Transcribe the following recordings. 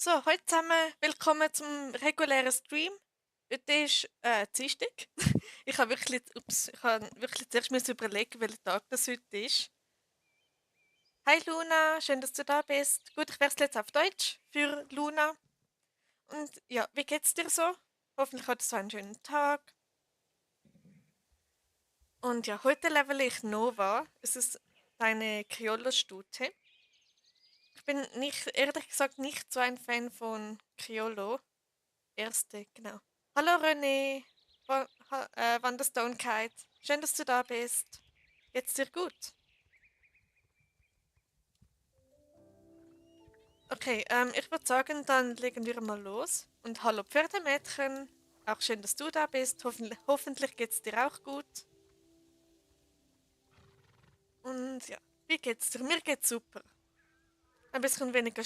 So, hallo zusammen, willkommen zum regulären Stream. Heute ist Dienstag. Ich habe wirklich zuerst müssen überlegen, welcher Tag das heute ist. Hi Luna, schön, dass du da bist. Gut, ich wechsle jetzt auf Deutsch für Luna. Und ja, wie geht's dir so? Hoffentlich hattest du einen schönen Tag. Und ja, heute level ich Nova. Es ist deine Criollo-Stute. Ich bin nicht, ehrlich gesagt, nicht so ein Fan von Criollo. Erste, genau. Hallo René, Wanderstone Kite. Schön, dass du da bist. Geht's dir gut? Okay, ich würde sagen, dann legen wir mal los. Und hallo Pferdemädchen, auch schön, dass du da bist. Hoffentlich geht's dir auch gut. Und ja, wie geht's dir? Mir geht's super. Ein bisschen weniger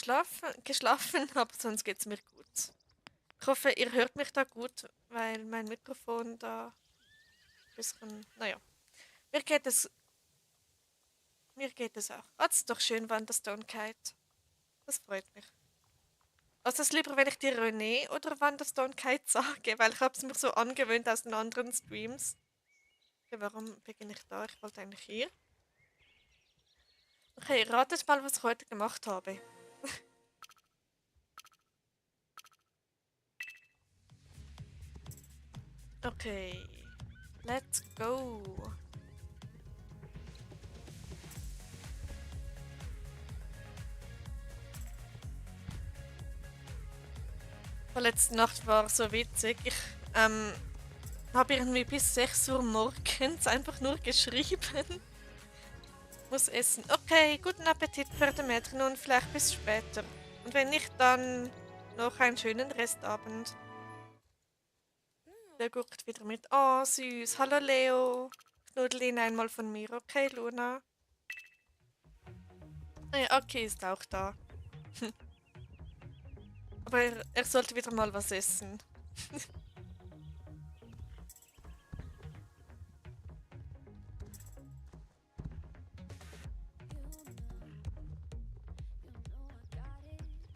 geschlafen, aber sonst geht's mir gut. Ich hoffe, ihr hört mich da gut, weil mein Mikrofon da ein bisschen, naja. Mir geht es Mir geht es auch. Ah, das ist doch schön, Wanderstone Kite. Das freut mich. Also ist lieber, wenn ich dir René oder Wanderstone Kite sage, weil ich habe es mir so angewöhnt aus den anderen Streams. Okay, warum beginne ich da? Ich wollte eigentlich hier. Okay, ratet mal, was ich heute gemacht habe. Okay, let's go. Letzte Nacht war so witzig. Ich habe irgendwie bis 6 Uhr morgens einfach nur geschrieben. Muss essen. Okay, guten Appetit, Pferdemädchen, und vielleicht bis später. Und wenn nicht, dann noch einen schönen Restabend. Der guckt wieder mit. Oh, süß. Hallo Leo. Knuddel ihn einmal von mir. Okay, Luna. Ja, okay, ist auch da. Aber er sollte wieder mal was essen.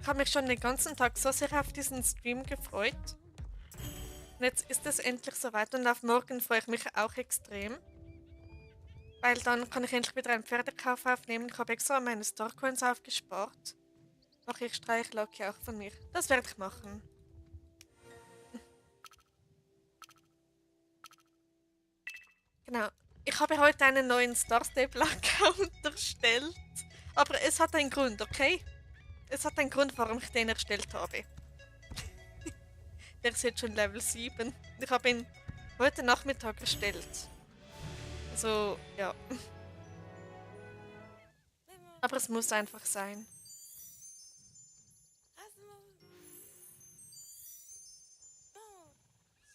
Ich habe mich schon den ganzen Tag so sehr auf diesen Stream gefreut. Und jetzt ist es endlich soweit und auf morgen freue ich mich auch extrem. Weil dann kann ich endlich wieder einen Pferdekauf aufnehmen. Ich habe extra meine Starcoins aufgespart. Mache ich Streichlocke auch von mir. Das werde ich machen. Genau. Ich habe heute einen neuen Star Stable Account erstellt. Aber es hat einen Grund, okay? Es hat einen Grund, warum ich den erstellt habe. Der ist jetzt schon Level 7. Ich habe ihn heute Nachmittag erstellt. Also, ja. Aber es muss einfach sein.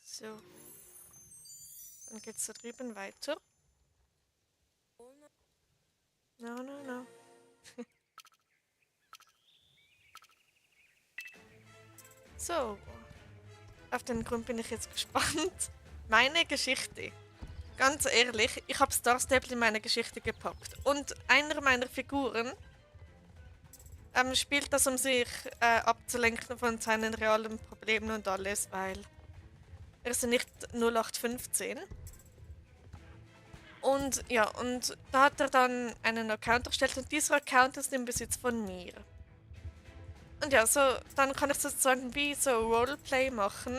So. Dann geht's da drüben weiter. No, no, no. So. Auf den Grund bin ich jetzt gespannt. Meine Geschichte. Ganz ehrlich, ich habe Star Stable in meine Geschichte gepackt. Und einer meiner Figuren spielt das, um sich abzulenken von seinen realen Problemen und alles, weil er ist ja nicht 0815. Und ja, und da hat er dann einen Account erstellt und dieser Account ist im Besitz von mir. Und ja, so, dann kann ich sozusagen wie so Roleplay machen,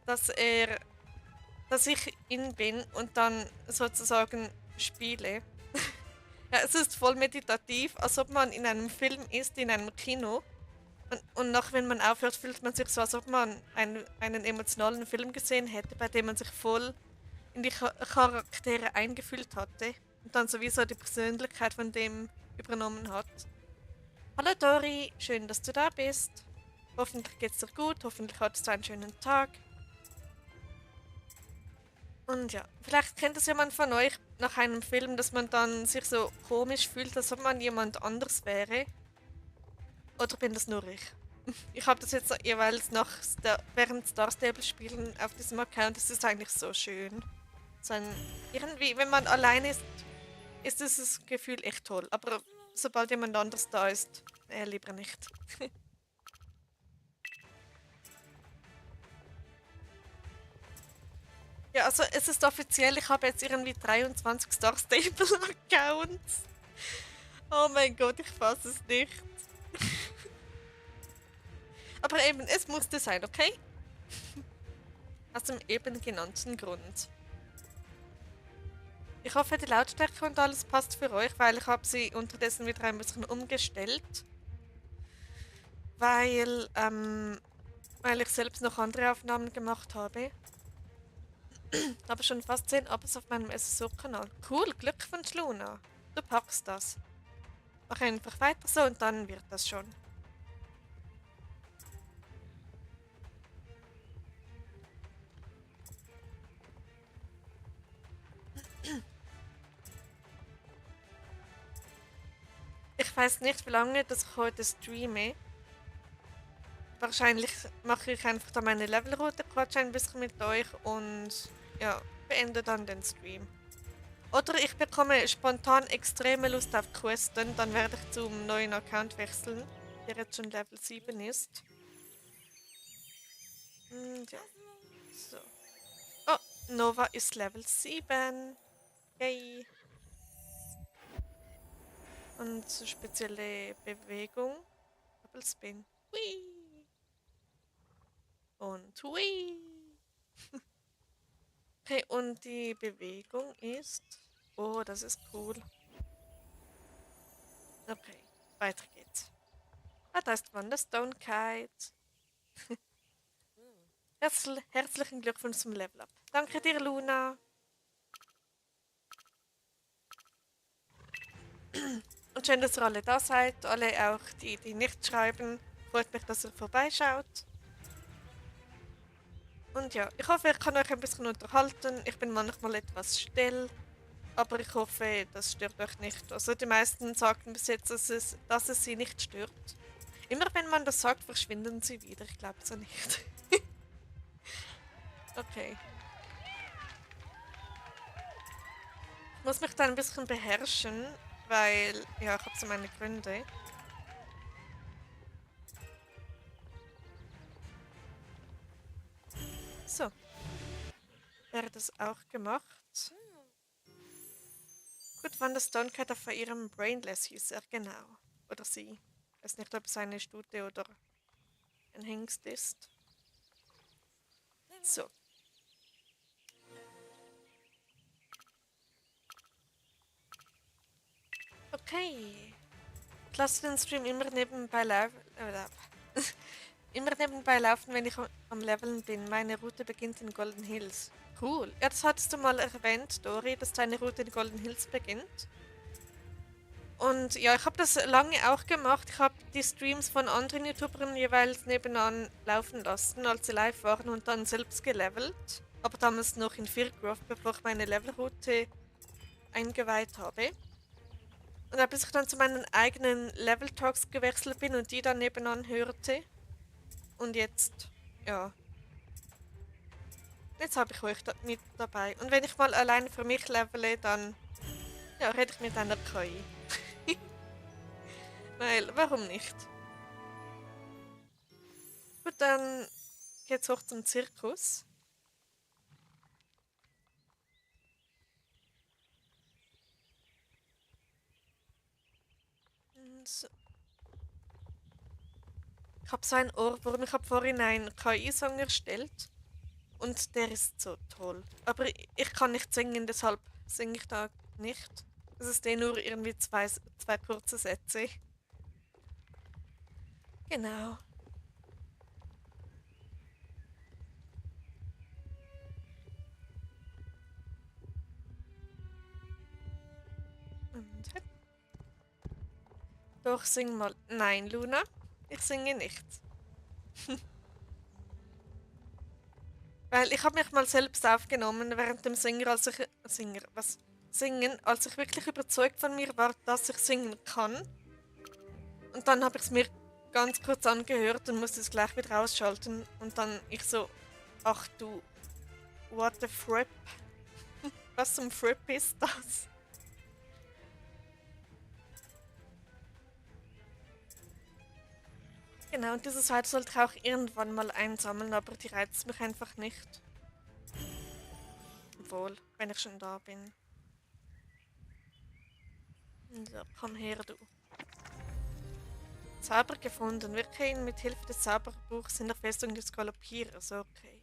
dass er, dass ich ihn bin und dann sozusagen spiele. Ja, es ist voll meditativ, als ob man in einem Film ist, in einem Kino. Und nach, wenn man aufhört, fühlt man sich so, als ob man einen emotionalen Film gesehen hätte, bei dem man sich voll in die Charaktere eingefühlt hatte. Und dann sowieso die Persönlichkeit von dem übernommen hat. Hallo Dori, schön, dass du da bist. Hoffentlich geht's dir gut, hoffentlich hattest du einen schönen Tag. Und ja, vielleicht kennt es jemand von euch nach einem Film, dass man dann sich so komisch fühlt, als ob man jemand anders wäre. Oder bin das nur ich? Ich habe das jetzt jeweils während Star Stable spielen auf diesem Account. Das ist eigentlich so schön. So irgendwie, wenn man allein ist, ist dieses Gefühl echt toll. Aber sobald jemand anders da ist, lieber nicht. Ja, also es ist offiziell, ich habe jetzt irgendwie 23 Star Stable Accounts. Oh mein Gott, ich fasse es nicht. Aber eben, es musste sein, okay? Aus dem eben genannten Grund. Ich hoffe, die Lautstärke und alles passt für euch, weil ich habe sie unterdessen wieder ein bisschen umgestellt. Weil, weil ich selbst noch andere Aufnahmen gemacht habe. Aber schon fast 10 Abos auf meinem SSO-Kanal. Cool, Glückwunsch, Luna. Du packst das. Mach einfach weiter so und dann wird das schon. Ich weiß nicht, wie lange dass ich heute streame. Wahrscheinlich mache ich einfach da meine Levelroute, quatsche ein bisschen mit euch und ja, beende dann den Stream. Oder ich bekomme spontan extreme Lust auf Questen, dann werde ich zum neuen Account wechseln, der jetzt schon Level 7 ist. Und ja, so. Oh, Nova ist Level 7. Yay. Und so spezielle Bewegung. Double Spin. Hui. Und hui. Okay, und die Bewegung ist... Oh, das ist cool. Okay, weiter geht's. Ah, da ist Wonderstone Kite. Herzlichen Glückwunsch zum Level Up. Danke dir, Luna. Und schön, dass ihr alle da seid. Alle auch die, die nicht schreiben. Freut mich, dass ihr vorbeischaut. Und ja, ich hoffe, ich kann euch ein bisschen unterhalten. Ich bin manchmal etwas still. Aber ich hoffe, das stört euch nicht. Also die meisten sagten bis jetzt, dass es sie nicht stört. Immer wenn man das sagt, verschwinden sie wieder. Ich glaube so nicht. Okay. Ich muss mich da ein bisschen beherrschen, weil, ja, ich habe so meine Gründe. So. Wäre das auch gemacht. Gut, Van der Stonecat auf ihrem Brainless hieß er, genau. Oder sie. Ich weiß nicht, ob es eine Stute oder ein Hengst ist. So. Okay. Ich lasse den Stream immer nebenbei laufen. Immer nebenbei laufen, wenn ich am Leveln bin. Meine Route beginnt in Golden Hills. Cool. Ja, das hattest du mal erwähnt, Dori, dass deine Route in Golden Hills beginnt. Und ja, ich habe das lange auch gemacht. Ich habe die Streams von anderen YouTubern jeweils nebenan laufen lassen, als sie live waren und dann selbst gelevelt. Aber damals noch in Firgrove, bevor ich meine Levelroute eingeweiht habe. Und bis ich dann zu meinen eigenen Level Talks gewechselt bin und die dann nebenan hörte. Und jetzt, ja. Jetzt habe ich euch mit dabei. Und wenn ich mal alleine für mich levele, dann ja, rede ich mit einer KI. Weil, warum nicht? Gut, dann geht's hoch zum Zirkus. So. Ich habe so ein Ohrwurm. Ich habe vorhin einen KI-Song erstellt. Und der ist so toll. Aber ich kann nicht singen, deshalb singe ich da nicht. Es ist nur irgendwie zwei kurze Sätze. Genau. Und doch, sing mal. Nein, Luna, ich singe nicht. Weil ich habe mich mal selbst aufgenommen während dem Singen, als ich wirklich überzeugt von mir war, dass ich singen kann. Und dann habe ich es mir ganz kurz angehört und musste es gleich wieder ausschalten. Und dann ich so, ach du, what the frip? Was zum Frip ist das? Genau, und diese Seite sollte ich auch irgendwann mal einsammeln, aber die reizt mich einfach nicht. voll, wenn ich schon da bin. So, komm her, du. Zauber gefunden. Wir können mit Hilfe des Zauberbuchs in der Festung des Galoppierers. Okay.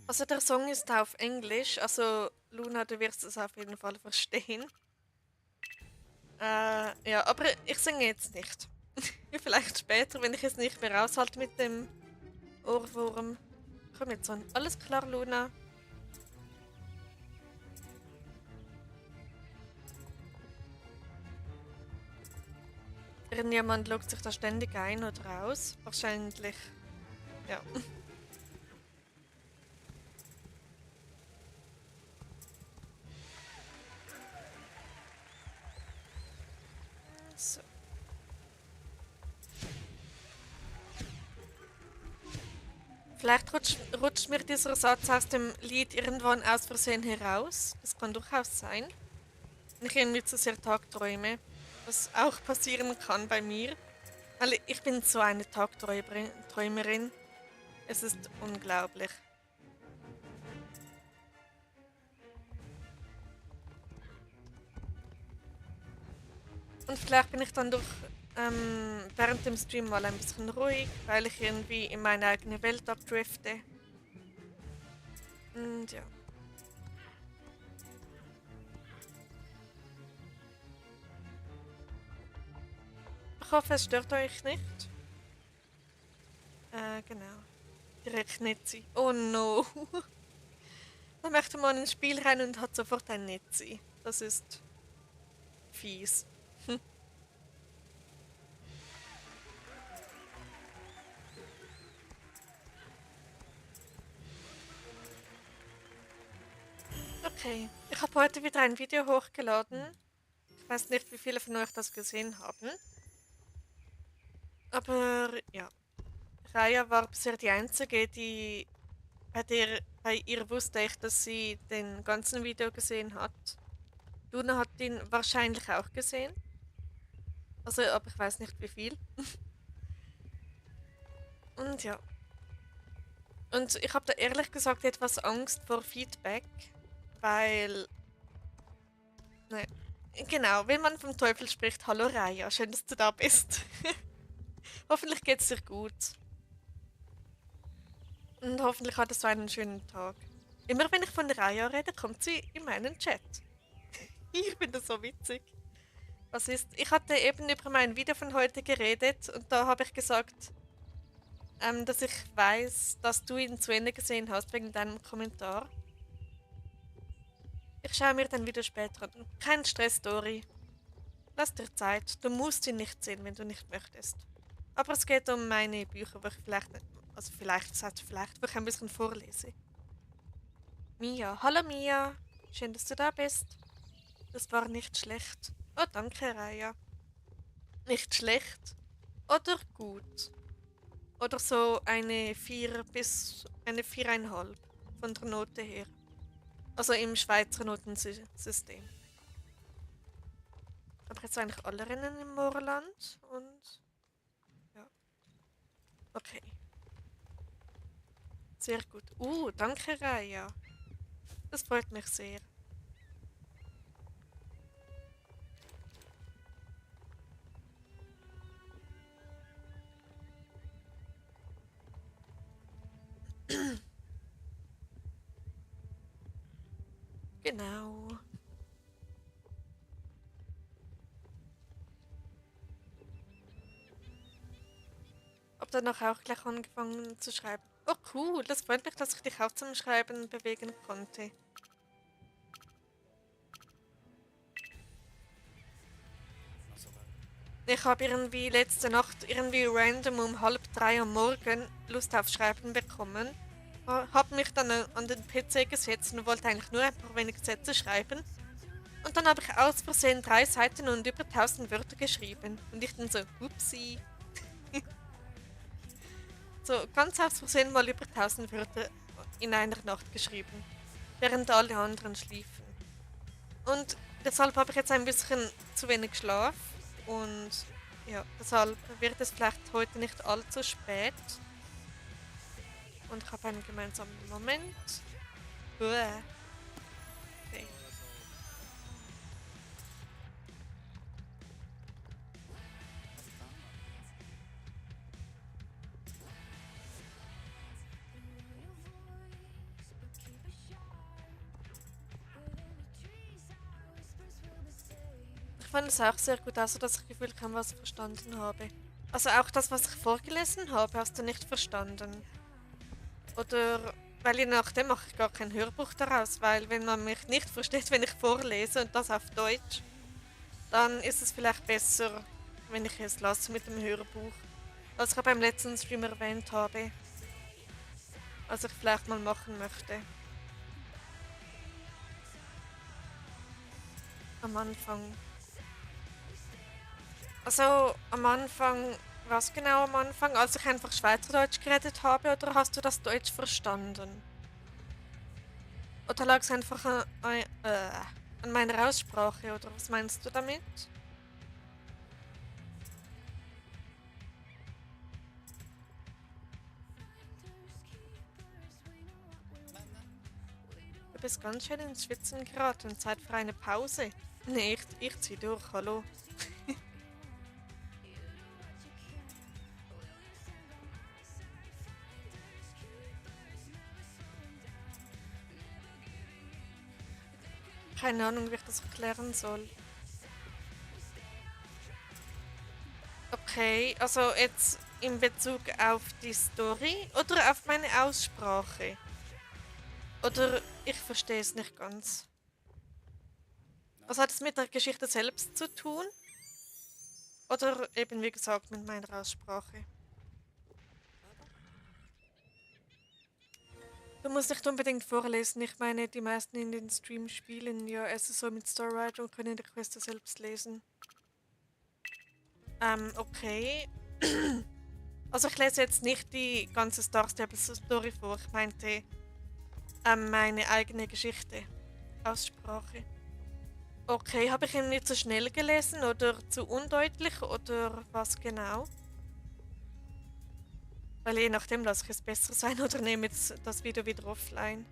Also der Song ist auf Englisch, also Luna, du wirst es auf jeden Fall verstehen. Ja, aber ich singe jetzt nicht. Vielleicht später, wenn ich es nicht mehr aushalte mit dem Ohrwurm. Komm jetzt an. Alles klar, Luna. Irgendjemand loggt sich da ständig ein oder aus. Wahrscheinlich. Ja. So. Vielleicht rutscht mir dieser Satz aus dem Lied irgendwann aus Versehen heraus. Das kann durchaus sein. Wenn ich irgendwie zu sehr tagträume. Was auch passieren kann bei mir. Weil ich bin so eine Tagträumerin. Es ist unglaublich. Und vielleicht bin ich dann durch während dem Stream mal ein bisschen ruhig, weil ich irgendwie in meine eigene Welt abdrifte. Und ja. Ich hoffe, es stört euch nicht. Genau. Direkt Netzi. Oh no. Da möchte man ins Spiel rein und hat sofort ein Netzi. Das ist fies. Okay, ich habe heute wieder ein Video hochgeladen. Ich weiß nicht, wie viele von euch das gesehen haben. Aber ja, Raya war bisher die Einzige, bei ihr wusste ich, dass sie den ganzen Video gesehen hat. Luna hat ihn wahrscheinlich auch gesehen. Also, aber ich weiß nicht wie viel. Und ja. Und ich habe da ehrlich gesagt etwas Angst vor Feedback, weil. Ne, genau, wenn man vom Teufel spricht, hallo Raya, schön, dass du da bist. Hoffentlich geht's dir gut. Und hoffentlich hattest du einen schönen Tag. Immer wenn ich von Raya rede, kommt sie in meinen Chat. Ich finde das so witzig. Was ist? Ich hatte eben über mein Video von heute geredet und da habe ich gesagt, dass ich weiß, dass du ihn zu Ende gesehen hast wegen deinem Kommentar. Ich schaue mir dein Video später an. Kein Stress, Dori. Lass dir Zeit. Du musst ihn nicht sehen, wenn du nicht möchtest. Aber es geht um meine Bücher, wo ich vielleicht, also vielleicht, das heißt vielleicht, wo ich ein bisschen vorlese. Mia. Hallo Mia. Schön, dass du da bist. Das war nicht schlecht. Oh, danke, Raya. Nicht schlecht oder gut. Oder so eine 4 bis eine 4,5 von der Note her. Also im Schweizer Notensystem. Aber jetzt eigentlich alle Rennen im Moorland und ja. Okay. Sehr gut. Danke, Raya. Das freut mich sehr. Genau. Hab dann auch gleich angefangen zu schreiben. Oh cool, das freut mich, dass ich dich auch zum Schreiben bewegen konnte. Ich habe irgendwie letzte Nacht irgendwie random um 2:30 am Morgen Lust auf Schreiben bekommen. Habe mich dann an den PC gesetzt und wollte eigentlich nur ein paar wenige Sätze schreiben. Und dann habe ich aus Versehen 3 Seiten und über 1000 Wörter geschrieben. Und ich dann so, upsie. So ganz aus Versehen mal über 1000 Wörter in einer Nacht geschrieben. während alle anderen schliefen. Und deshalb habe ich jetzt ein bisschen zu wenig Schlaf und ja, deshalb wird es vielleicht heute nicht allzu spät. Und ich habe einen gemeinsamen Moment. Uah. Okay. Ich fand es auch sehr gut, also dass ich Gefühl kann, was ich verstanden habe. Also auch das, was ich vorgelesen habe, hast du nicht verstanden. Oder, weil je nachdem mache ich gar kein Hörbuch daraus, weil wenn man mich nicht versteht, wenn ich vorlese und das auf Deutsch, dann ist es vielleicht besser, wenn ich es lasse mit dem Hörbuch. Was ich beim letzten Stream erwähnt habe, was ich vielleicht mal machen möchte. Am Anfang. Also am Anfang, was genau am Anfang? Als ich einfach Schweizerdeutsch geredet habe, oder hast du das Deutsch verstanden? Oder lag es einfach an meiner Aussprache, oder was meinst du damit? Du bist ganz schön ins Schwitzen geraten. Zeit für eine Pause. Nee, ich zieh durch, hallo. Keine Ahnung, wie ich das erklären soll. Okay, also jetzt in Bezug auf die Story oder auf meine Aussprache? Oder ich verstehe es nicht ganz. Was hat es mit der Geschichte selbst zu tun? Oder eben wie gesagt mit meiner Aussprache? Du musst nicht unbedingt vorlesen. Ich meine, die meisten in den Stream spielen ja es ist so mit Storywriter und können die Queste selbst lesen. Okay. Also ich lese jetzt nicht die ganze Star Stable Story vor. Ich meinte meine eigene Geschichte. Aussprache. Okay, habe ich ihn nicht zu schnell gelesen oder zu undeutlich oder was genau? Weil je nachdem lasse ich es besser sein oder nehme jetzt das Video wieder offline.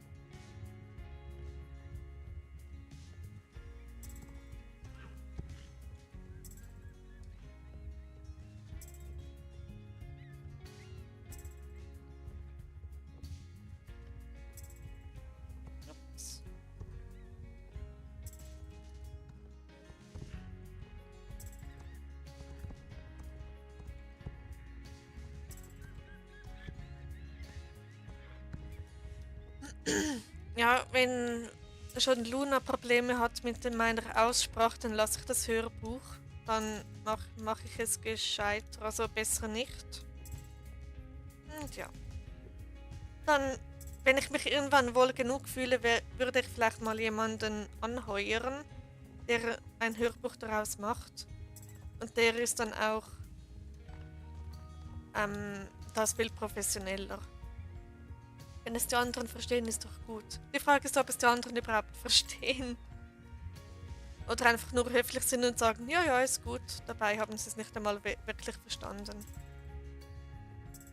Ups. Ja, wenn schon Luna Probleme hat mit meiner Aussprache, dann lasse ich das Hörbuch. Dann mach ich es gescheiter, also besser nicht. Und ja. Dann, wenn ich mich irgendwann wohl genug fühle, würde ich vielleicht mal jemanden anheuern, der ein Hörbuch daraus macht. Und der ist dann auch das Bild professioneller. Wenn es die anderen verstehen, ist doch gut. Die Frage ist, ob es die anderen überhaupt verstehen. Oder einfach nur höflich sind und sagen, ja, ja, ist gut. Dabei haben sie es nicht einmal wirklich verstanden.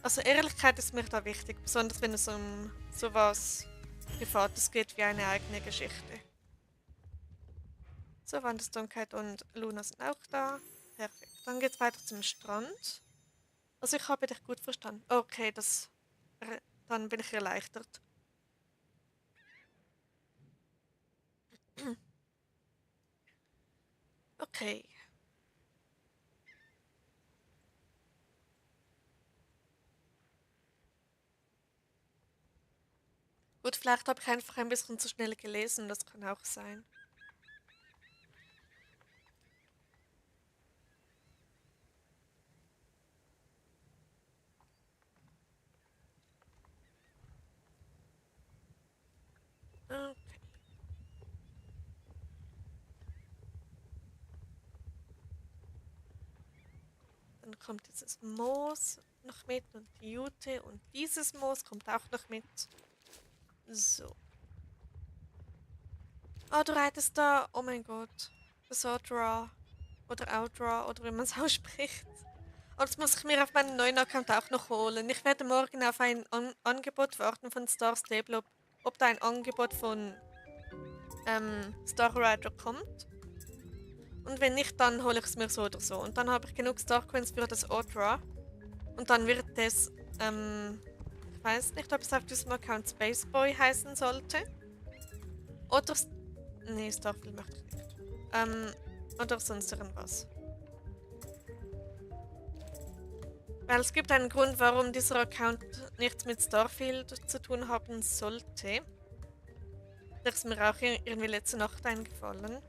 Also Ehrlichkeit ist mir da wichtig, besonders wenn es um sowas Privates geht wie eine eigene Geschichte. So, Wandersdunkheit und Luna sind auch da. Perfekt. Dann geht's weiter zum Strand. Also ich habe dich gut verstanden. Okay, dann bin ich erleichtert. Okay. Gut, vielleicht habe ich einfach ein bisschen zu schnell gelesen, das kann auch sein. Okay. Dann kommt jetzt das Moos noch mit und die Jute und dieses Moos kommt auch noch mit. So. Ah, du reitest da. Oh mein Gott. Das Outdraw. Oder Outdraw, oder wie man es ausspricht. Und das muss ich mir auf meinen neuen Account auch noch holen. Ich werde morgen auf ein Angebot warten von Star Stable, ob da ein Angebot von Star Rider kommt. Und wenn nicht, dann hole ich es mir so oder so. Und dann habe ich genug Star Coins für das Outdraw. Und dann wird es, ich weiß nicht, ob es auf diesem Account Spaceboy heißen sollte. Oder, nee, Starfield möchte ich nicht. Oder sonst irgendwas. Weil es gibt einen Grund, warum dieser Account nichts mit Starfield zu tun haben sollte. Das ist mir auch irgendwie letzte Nacht eingefallen.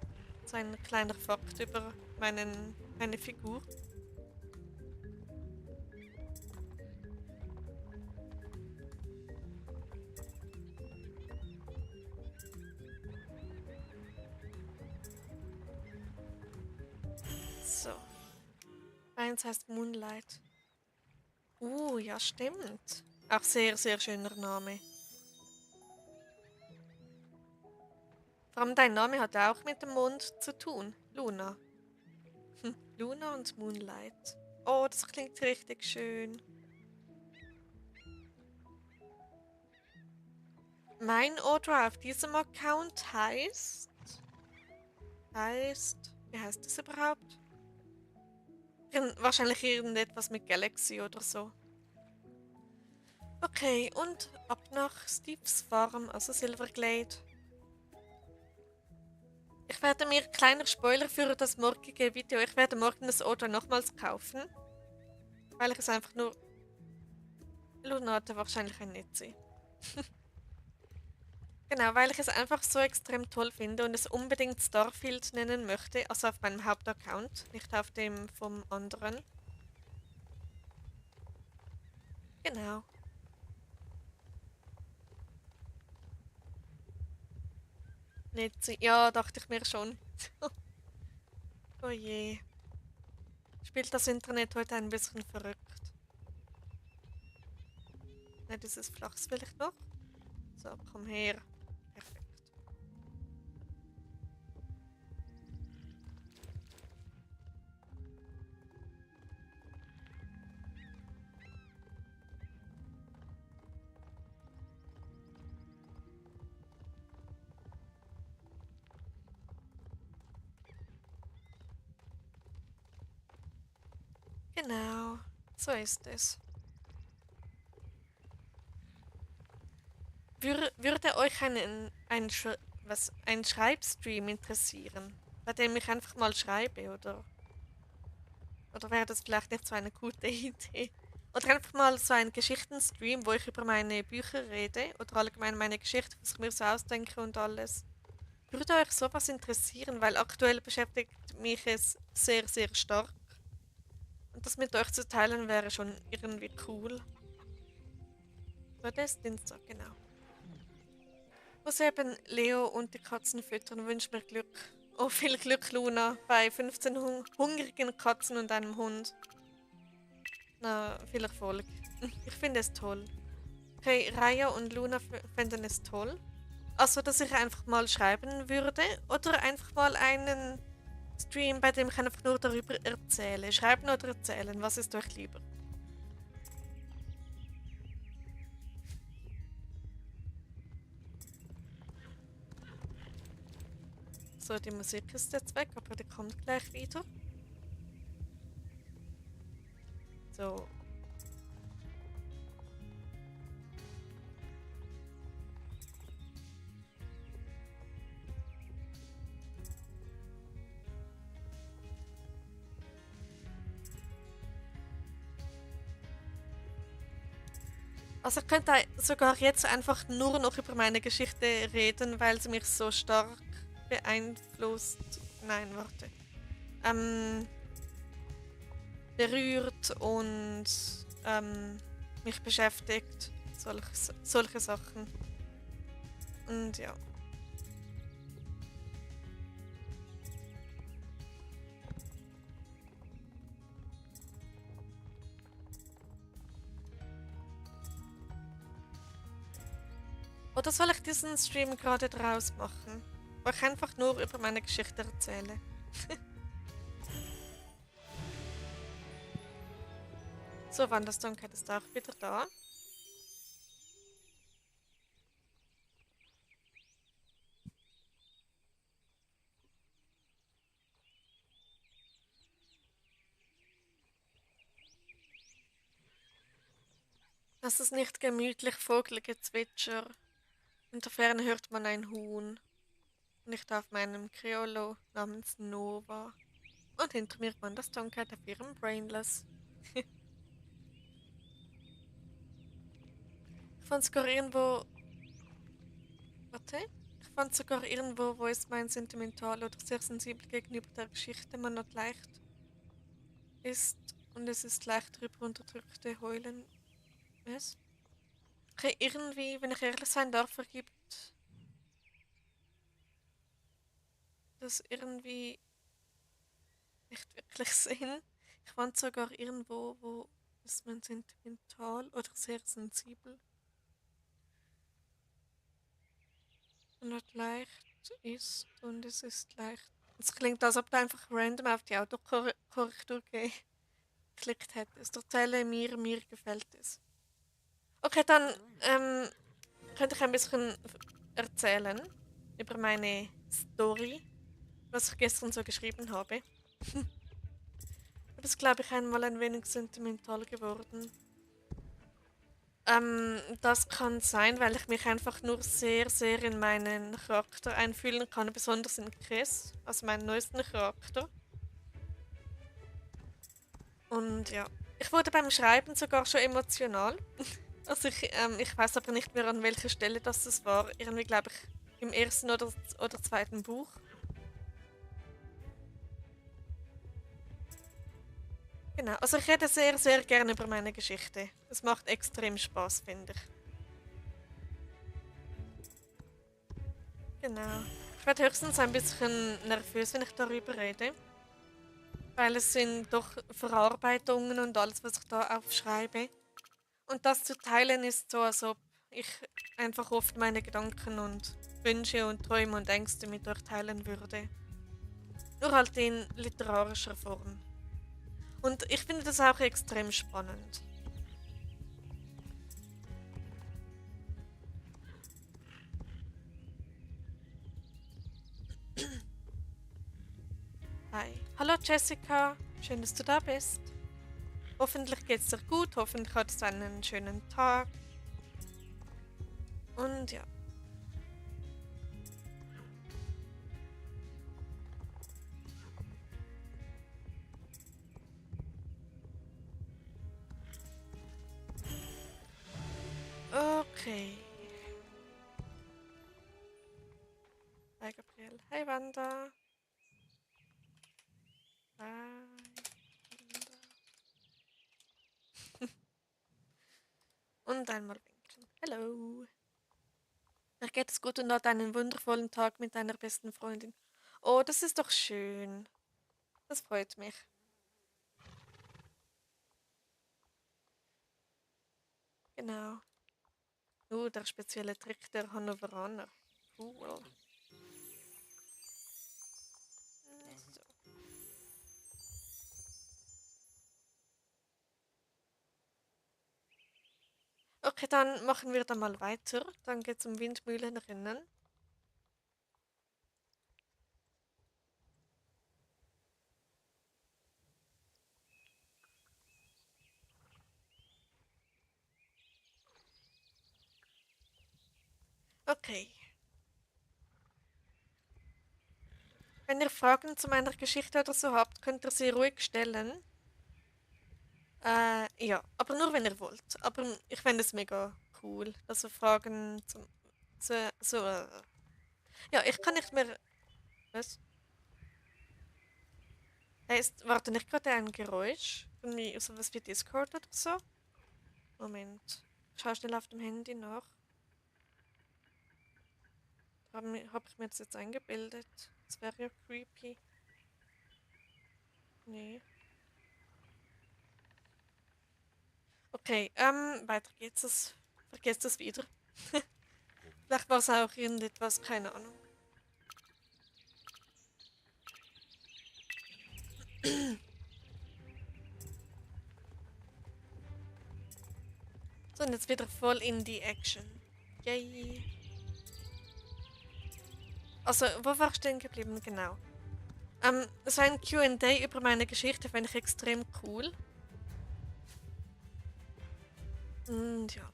So ein kleiner Fakt über meine Figur. So. Eins heißt Moonlight. Ja, stimmt. Auch sehr, sehr schöner Name. Vor allem dein Name hat auch mit dem Mond zu tun. Luna. Luna und Moonlight. Oh, das klingt richtig schön. Mein Order auf diesem Account heißt... Wie heißt das überhaupt? Wahrscheinlich irgendetwas mit Galaxy oder so. Okay, und ab nach Steve's Farm, also Silverglade. Ich werde mir, kleiner Spoiler für das morgige Video, ich werde morgen das Auto nochmals kaufen. Weil ich es einfach nur... Luna hatte wahrscheinlich ein Netzi. Genau, weil ich es einfach so extrem toll finde und es unbedingt Starfield nennen möchte, also auf meinem Hauptaccount, nicht auf dem vom anderen. Genau. Netzi, ja, dachte ich mir schon. Oh je. Spielt das Internet heute ein bisschen verrückt? Ne, dieses Flachs will ich noch. So, komm her. Perfekt. Genau, so ist es. Würde euch ein Schreibstream interessieren, bei dem ich einfach mal schreibe, oder wäre das vielleicht nicht so eine gute Idee? Oder einfach mal so ein Geschichtenstream, wo ich über meine Bücher rede oder allgemein meine Geschichte, was ich mir so ausdenke und alles. Würde euch sowas interessieren, weil aktuell beschäftigt mich es sehr, sehr stark. Und das mit euch zu teilen wäre schon irgendwie cool. So, der ist Dienstag, genau. Muss eben Leo und die Katzen füttern, wünsche mir Glück. Oh, viel Glück, Luna, bei 15 hungrigen Katzen und einem Hund. Na, viel Erfolg. Ich finde es toll. Okay, Raya und Luna fänden es toll. Also, dass ich einfach mal schreiben würde oder einfach mal einen Stream, bei dem ich einfach nur darüber erzähle. Schreiben oder erzählen, was ist euch lieber? So, die Musik ist jetzt weg, aber die kommt gleich wieder. So. Also ich könnte sogar jetzt einfach nur noch über meine Geschichte reden, weil sie mich so stark beeinflusst. Nein, warte. Berührt und mich beschäftigt. Solche Sachen. Und ja. Oder soll ich diesen Stream gerade draus machen? wo ich einfach nur über meine Geschichte erzähle. So, Wanderstonkeit ist auch wieder da. Das ist nicht gemütlich Vogelgezwitscher. In der Ferne hört man ein Huhn. Nicht auf meinem Criollo namens Nova. Und hinter mir Wanderstonkeit auf ihrem Brainless. Ich fand sogar irgendwo. Warte. Ich fand sogar irgendwo, wo ist mein sentimental oder sehr sensibel gegenüber der Geschichte man not leicht ist und es ist leicht drüber unterdrückte Heulen. Was? Okay, irgendwie, wenn ich ehrlich sein darf, ergibt das irgendwie nicht wirklich Sinn. Ich fand sogar irgendwo, wo ist man sentimental oder sehr sensibel und not leicht ist und es ist leicht. Es klingt, als ob du einfach random auf die Autokorrektur geklickt hättest. Erzähle mir gefällt es. Okay, dann könnte ich ein bisschen erzählen über meine Story, was ich gestern so geschrieben habe. Das ist, glaube ich, einmal ein wenig sentimental geworden. Das kann sein, weil ich mich einfach nur sehr in meinen Charakter einfühlen kann, besonders in Chris, also meinen neuesten Charakter. Und ja, ich wurde beim Schreiben sogar schon emotional. Also ich weiß aber nicht mehr, an welcher Stelle das war. Irgendwie, glaube ich, im ersten oder zweiten Buch. Genau, also ich rede sehr gerne über meine Geschichte. Es macht extrem Spaß, finde ich. Genau. Ich werde höchstens ein bisschen nervös, wenn ich darüber rede. Weil es sind doch Verarbeitungen und alles, was ich da aufschreibe. Und das zu teilen ist so, als ob ich einfach oft meine Gedanken und Wünsche und Träume und Ängste mit euch teilen würde. Nur halt in literarischer Form. Und ich finde das auch extrem spannend. Hi. Hallo Jessica, schön, dass du da bist. Hoffentlich geht's dir gut, hoffentlich hattest du einen schönen Tag. Und ja. Okay. Hi Gabriel. Hi Wanda. Hi Wanda. Und einmal winken. Hallo. Mir geht es gut und hat einen wundervollen Tag mit deiner besten Freundin. Oh, das ist doch schön. Das freut mich. Genau. Der spezielle Trick der Hannoveraner. Cool. So. Okay, dann machen wir da mal weiter. Dann geht's um Windmühlenrennen. Okay. Wenn ihr Fragen zu meiner Geschichte oder so habt, könnt ihr sie ruhig stellen. Ja, aber nur wenn ihr wollt. Aber ich fände es mega cool. Also Fragen zum. So. Ja, ich kann nicht mehr. Was? Warte nicht gerade ein Geräusch? Irgendwie sowas wie Discord oder so? Moment. Ich schau schnell auf dem Handy nach. Hab ich mir das jetzt eingebildet? Das wäre ja creepy. Nee. Okay, weiter geht's. Vergesst das wieder. Vielleicht war es auch irgendetwas, keine Ahnung. So, und jetzt wieder voll in die Action. Yay. Also, wo war ich stehen geblieben? Genau. So ein Q&A über meine Geschichte fände ich extrem cool. Und ja.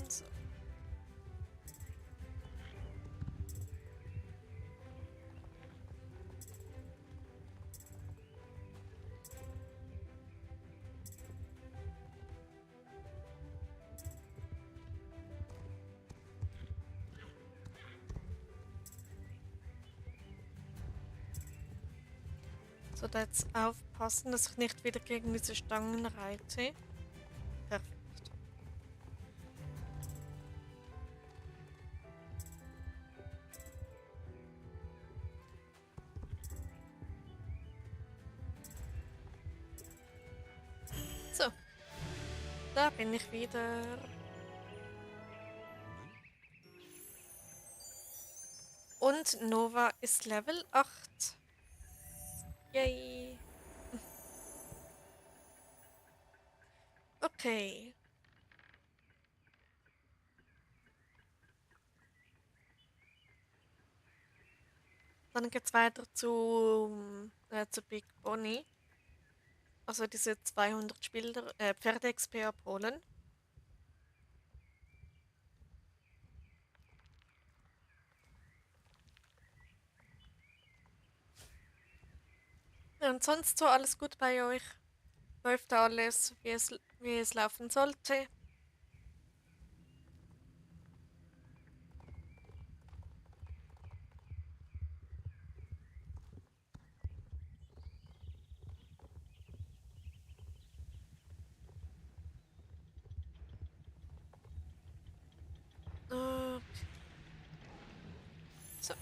So. So, da jetzt aufpassen, dass ich nicht wieder gegen diese Stangen reite. Perfekt. So, da bin ich wieder. Und Nova ist Level 8. Yay. Okay. Dann geht's weiter zu Big Bonnie. Also diese 200 Pferde-XP abholen. Ja, und sonst so alles gut bei euch? Läuft da alles, wie es laufen sollte? Okay. So.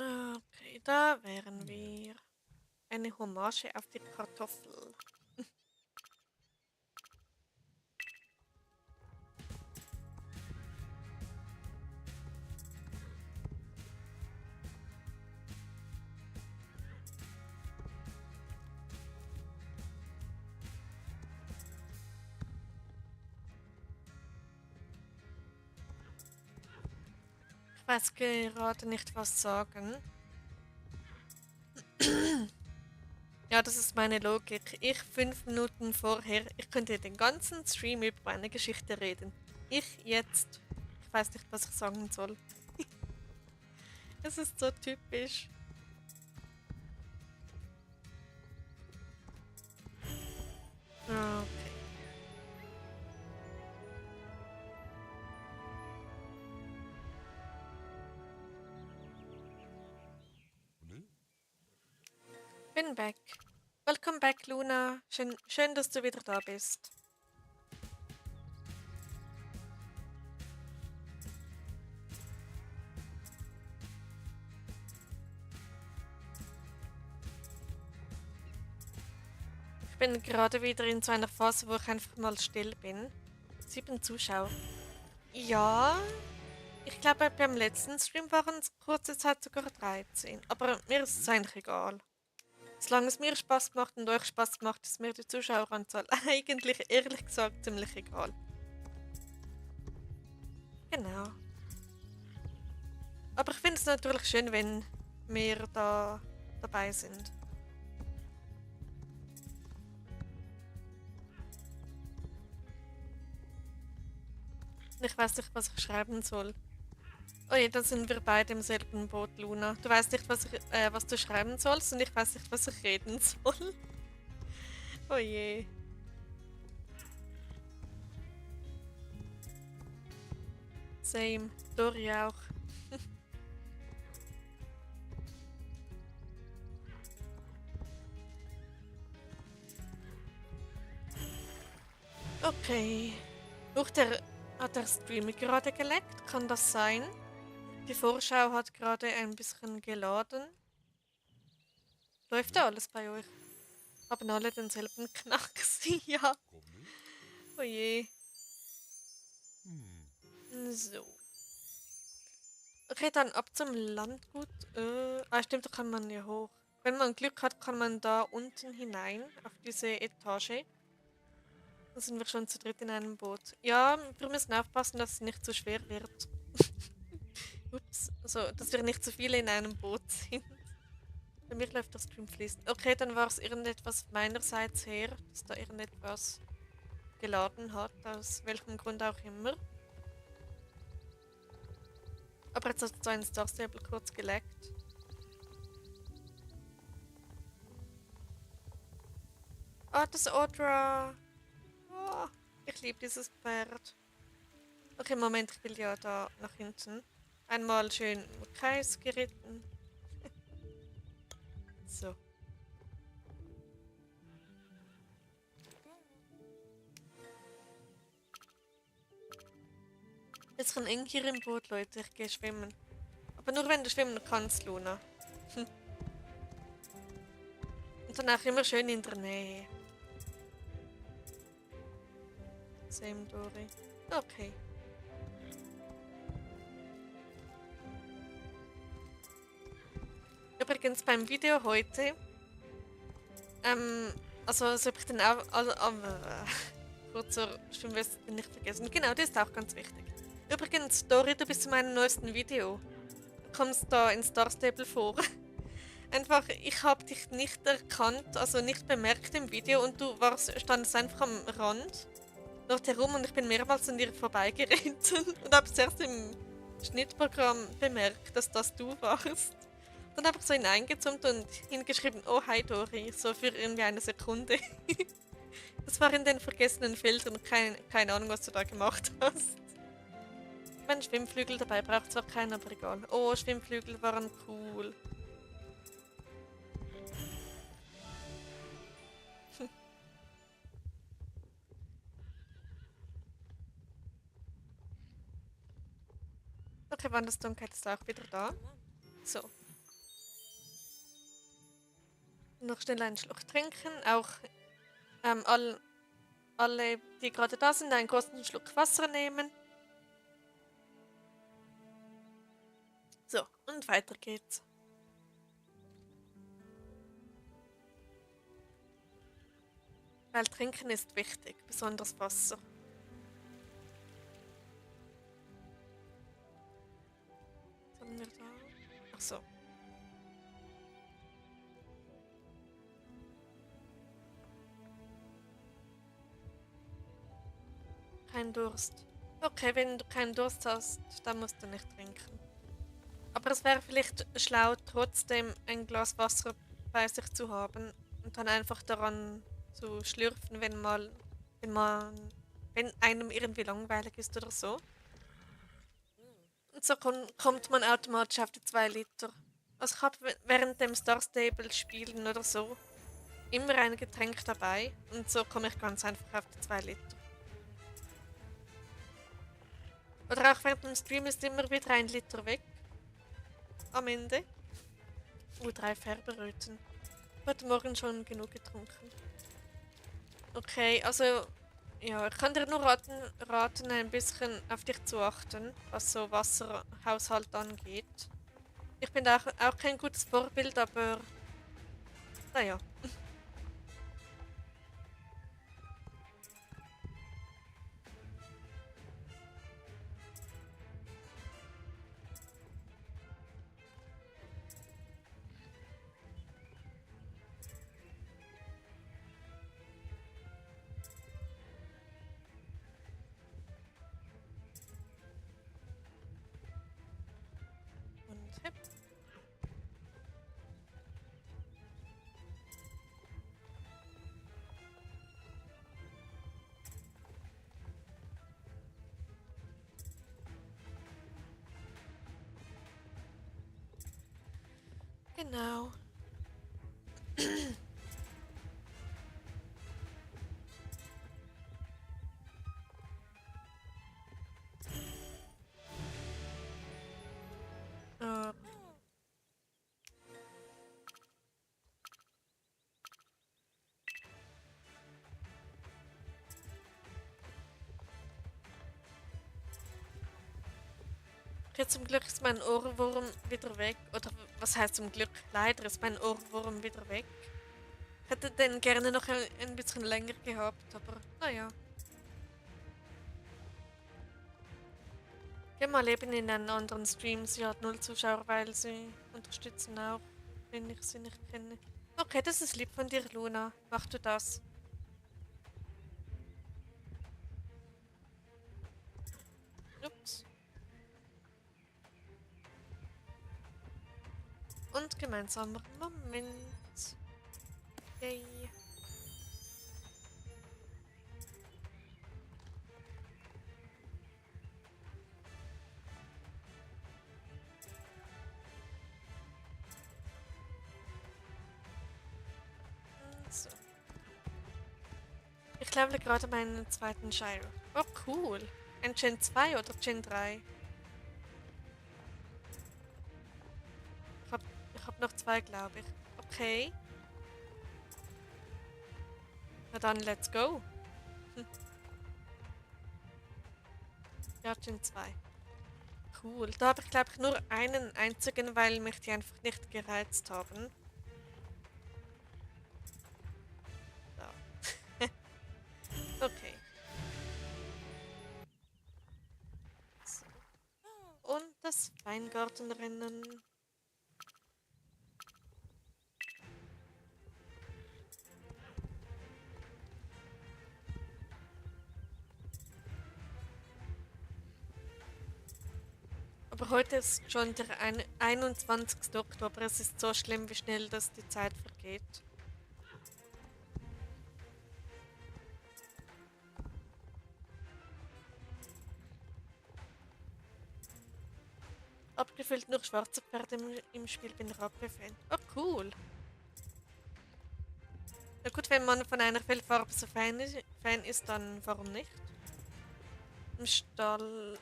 Okay, da wären wir. Eine Hommage auf die Kartoffel. Ich weiß gerade nicht, was sagen. Ja, das ist meine Logik. Ich 5 Minuten vorher, ich könnte den ganzen Stream über meine Geschichte reden. Ich jetzt. Ich weiß nicht, was ich sagen soll. Es ist so typisch. Okay. Bin back. Welcome back, Luna. Schön, dass du wieder da bist. Ich bin gerade wieder in so einer Phase, wo ich einfach mal still bin. 7 Zuschauer. Ja, ich glaube, beim letzten Stream waren es kurze Zeit sogar 13. Aber mir ist es eigentlich egal. Solange es mir Spaß macht und euch Spaß macht, ist mir die Zuschaueranzahl eigentlich ehrlich gesagt ziemlich egal. Genau. Aber ich finde es natürlich schön, wenn wir da dabei sind. Ich weiß nicht, was ich schreiben soll. Oh je, dann sind wir beide im selben Boot, Luna. Du weißt nicht, was du schreiben sollst und ich weiß nicht, was ich reden soll. Oh je. Same. Dori auch. Okay. Hat der Stream gerade geleckt? Kann das sein? Die Vorschau hat gerade ein bisschen geladen. Läuft da alles bei euch? Haben alle denselben Knacks? Ja. Oh je. So. Okay, dann ab zum Landgut. Stimmt, da kann man ja hoch. Wenn man Glück hat, kann man da unten hinein, auf diese Etage. Dann sind wir schon zu dritt in einem Boot. Ja, wir müssen aufpassen, dass es nicht zu schwer wird. Ups. Also, dass wir nicht zu viele in einem Boot sind. Bei mir läuft der Stream fließend. Okay, dann war es irgendetwas meinerseits her, dass da irgendetwas geladen hat, aus welchem Grund auch immer. Aber jetzt hat es so ein Star Stable kurz geleckt. Ah, das Audra. Oh, ich liebe dieses Pferd. Okay, Moment, ich will ja da nach hinten. Einmal schön im Kreis geritten. So. Jetzt kann eng hier im Boot, Leute. Ich gehe schwimmen. Aber nur wenn du schwimmen kannst, Luna. Und danach immer schön in der Nähe. Same, Dori. Okay. Übrigens beim Video heute, also ob ich den auch, kurzer Schwimmweste nicht vergessen. Genau, das ist auch ganz wichtig. Übrigens, Dori, du bist in meinem neuesten Video. Du kommst da in Star Stable vor. Einfach, ich habe dich nicht erkannt, also nicht bemerkt im Video und du standest einfach am Rand dort herum und ich bin mehrmals an dir vorbeigeritten und habe es erst im Schnittprogramm bemerkt, dass das du warst. Dann habe ich so hineingezoomt und hingeschrieben, oh hi Dori, so für irgendwie eine Sekunde. Das war in den vergessenen Feldern und keine Ahnung, was du da gemacht hast. Mein Schwimmflügel dabei braucht zwar keinen, aber egal. Oh, Schwimmflügel waren cool. Okay, Wandersdunkelheit ist auch wieder da. So. Noch schnell einen Schluck trinken. Auch alle, die gerade da sind, einen großen Schluck Wasser nehmen. So, und weiter geht's. Weil trinken ist wichtig, besonders Wasser. Sollen wir da? Ach so. Kein Durst. Okay, wenn du keinen Durst hast, dann musst du nicht trinken. Aber es wäre vielleicht schlau, trotzdem ein Glas Wasser bei sich zu haben und dann einfach daran zu schlürfen, wenn einem irgendwie langweilig ist oder so. Und so kommt man automatisch auf die 2 Liter. Also ich habe während dem Star Stable spielen oder so immer ein Getränk dabei und so komme ich ganz einfach auf die 2 Liter. Oder auch während dem Stream ist immer wieder 1 Liter weg. Am Ende. 3 Färberröten. Heute Morgen schon genug getrunken. Okay, also ja, ich kann dir nur raten, ein bisschen auf dich zu achten, was so Wasserhaushalt angeht. Ich bin auch kein gutes Vorbild, aber naja. Und hep. Genau. Okay, zum Glück ist mein Ohrwurm wieder weg. Oder was heißt zum Glück? Leider ist mein Ohrwurm wieder weg. Ich hätte den gerne noch ein bisschen länger gehabt, aber naja. Geh mal eben in einen anderen Stream. Sie hat null Zuschauer, weil sie unterstützen auch, wenn ich sie nicht kenne. Okay, das ist lieb von dir, Luna. Mach du das. Ups. Und gemeinsamer Moment. Yay. So. Ich levele gerade meinen zweiten Gyro. Oh, cool. Ein Gen 2 oder Gen 3? Ich hab noch zwei, glaube ich. Okay. Na dann, let's go. Ja, Gen 2. Cool. Da habe ich, glaube ich, nur einen einzigen, weil mich die einfach nicht gereizt haben. So. Okay. So. Und das Weingartenrennen. Aber heute ist schon der 21. Oktober. Es ist so schlimm, wie schnell das die Zeit vergeht. Abgefüllt nur schwarze Pferde im Spiel, bin Rappe-Fan. Oh, cool. Na gut, wenn man von einer Fellfarbe so Fan ist, dann warum nicht? Im Stall.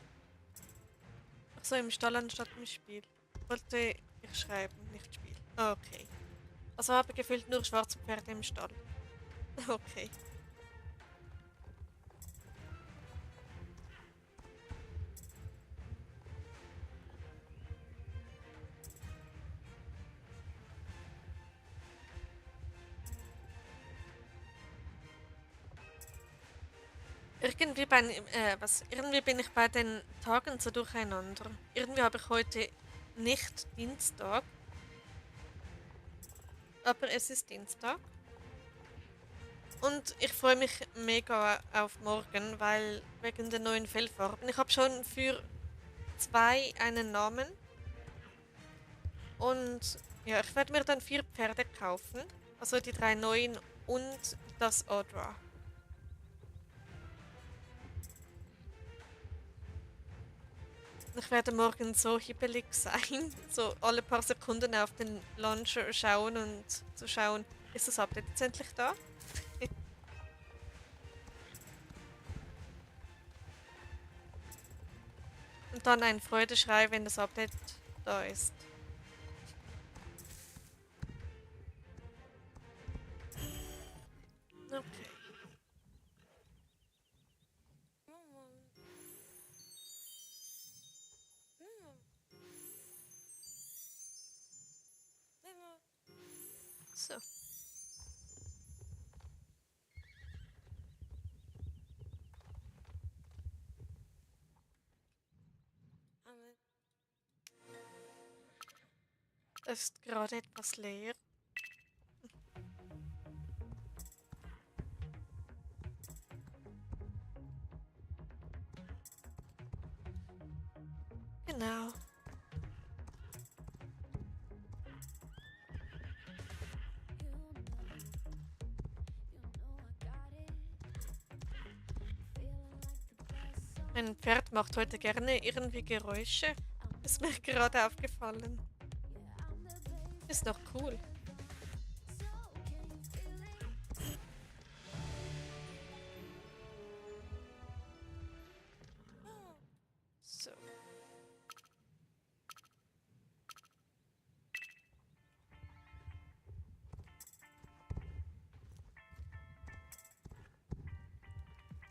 Achso, im Stall anstatt im Spiel. Wollte ich schreiben, nicht Spiel. Okay. Also habe gefühlt nur schwarze Pferde im Stall. Okay. Irgendwie bin ich bei den Tagen so durcheinander. Irgendwie habe ich heute nicht Dienstag, aber es ist Dienstag. Und ich freue mich mega auf morgen, weil wegen der neuen Fellfarben. Ich habe schon für zwei einen Namen. Und ja, ich werde mir dann 4 Pferde kaufen. Also die 3 neuen und das Audra. Ich werde morgen so hibbelig sein, so alle paar Sekunden auf den Launcher schauen und zu schauen, ist das Update jetzt endlich da? Und dann ein Freudeschrei, wenn das Update da ist. Okay. So. Es ist gerade etwas leer. Genau. Mein Pferd macht heute gerne irgendwie Geräusche. Ist mir gerade aufgefallen. Ist doch cool. So.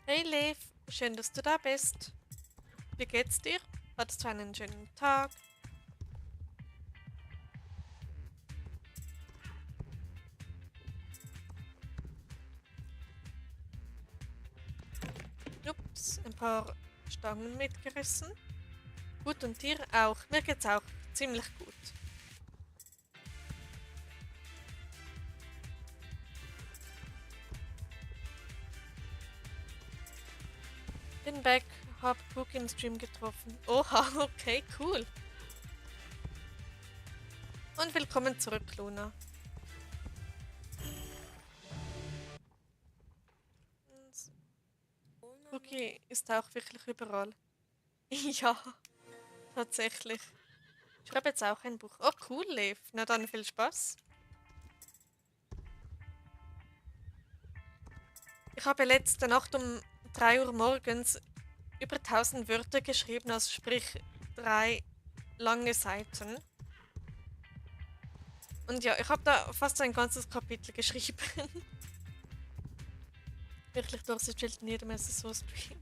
Hey Lev, schön, dass du da bist. Wie geht's dir? Hattest du einen schönen Tag? Ups, ein paar Stangen mitgerissen. Gut, und dir auch. Mir geht's auch ziemlich gut. Bin back, hab Cook im Stream getroffen. Oha, okay, cool. Und willkommen zurück, Luna. Cookie ist auch wirklich überall. Ja, tatsächlich. Ich schreibe jetzt auch ein Buch. Oh, cool, Lev. Na dann viel Spaß. Ich habe letzte Nacht um 3 Uhr morgens über 1000 Wörter geschrieben, also sprich 3 lange Seiten. Und ja, ich habe da fast ein ganzes Kapitel geschrieben. Wirklich durchsichtig in jedem SSO-Stream.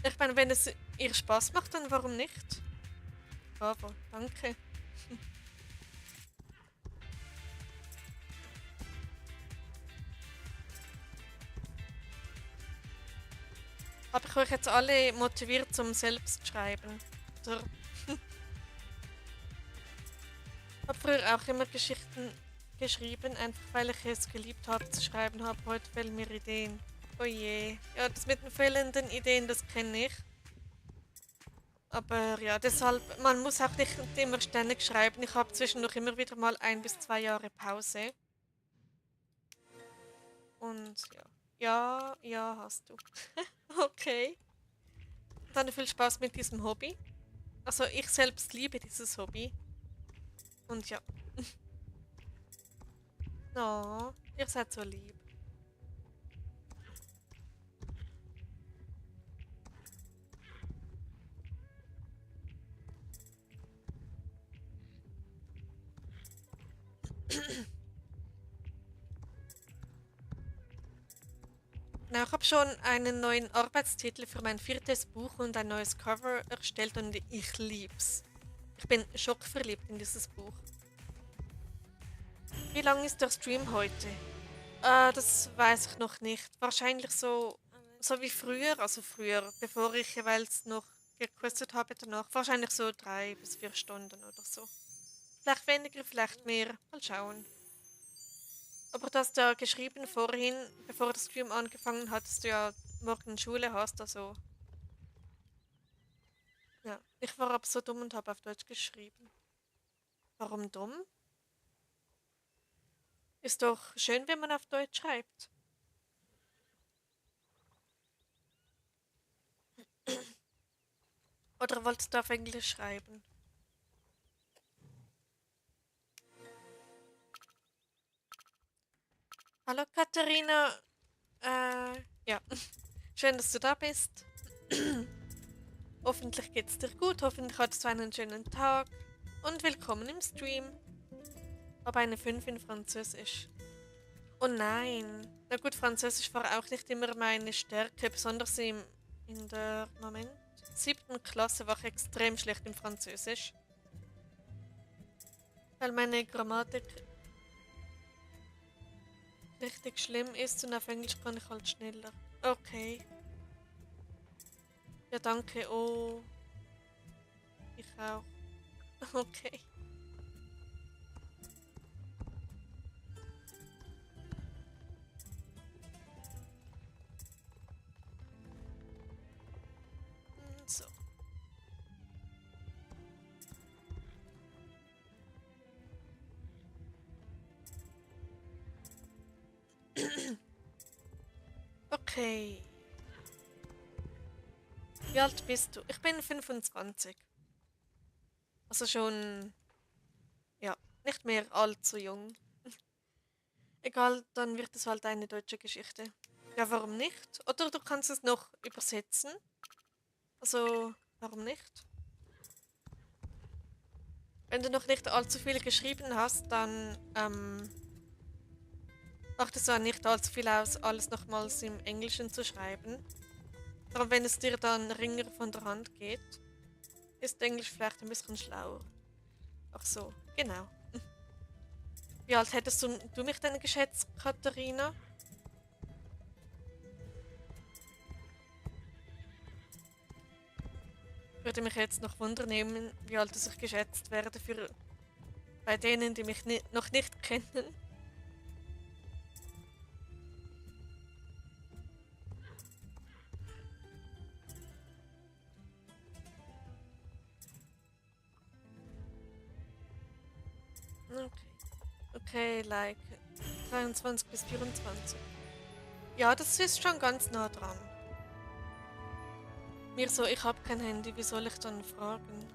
Ich meine, wenn es ihr Spaß macht, dann warum nicht? Bravo, danke. Habe ich euch jetzt alle motiviert zum Selbstschreiben? Oder? Habe früher auch immer Geschichten geschrieben, einfach weil ich es geliebt habe zu schreiben, habe heute fehlen mir Ideen. Oh je. Ja, das mit den fehlenden Ideen, das kenne ich. Aber ja, deshalb, man muss auch nicht immer ständig schreiben. Ich habe zwischendurch immer wieder mal 1 bis 2 Jahre Pause. Und ja. Ja, ja, hast du. Okay. Dann viel Spaß mit diesem Hobby. Also ich selbst liebe dieses Hobby. Und ja. Oh, ihr seid so lieb. Na, ich habe schon einen neuen Arbeitstitel für mein 4. Buch und ein neues Cover erstellt und ich lieb's. Ich bin schockverliebt in dieses Buch. Wie lang ist der Stream heute? Das weiß ich noch nicht. Wahrscheinlich so wie früher, also früher, bevor ich jeweils noch gequestet habe danach. Wahrscheinlich so 3 bis 4 Stunden oder so. Vielleicht weniger, vielleicht mehr. Mal schauen. Aber du hast ja geschrieben vorhin, bevor der Stream angefangen hat, dass du ja morgen Schule hast, also. Ja. Ich war aber so dumm und habe auf Deutsch geschrieben. Warum dumm? Ist doch schön, wenn man auf Deutsch schreibt. Oder wolltest du auf Englisch schreiben? Hallo Katharina. Ja. Schön, dass du da bist. Hoffentlich geht's dir gut, hoffentlich hattest du einen schönen Tag. Und willkommen im Stream. Aber eine 5 in Französisch. Oh nein. Na gut, Französisch war auch nicht immer meine Stärke, besonders in der, Moment, 7. Klasse war ich extrem schlecht im Französisch. Weil meine Grammatik richtig schlimm ist und auf Englisch kann ich halt schneller. Okay. Ja, danke. Oh, ich auch. Okay. So. Okay. Wie alt bist du? Ich bin 25. Also schon, ja, nicht mehr allzu jung. Egal, dann wird es halt eine deutsche Geschichte. Ja, warum nicht? Oder du kannst es noch übersetzen. Also, warum nicht? Wenn du noch nicht allzu viel geschrieben hast, dann macht es ja nicht allzu viel aus, alles nochmals im Englischen zu schreiben. Aber wenn es dir dann ringer von der Hand geht, ist Englisch vielleicht ein bisschen schlauer. Ach so, genau. Wie alt hättest du mich denn geschätzt, Katharina? Würde mich jetzt noch wundern, wie alt ich geschätzt werde für bei denen, die mich noch nicht kennen. Okay. Okay, like 23 bis 24. Ja, das ist schon ganz nah dran. Mir so, ich habe kein Handy, wie soll ich dann fragen?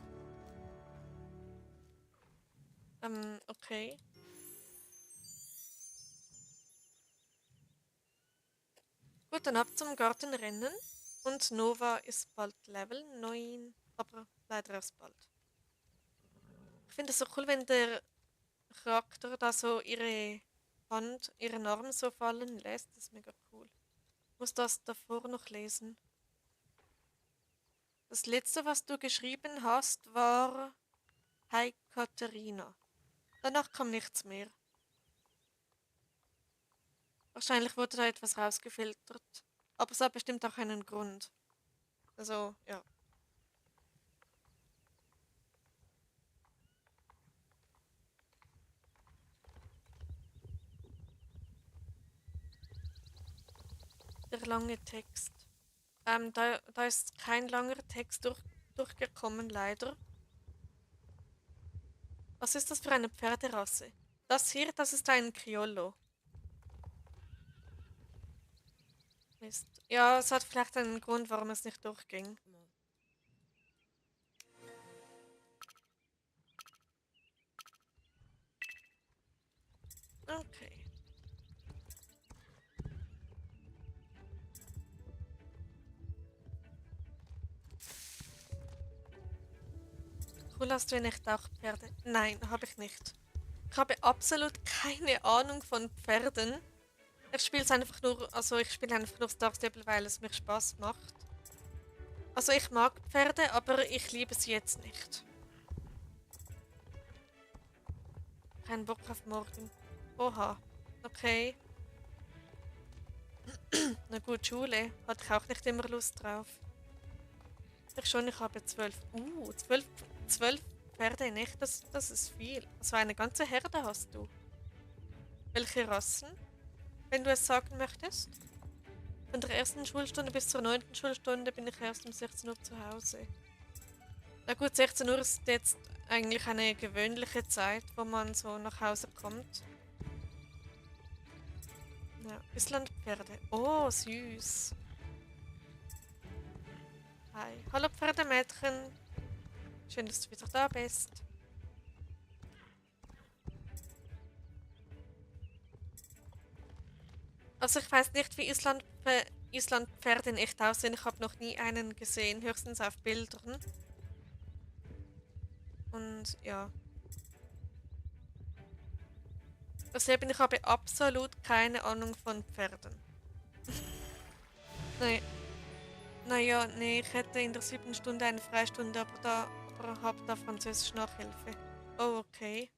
Okay. Gut, dann ab zum Gartenrennen. Und Nova ist bald Level 9, aber leider erst bald. Ich finde es so cool, wenn der Charakter da so ihre Hand, ihren Arm so fallen lässt. Das ist mega cool. Ich muss das davor noch lesen. Das letzte, was du geschrieben hast, war Hi Katharina. Danach kam nichts mehr. Wahrscheinlich wurde da etwas rausgefiltert. Aber es hat bestimmt auch einen Grund. Also, ja. Der lange Text. Da ist kein langer Text durchgekommen, leider. Was ist das für eine Pferderasse? Das hier, das ist ein Criollo. Mist. Ja, es hat vielleicht einen Grund, warum es nicht durchging. Okay. Cool, hast du nicht auch Pferde? Nein, habe ich nicht. Ich habe absolut keine Ahnung von Pferden. Ich spiele es einfach nur, also ich spiele einfach nur Star Stable, weil es mir Spaß macht. Also ich mag Pferde, aber ich liebe sie jetzt nicht. Kein Bock auf morgen. Oha. Okay. Na gut, Schule. Hatte ich auch nicht immer Lust drauf. Ich schon, ich habe 12. 12 Pferde nicht, das ist viel. Also eine ganze Herde hast du. Welche Rassen, wenn du es sagen möchtest? Von der ersten Schulstunde bis zur 9. Schulstunde bin ich erst um 16 Uhr zu Hause. Na gut, 16 Uhr ist jetzt eigentlich eine gewöhnliche Zeit, wo man so nach Hause kommt. Ja, Islandpferde. Oh, süß. Hi. Hallo Pferdemädchen. Schön, dass du wieder da bist. Also ich weiß nicht, wie Islandpferde in echt aussehen. Ich habe noch nie einen gesehen, höchstens auf Bildern. Und ja. Also eben, ich habe absolut keine Ahnung von Pferden. Nee, naja, nee, ich hätte in der 7. Stunde eine Freistunde, aber habe da Französisch Nachhilfe. Oh, okay.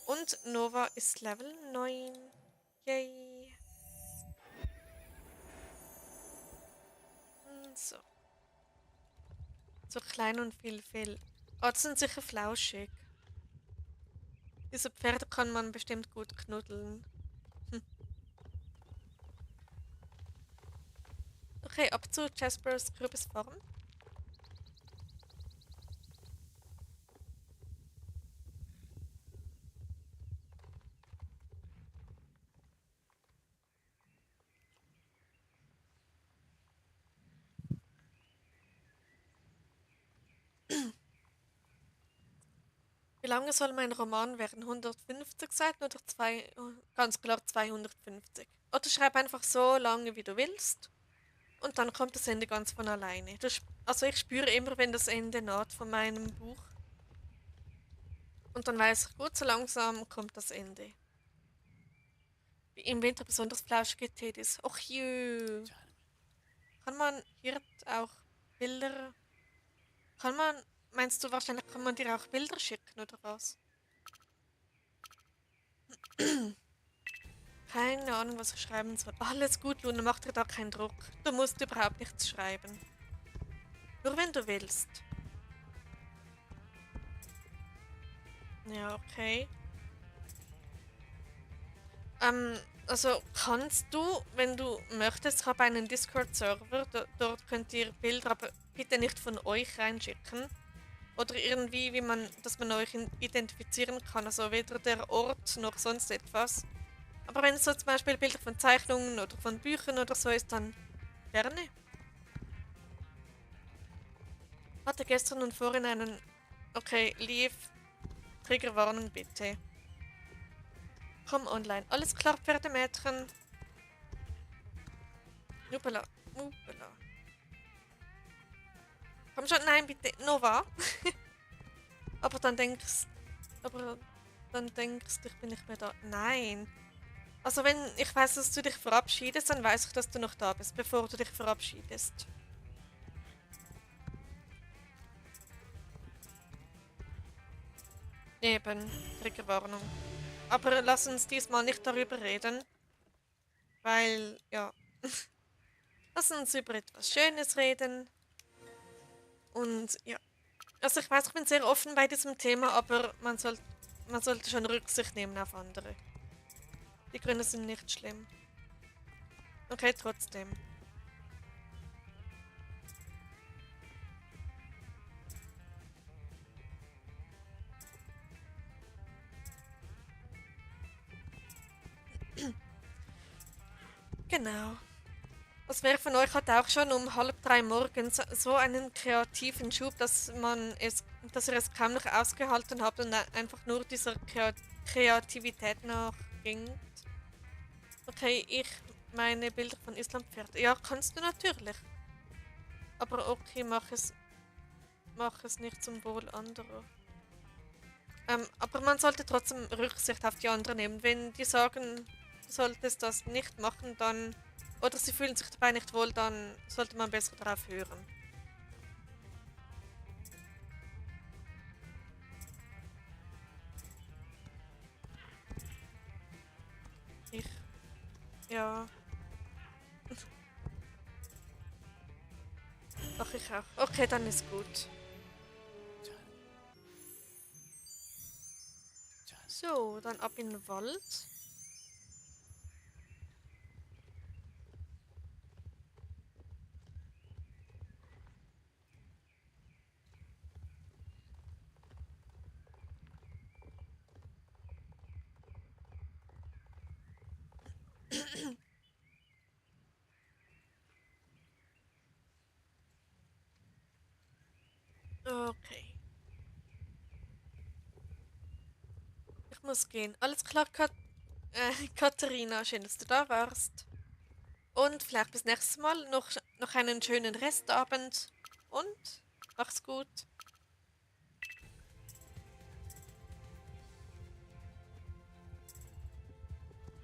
Und Nova ist Level 9. Yay. So. So klein und viel. Oh, das sind sicher flauschig. Diese Pferde kann man bestimmt gut knuddeln. Hm. Okay, ab zu Jaspers Kürbisfarm. Wie lange soll mein Roman werden? 150 Seiten oder zwei? Oh, ganz klar 250. Oder schreib einfach so lange, wie du willst. Und dann kommt das Ende ganz von alleine. Also ich spüre immer, wenn das Ende naht von meinem Buch. Und dann weiß ich, gut, so langsam kommt das Ende. Wie im Winter besonders flauschige Teddys. Och jö. Kann man hier auch Bilder Kann man, meinst du, wahrscheinlich kann man dir auch Bilder schicken oder was? Keine Ahnung, was ich schreiben soll. Alles gut, Luna, mach dir da keinen Druck. Du musst überhaupt nichts schreiben. Nur wenn du willst. Ja, okay. Also kannst du, wenn du möchtest, ich habe einen Discord-Server, dort könnt ihr Bilder, aber bitte nicht von euch reinschicken. Oder irgendwie, wie man, dass man euch identifizieren kann. Also weder der Ort noch sonst etwas. Aber wenn es so zum Beispiel Bilder von Zeichnungen oder von Büchern oder so ist, dann gerne. Hatte gestern und vorhin einen. Okay, lief. Triggerwarnung bitte. Komm online. Alles klar, Pferdemädchen. Nubela. Nubela. Komm schon, nein, bitte. Nova. aber dann denkst. Aber dann denkst du, ich bin nicht mehr da. Nein. Also wenn ich weiß, dass du dich verabschiedest, dann weiß ich, dass du noch da bist, bevor du dich verabschiedest. Eben, Triggerwarnung. Aber lass uns diesmal nicht darüber reden, weil, ja, lass uns über etwas Schönes reden. Und ja, also ich weiß, ich bin sehr offen bei diesem Thema, aber man sollte schon Rücksicht nehmen auf andere. Die Gründe sind nicht schlimm. Okay, trotzdem. Genau. Was wer von euch hat auch schon um halb drei morgens so einen kreativen Schub, dass er es kaum noch ausgehalten hat und einfach nur dieser Kreativität nachging? Okay, ich meine Bilder von Islampferd. Ja, kannst du natürlich. Aber okay, mach es nicht zum Wohl anderer. Aber man sollte trotzdem Rücksicht auf die anderen nehmen. Wenn die sagen, du solltest das nicht machen, dann. Oder sie fühlen sich dabei nicht wohl, dann sollte man besser darauf hören. Ich. Ja. Doch, ich auch. Okay, dann ist gut. So, dann ab in den Wald. Okay. Ich muss gehen. Alles klar, Katharina. Schön, dass du da warst. Und vielleicht bis nächstes Mal. Noch einen schönen Restabend. Und mach's gut.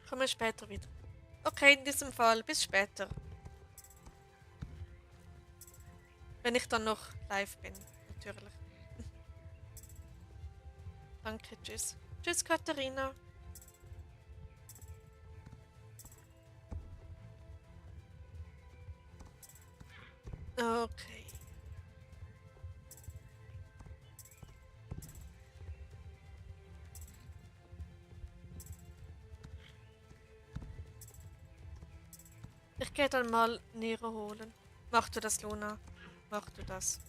Kommen später wieder. Okay, in diesem Fall bis später. Wenn ich dann noch live bin, natürlich. Danke, tschüss. Tschüss, Katharina. Okay. Ich gehe dann mal Nero holen. Mach du das, Luna? Mach du das?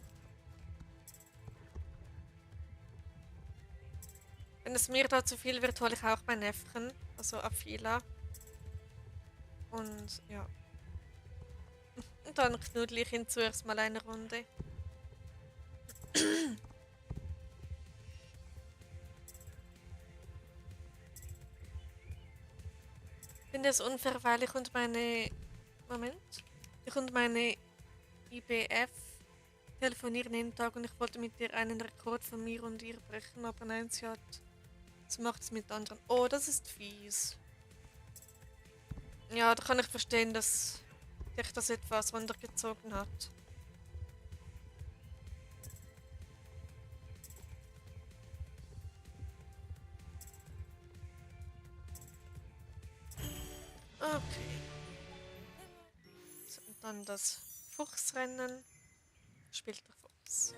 Wenn es mir da zu viel wird, hole ich auch mein Nefchen, also Afila. Und ja. Und dann knuddel ich ihn zuerst mal eine Runde. Ich finde es unfair, weil ich und meine. Moment. Ich und meine IBF telefonieren jeden Tag und ich wollte mit ihr einen Rekord von mir und ihr brechen, aber nein, sie macht es mit anderen. Oh, das ist fies. Ja, da kann ich verstehen, dass dich das etwas runtergezogen hat. Okay. So, und dann das Fuchsrennen. Spielt der Fuchs.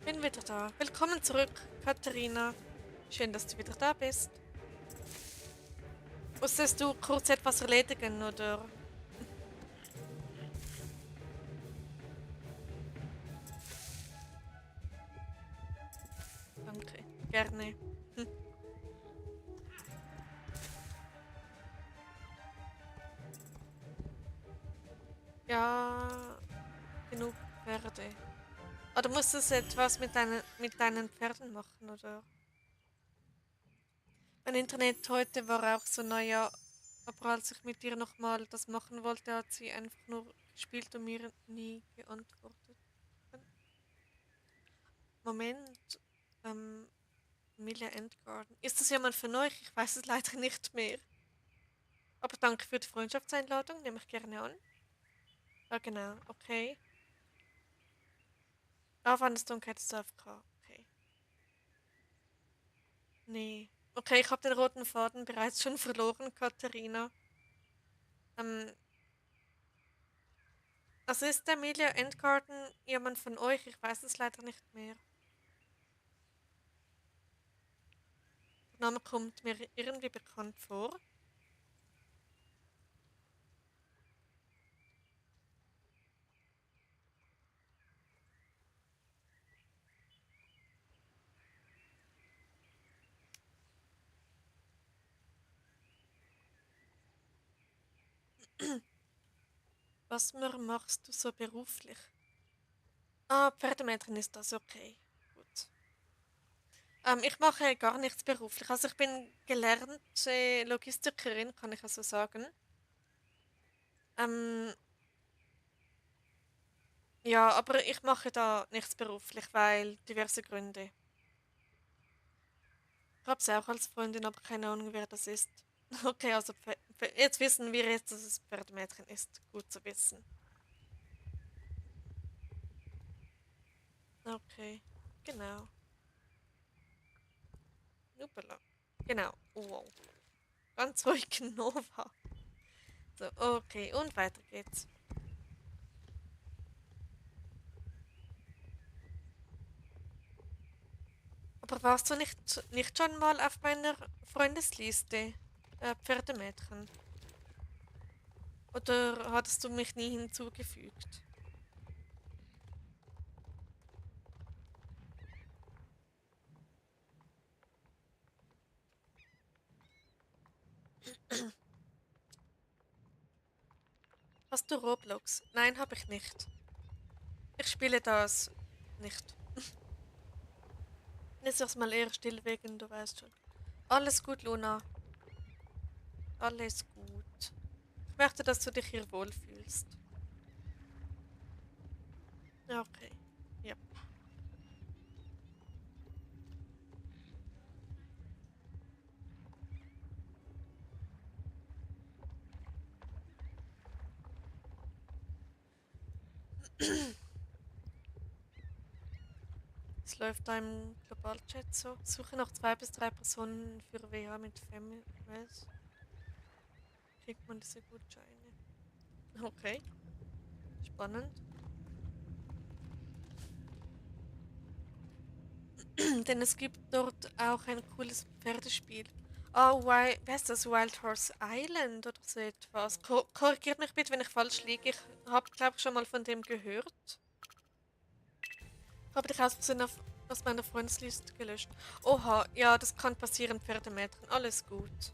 Bin wieder da. Willkommen zurück, Katharina. Schön, dass du wieder da bist. Musstest du kurz etwas erledigen, oder? Danke. Gerne. Hm. Ja, genug Pferde. Ah, du musstest etwas mit deinen Pferden machen, oder? Mein Internet heute war auch so, naja, aber als ich mit ihr nochmal das machen wollte, hat sie einfach nur gespielt und mir nie geantwortet. Moment, ähm, Emilia Endgarden. Ist das jemand von euch? Ich weiß es leider nicht mehr. Aber danke für die Freundschaftseinladung, nehme ich gerne an. Ah, genau, okay. Ah, Wandersdunkel hättest du AFK. Okay. Nee. Okay, ich habe den roten Faden bereits schon verloren, Katharina. Ähm, also ist der Emilia Endgarden jemand von euch? Ich weiß es leider nicht mehr. Der Name kommt mir irgendwie bekannt vor. Was machst du so beruflich? Ah, Pferdemädchen ist das, okay. Gut. Ich mache gar nichts beruflich. Also ich bin gelernte Logistikerin, kann ich also sagen. Ähm, ja, aber ich mache da nichts beruflich, weil diverse Gründe. Ich habe sie auch als Freundin, aber keine Ahnung, wer das ist. Okay, also jetzt wissen wir jetzt, dass es Pferdemädchen ist. Gut zu wissen. Okay, genau. Nubela. Genau. Wow. Ganz ruhig, Nova. So, okay, und weiter geht's. Aber warst du nicht schon mal auf meiner Freundesliste, Pferdemädchen? Oder hattest du mich nie hinzugefügt? Hast du Roblox? Nein, habe ich nicht. Ich spiele das nicht. Jetzt erstmal eher still wegen, du weißt schon. Alles gut, Luna. Alles gut. Ich möchte, dass du dich hier wohlfühlst. Okay. Ja. Es läuft da im Globalchat so. Suche noch 2 bis 3 Personen für WH mit Females. Kriegt man diese Gutscheine. Okay, spannend. Denn es gibt dort auch ein cooles Pferdespiel. Oh, wie heißt das? Wild Horse Island oder so etwas. Korrigiert mich bitte, wenn ich falsch liege. Ich habe, glaube ich, schon mal von dem gehört. Habe dich aus Versehen aus meiner Freundesliste gelöscht. Oha, ja, das kann passieren, Pferdemädchen. Alles gut.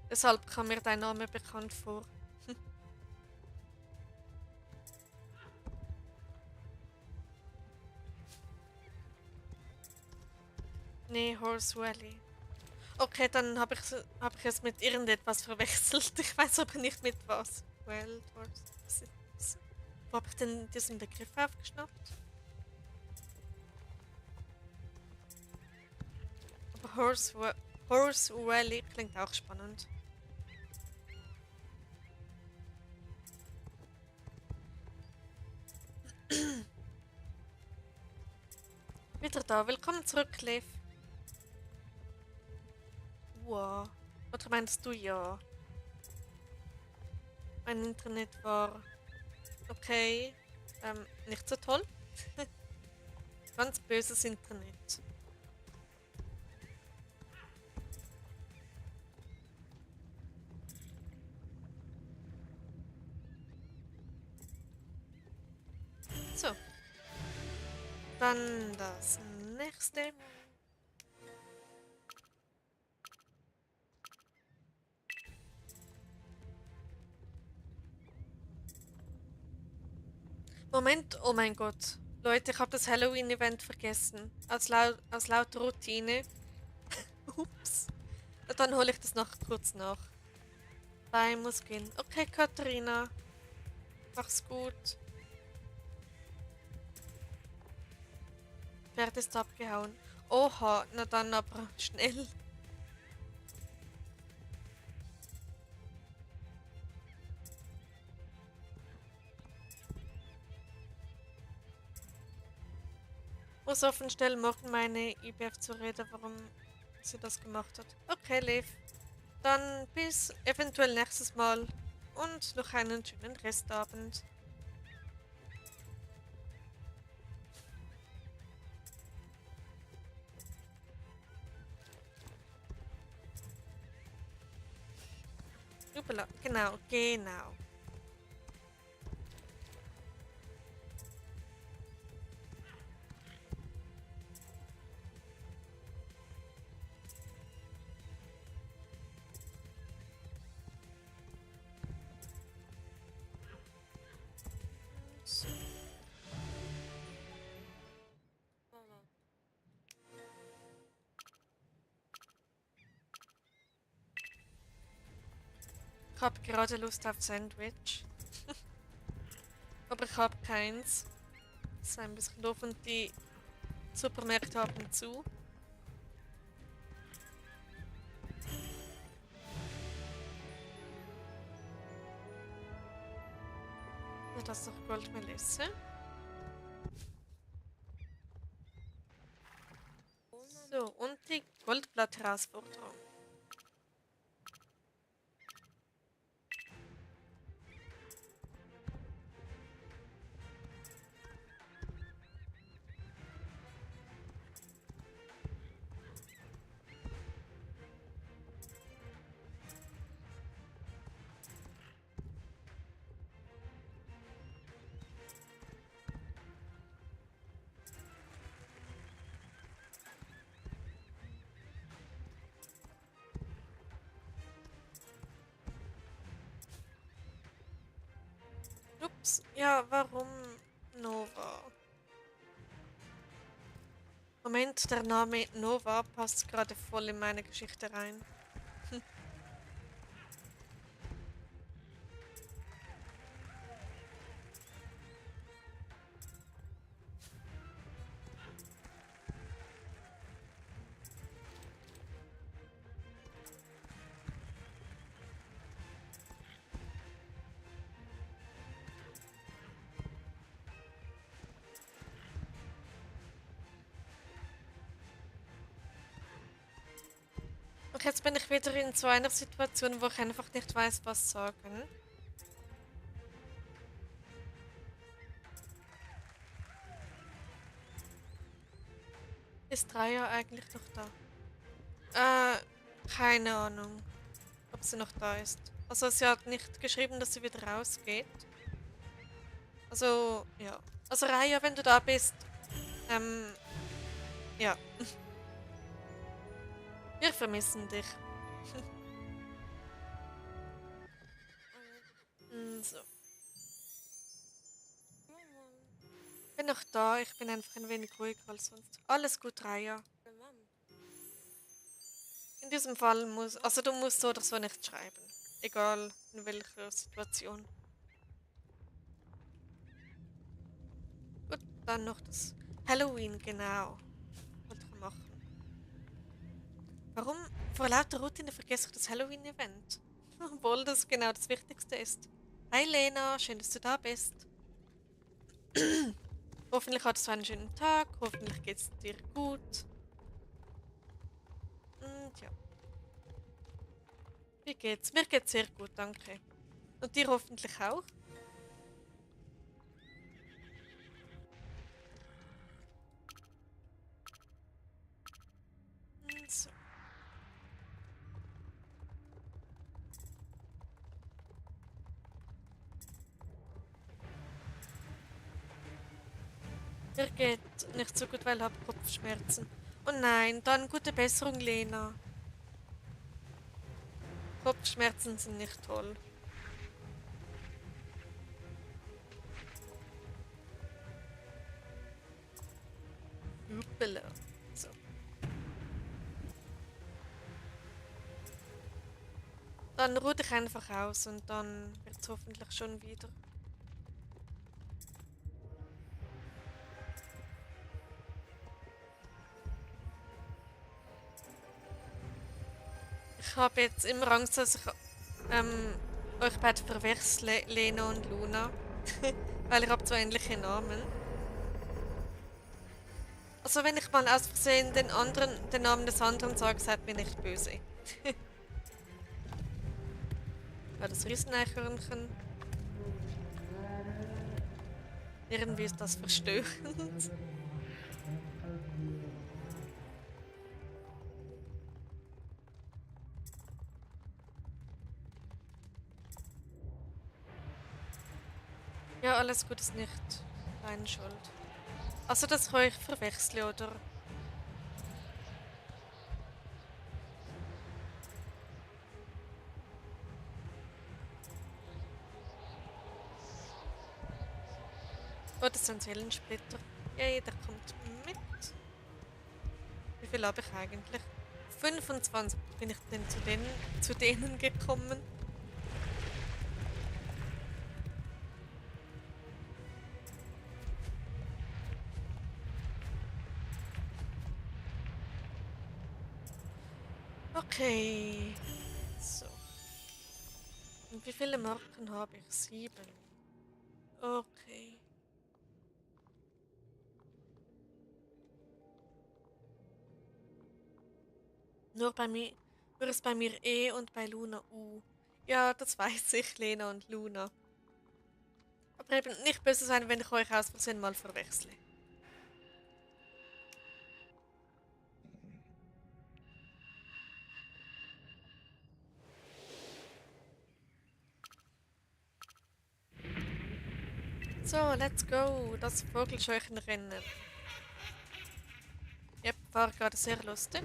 Deshalb kam mir dein Name bekannt vor. Nee, Horse Valley. Okay, dann hab ich es mit irgendetwas verwechselt. Ich weiß aber nicht mit was. Well, wo habe ich denn diesen Begriff aufgeschnappt? Aber Horse Valley klingt auch spannend. Wieder da. Willkommen zurück, Liv. Wow. Oder meinst du ja? Mein Internet war okay. Nicht so toll. Ganz böses Internet. So. Dann das nächste. Moment, oh mein Gott. Leute, ich habe das Halloween-Event vergessen. Aus lauter Routine. Ups. Dann hole ich das noch kurz nach. Bye, muss gehen. Okay, Katharina. Mach's gut. Pferd ist abgehauen. Oha, na dann aber schnell. Muss offen stellen, morgen meine IBF zur Rede, warum sie das gemacht hat. Okay, Liv. Dann bis eventuell nächstes Mal und noch einen schönen Restabend. Upala, genau, genau. So. Ich habe gerade Lust auf Sandwich. Aber ich habe keins. Das ist ein bisschen doof und die Supermärkte haben zu. Ja, das ist doch Goldmelisse. So, und die Goldblatt-Herausforderung. Ups, ja, warum Nova? Moment, der Name Nova passt gerade voll in meine Geschichte rein. Und jetzt bin ich wieder in so einer Situation, wo ich einfach nicht weiß, was sagen. Ist Raya eigentlich noch da? Keine Ahnung, ob sie noch da ist. Also sie hat nicht geschrieben, dass sie wieder rausgeht. Also, ja. Also Raya, wenn du da bist, ja. Wir vermissen dich. So. Bin noch da, ich bin einfach ein wenig ruhiger als sonst. Alles gut, Raya. In diesem Fall also du musst so oder so nicht schreiben. Egal in welcher Situation. dann noch das Halloween, genau. Wollte ich machen. Warum vor lauter Routine vergesse ich das Halloween-Event? Obwohl das genau das Wichtigste ist. Hi Lena, schön, dass du da bist. Hoffentlich hattest du einen schönen Tag, hoffentlich geht's dir gut. Und ja, wie geht's? Mir geht's sehr gut, danke. Und dir hoffentlich auch? So. Mir geht nicht so gut, weil ich habe Kopfschmerzen. Oh nein, dann gute Besserung, Lena. Kopfschmerzen sind nicht toll. Uppele. So. Dann ruh dich einfach aus und dann wird es hoffentlich schon wieder. Ich habe jetzt immer Angst, dass ich euch beide verwechsle, Lena und Luna. Weil ich habe zwei ähnliche Namen. Also wenn ich mal aus Versehen den Namen des anderen sage, seid mir nicht böse. Ja, das Rieseneichhörnchen. Irgendwie ist das verstörend. Ja, alles gut ist nicht deine Schuld. Also das kann ich verwechseln, oder? Oh, das sind Seelensplitter. Yay, der kommt mit. Wie viel habe ich eigentlich? 25 bin ich denn zu denen gekommen. Okay. So. Und wie viele Marken habe ich? 7. Okay. Nur ist bei mir E und bei Luna U. Ja, das weiß ich, Lena und Luna. Aber eben nicht böse sein, wenn ich euch aus Versehen mal verwechsle. So, let's go. Das Vogelscheuchenrennen. Yep, war gerade sehr lustig.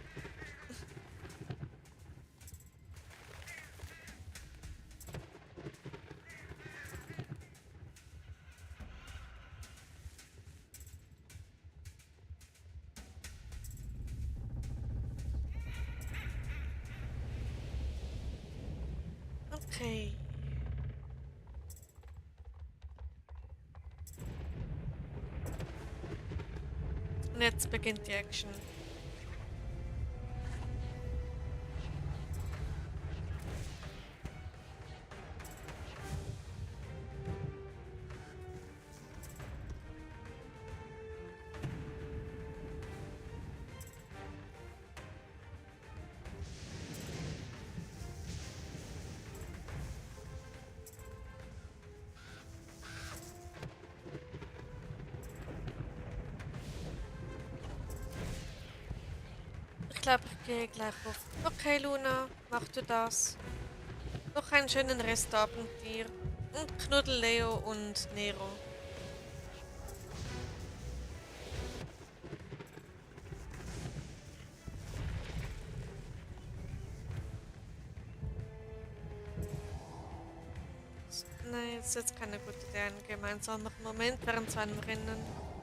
Okay. Und jetzt beginnt die Action. Ich glaube, ich gehe gleich auf. Okay, Luna, mach du das. Noch einen schönen Restabend dir. Und Knuddel Leo und Nero. Nein, das ist jetzt keine gute Idee. Ein gemeinsamer Moment während so einem Rennen.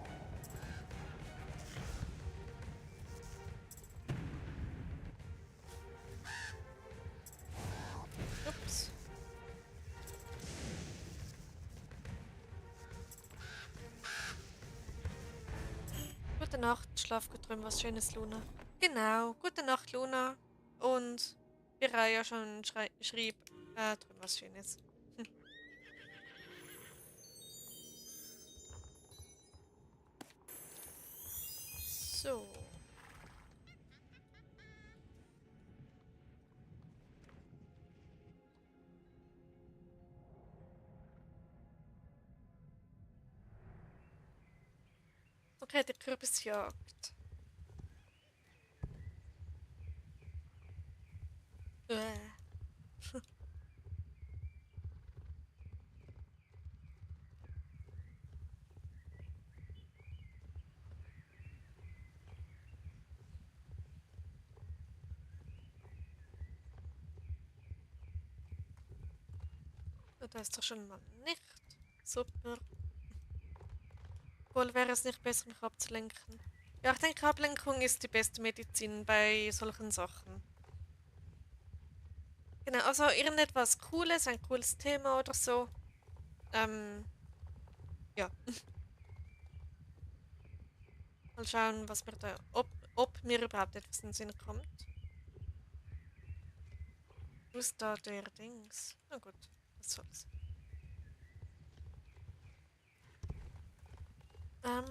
Ups. Nacht, schlaf gut drin, was Schönes, Luna. Genau, gute Nacht, Luna. Und wie Raya schon schrieb, drin was Schönes. So. Okay, die Kürbisjagd. Äh. Da ist doch schon mal nicht. Super. Wohl wäre es nicht besser, mich abzulenken. Ja, ich denke, Ablenkung ist die beste Medizin bei solchen Sachen. Genau, also irgendetwas Cooles, ein cooles Thema oder so. Ja. Mal schauen, was mir da, ob mir überhaupt etwas in den Sinn kommt. Wo ist da der Dings? Na gut, was soll's. Ähm,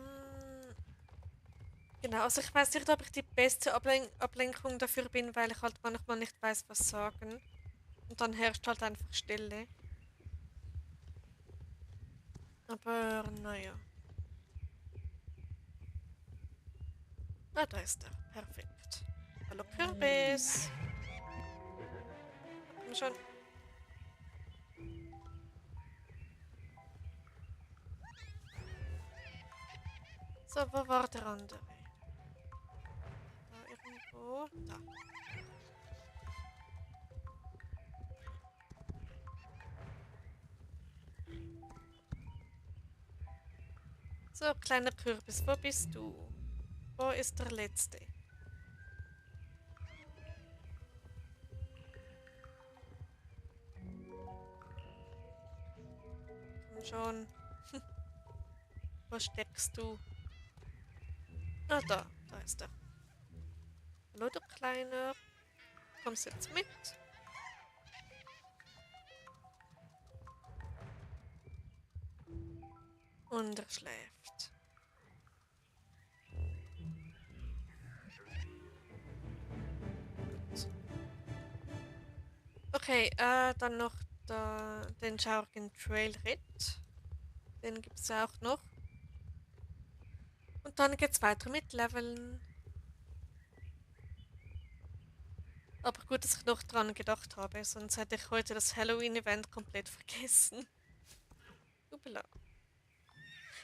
genau, also ich weiß nicht, ob ich die beste Ablenkung dafür bin, weil ich halt manchmal nicht weiß, was sagen. Und dann herrscht halt einfach Stille. Aber naja. Ah, da ist er. Perfekt. Hallo Kürbis. Komm schon. So, wo war der andere? Da irgendwo. Da. So, kleiner Kürbis, wo bist du? Wo ist der letzte? Komm schon. Wo steckst du? Ah, da ist er. Hallo, du Kleiner. Kommst jetzt mit? Und er schläft. Gut. Okay, dann noch den Schaurigen Trail Ritt. Den gibt es auch noch. Und dann geht's weiter mit Leveln. Aber gut, dass ich noch dran gedacht habe, sonst hätte ich heute das Halloween-Event komplett vergessen. Upala.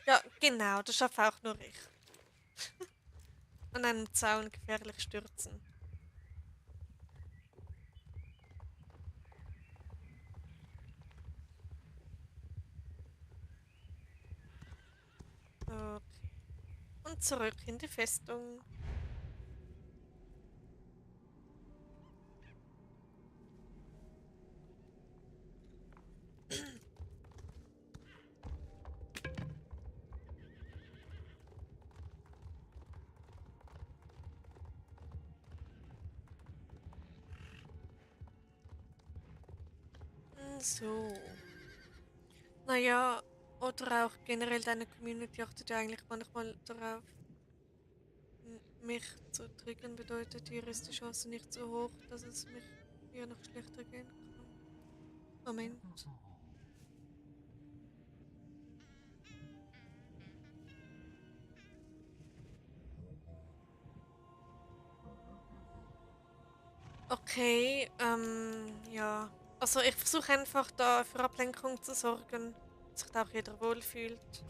Ja, genau, das schaffe auch nur ich. An einem Zaun gefährlich stürzen. Okay. Und zurück in die Festung. So. Naja, oder auch generell deine Community achtet ja eigentlich manchmal darauf, mich zu triggern, bedeutet, hier ist die Chance nicht so hoch, dass es mich hier noch schlechter gehen kann. Moment. Okay, ja. Also ich versuche einfach da für Ablenkung zu sorgen, dass sich da auch jeder wohlfühlt.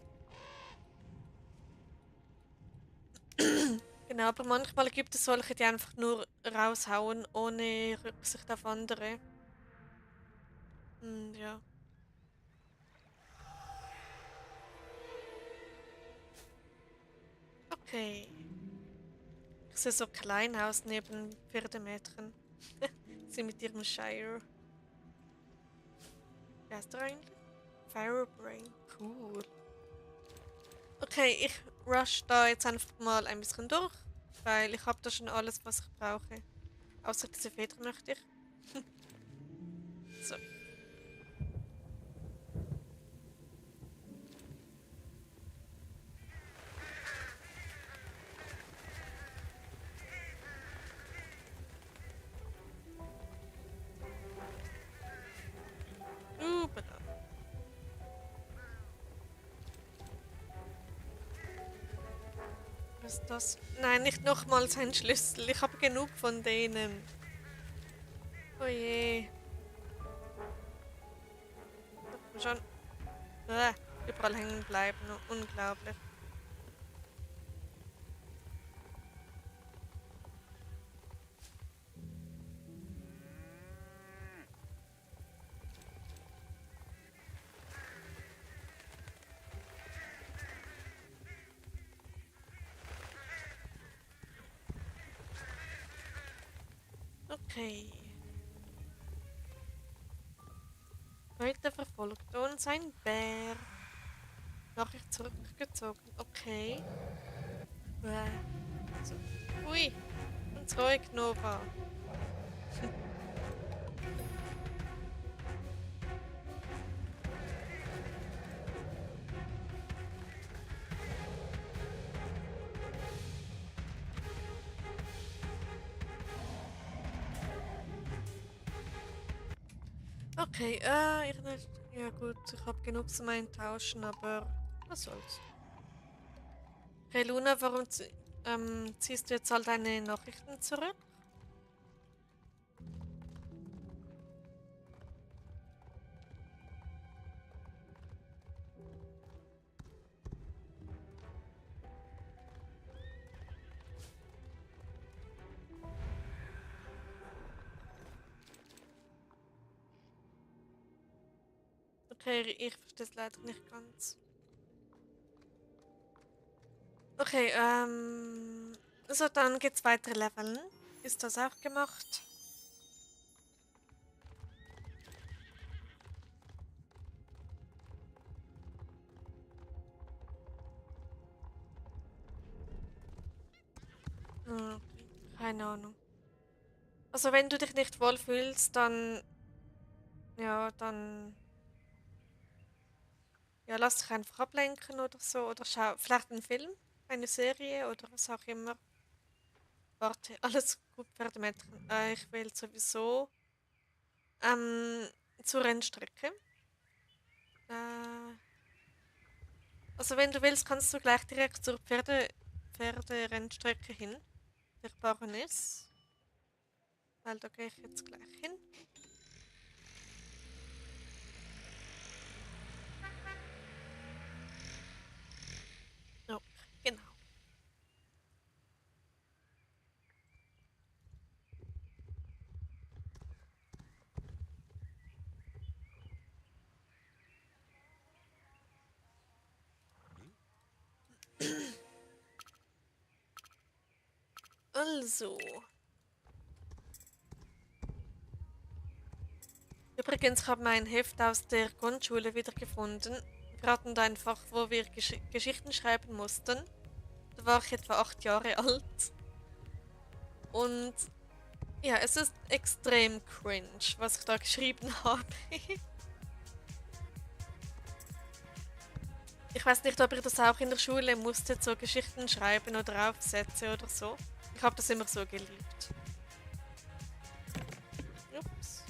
Genau, aber manchmal gibt es solche, die einfach nur raushauen, ohne Rücksicht auf andere. Ja. Okay. Ich sehe so klein aus neben Pferdemädchen. Sie mit ihrem Shire. Wer ist der eigentlich? Firebrain. Cool. Okay, ich rush da jetzt einfach mal ein bisschen durch, weil ich habe da schon alles, was ich brauche. Außer diese Feder möchte ich. So. Bitte. Was ist das? Nein, nicht nochmals ein Schlüssel. Ich habe genug von denen. Oh je. Schon überall hängen bleiben. Unglaublich. Okay. Heute verfolgt uns ein Bär. Nachricht zurückgezogen. Okay. So. Ui. Und zurück, Nova. Okay, ja gut, ich habe genug zum Eintauschen, aber was soll's. Hey Luna, warum ziehst du jetzt all deine Nachrichten zurück? Okay, ich verstehe es leider nicht ganz. Okay, so dann geht's weiter leveln. Ist das auch gemacht? Okay, keine Ahnung. Also wenn du dich nicht wohlfühlst, dann ja, dann ja, lass dich einfach ablenken oder so oder schau vielleicht einen Film, eine Serie oder was auch immer. Warte, alles gut, Pferdemädchen. Ich will sowieso ähm, zur Rennstrecke. Äh, also wenn du willst, kannst du gleich direkt zur Pferderennstrecke hin, der Baroness. Weil da gehe ich jetzt gleich hin. Ja, genau. Also. Übrigens, ich habe mein Heft aus der Grundschule wiedergefunden. Wir hatten da ein Fach, wo wir Geschichten schreiben mussten. Da war ich etwa 8 Jahre alt. Und ja, es ist extrem cringe, was ich da geschrieben habe. Ich weiß nicht, ob ihr das auch in der Schule musstet, so Geschichten schreiben oder Aufsätze oder so. Ich habe das immer so geliebt. Ups.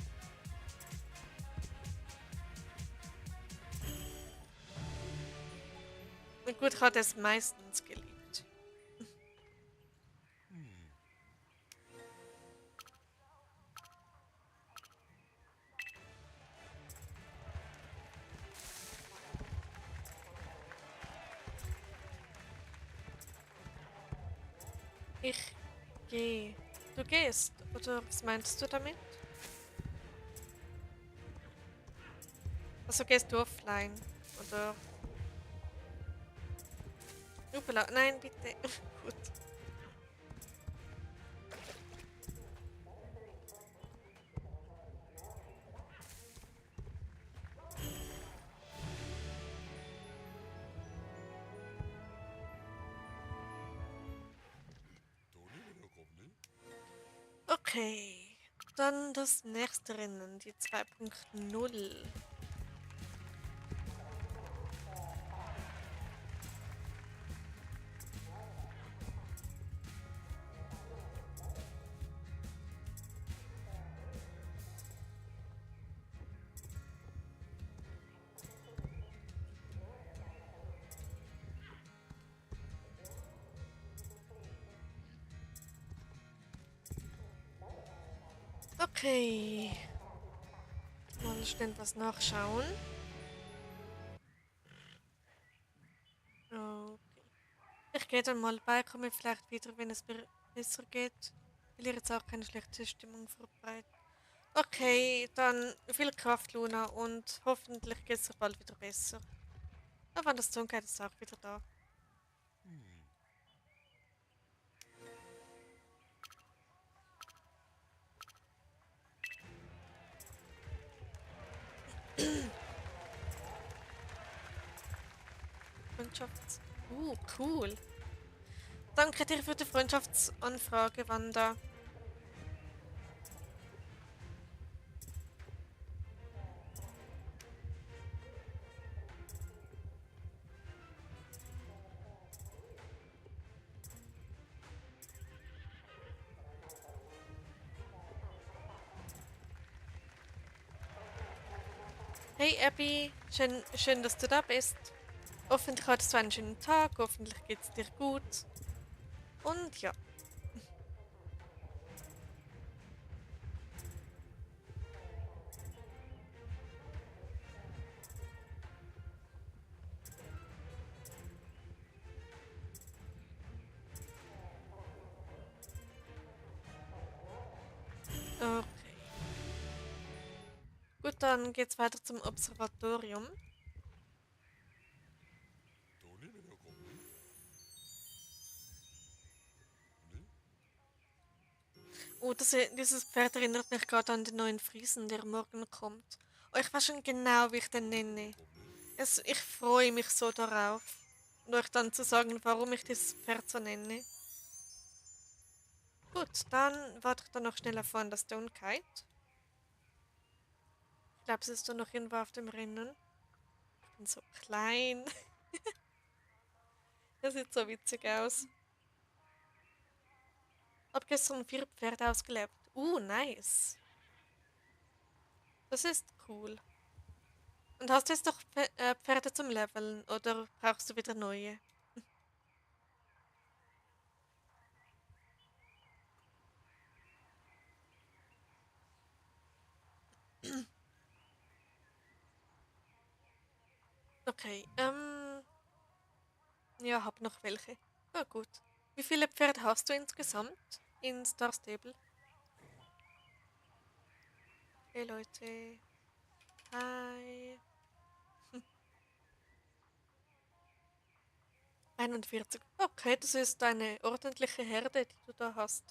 Und gut, ich hatte es meistens geliebt. Ich gehe. Du gehst? Oder was meinst du damit? Also gehst du offline? Oder. Upala. Nein, bitte. Gut. Okay. Dann das nächste Rennen, die 2.0. Okay. Mal schnell was nachschauen. Okay. Ich gehe dann mal bei, komme vielleicht wieder, wenn es mir besser geht. Ich will jetzt auch keine schlechte Stimmung verbreiten. Okay, dann viel Kraft, Luna, und hoffentlich geht es dir bald wieder besser. Aber wenn das Ton geht, ist es auch wieder da. Freundschafts... cool. Danke dir für die Freundschaftsanfrage, Wanda. Hey Abby, schön, dass du da bist. Hoffentlich hattest du einen schönen Tag, hoffentlich geht's dir gut. Und ja. Okay. Gut, dann geht's weiter zum Observatorium. Oh, dieses Pferd erinnert mich gerade an den neuen Friesen, der morgen kommt. Oh, ich weiß schon genau, wie ich den nenne. Ich freue mich so darauf. Und euch dann zu sagen, warum ich dieses Pferd so nenne. Gut, dann warte ich dann noch schnell auf Wanda Stone Kite. Ich glaube, sie ist doch noch irgendwo auf dem Rennen. Ich bin so klein. Das sieht so witzig aus. Hab gestern 4 Pferde ausgelebt. Nice. Das ist cool. Und hast du jetzt noch Pferde zum Leveln oder brauchst du wieder neue? Okay, ja, hab noch welche. Ah, gut. Wie viele Pferde hast du insgesamt in Star Stable? Hey Leute. Hi. 41. Okay, das ist eine ordentliche Herde, die du da hast.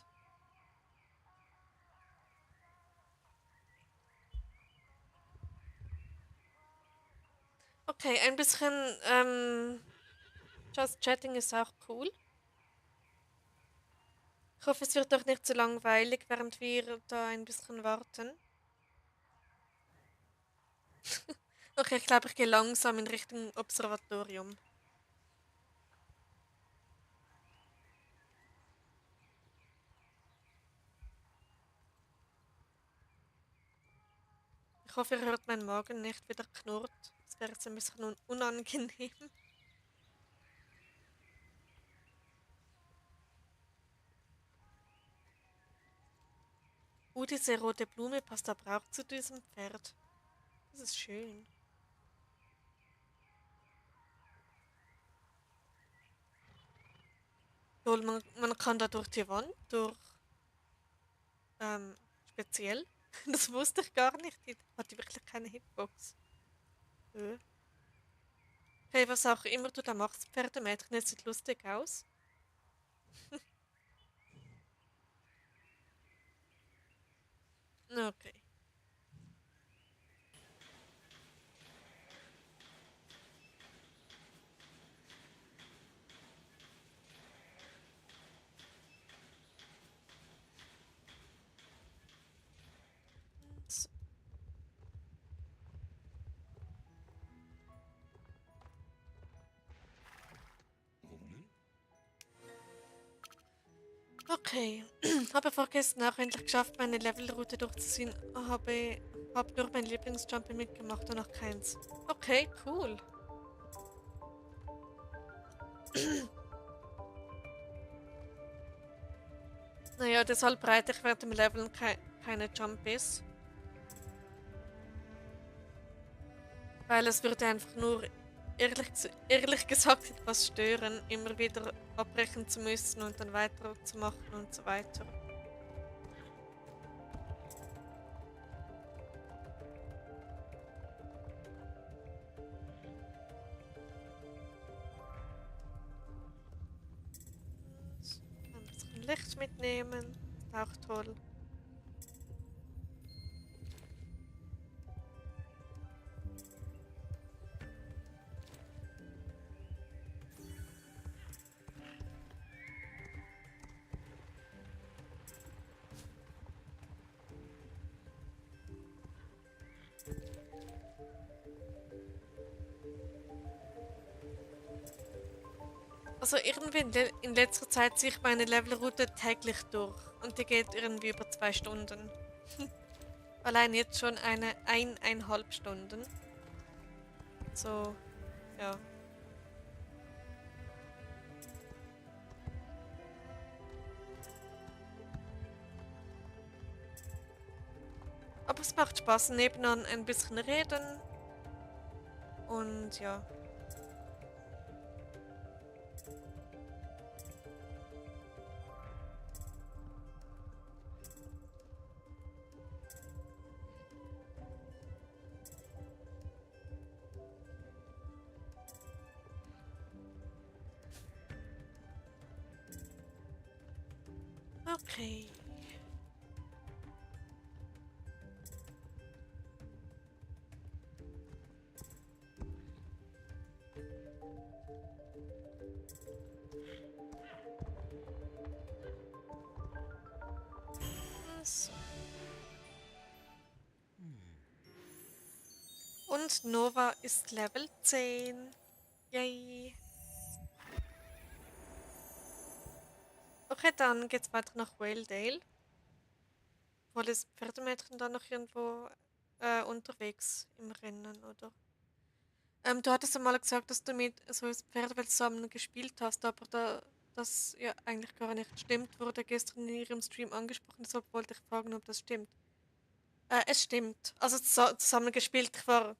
Okay, ein bisschen Just Chatting ist auch cool. Ich hoffe, es wird doch nicht zu langweilig, während wir da ein bisschen warten. Okay, ich glaube, ich gehe langsam in Richtung Observatorium. Ich hoffe, ihr hört meinen Magen nicht wieder knurrt. Das wäre jetzt ein bisschen unangenehm. Diese rote Blume passt aber auch zu diesem Pferd. Das ist schön. Lol, man kann da durch die Wand, speziell. Das wusste ich gar nicht. Die hatte wirklich keine Hitbox. Äh. Hey, was auch immer du da machst, Pferdemädchen, es sieht lustig aus. Okay. Okay. Habe vorgestern auch endlich geschafft, meine Levelroute durchzuziehen. Habe nur mein Lieblingsjump mitgemacht und noch keins. Okay, cool. Naja, deshalb breite ich während dem Leveln keine Jumpies. Weil es würde einfach nur, ehrlich gesagt, etwas stören, immer wieder abbrechen zu müssen und dann weiterzumachen und so weiter. Ein bisschen Licht mitnehmen, ist auch toll. Also irgendwie in letzter Zeit ziehe ich meine Levelroute täglich durch und die geht irgendwie über 2 Stunden. Allein jetzt schon eineinhalb Stunden. So, ja. Aber es macht Spaß, nebenan ein bisschen reden und ja. Okay. So. Und Nova ist Level 10. Yay. Okay, dann geht's weiter nach Waledale. Wohl ist Pferdemädchen dann noch irgendwo unterwegs im Rennen, oder? Du hattest ja mal gesagt, dass du mit so Pferdewelt zusammen gespielt hast, aber das ja eigentlich gar nicht stimmt, wurde gestern in ihrem Stream angesprochen, deshalb wollte ich fragen, ob das stimmt. Es stimmt. Also zusammen gespielt, ich war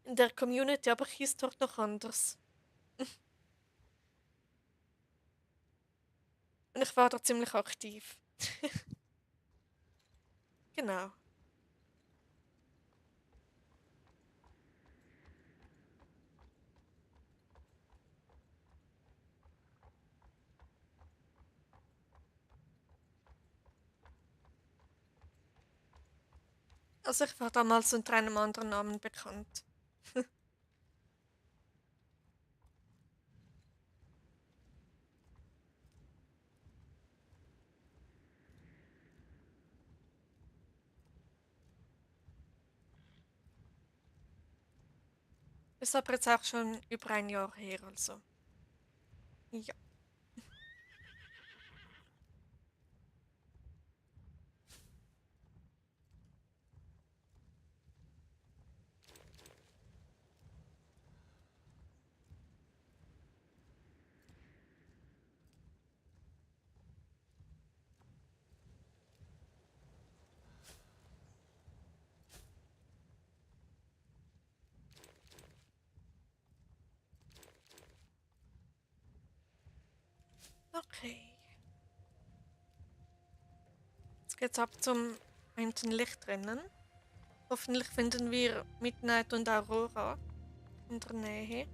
in der Community, aber ich hieß dort noch anders. Und ich war da ziemlich aktiv. Genau. Also ich war damals unter einem anderen Namen bekannt. Ist aber jetzt auch schon über ein Jahr her, also. Ja. Okay. Jetzt geht's ab zum einen Lichtrennen. Hoffentlich finden wir Midnight und Aurora in der Nähe.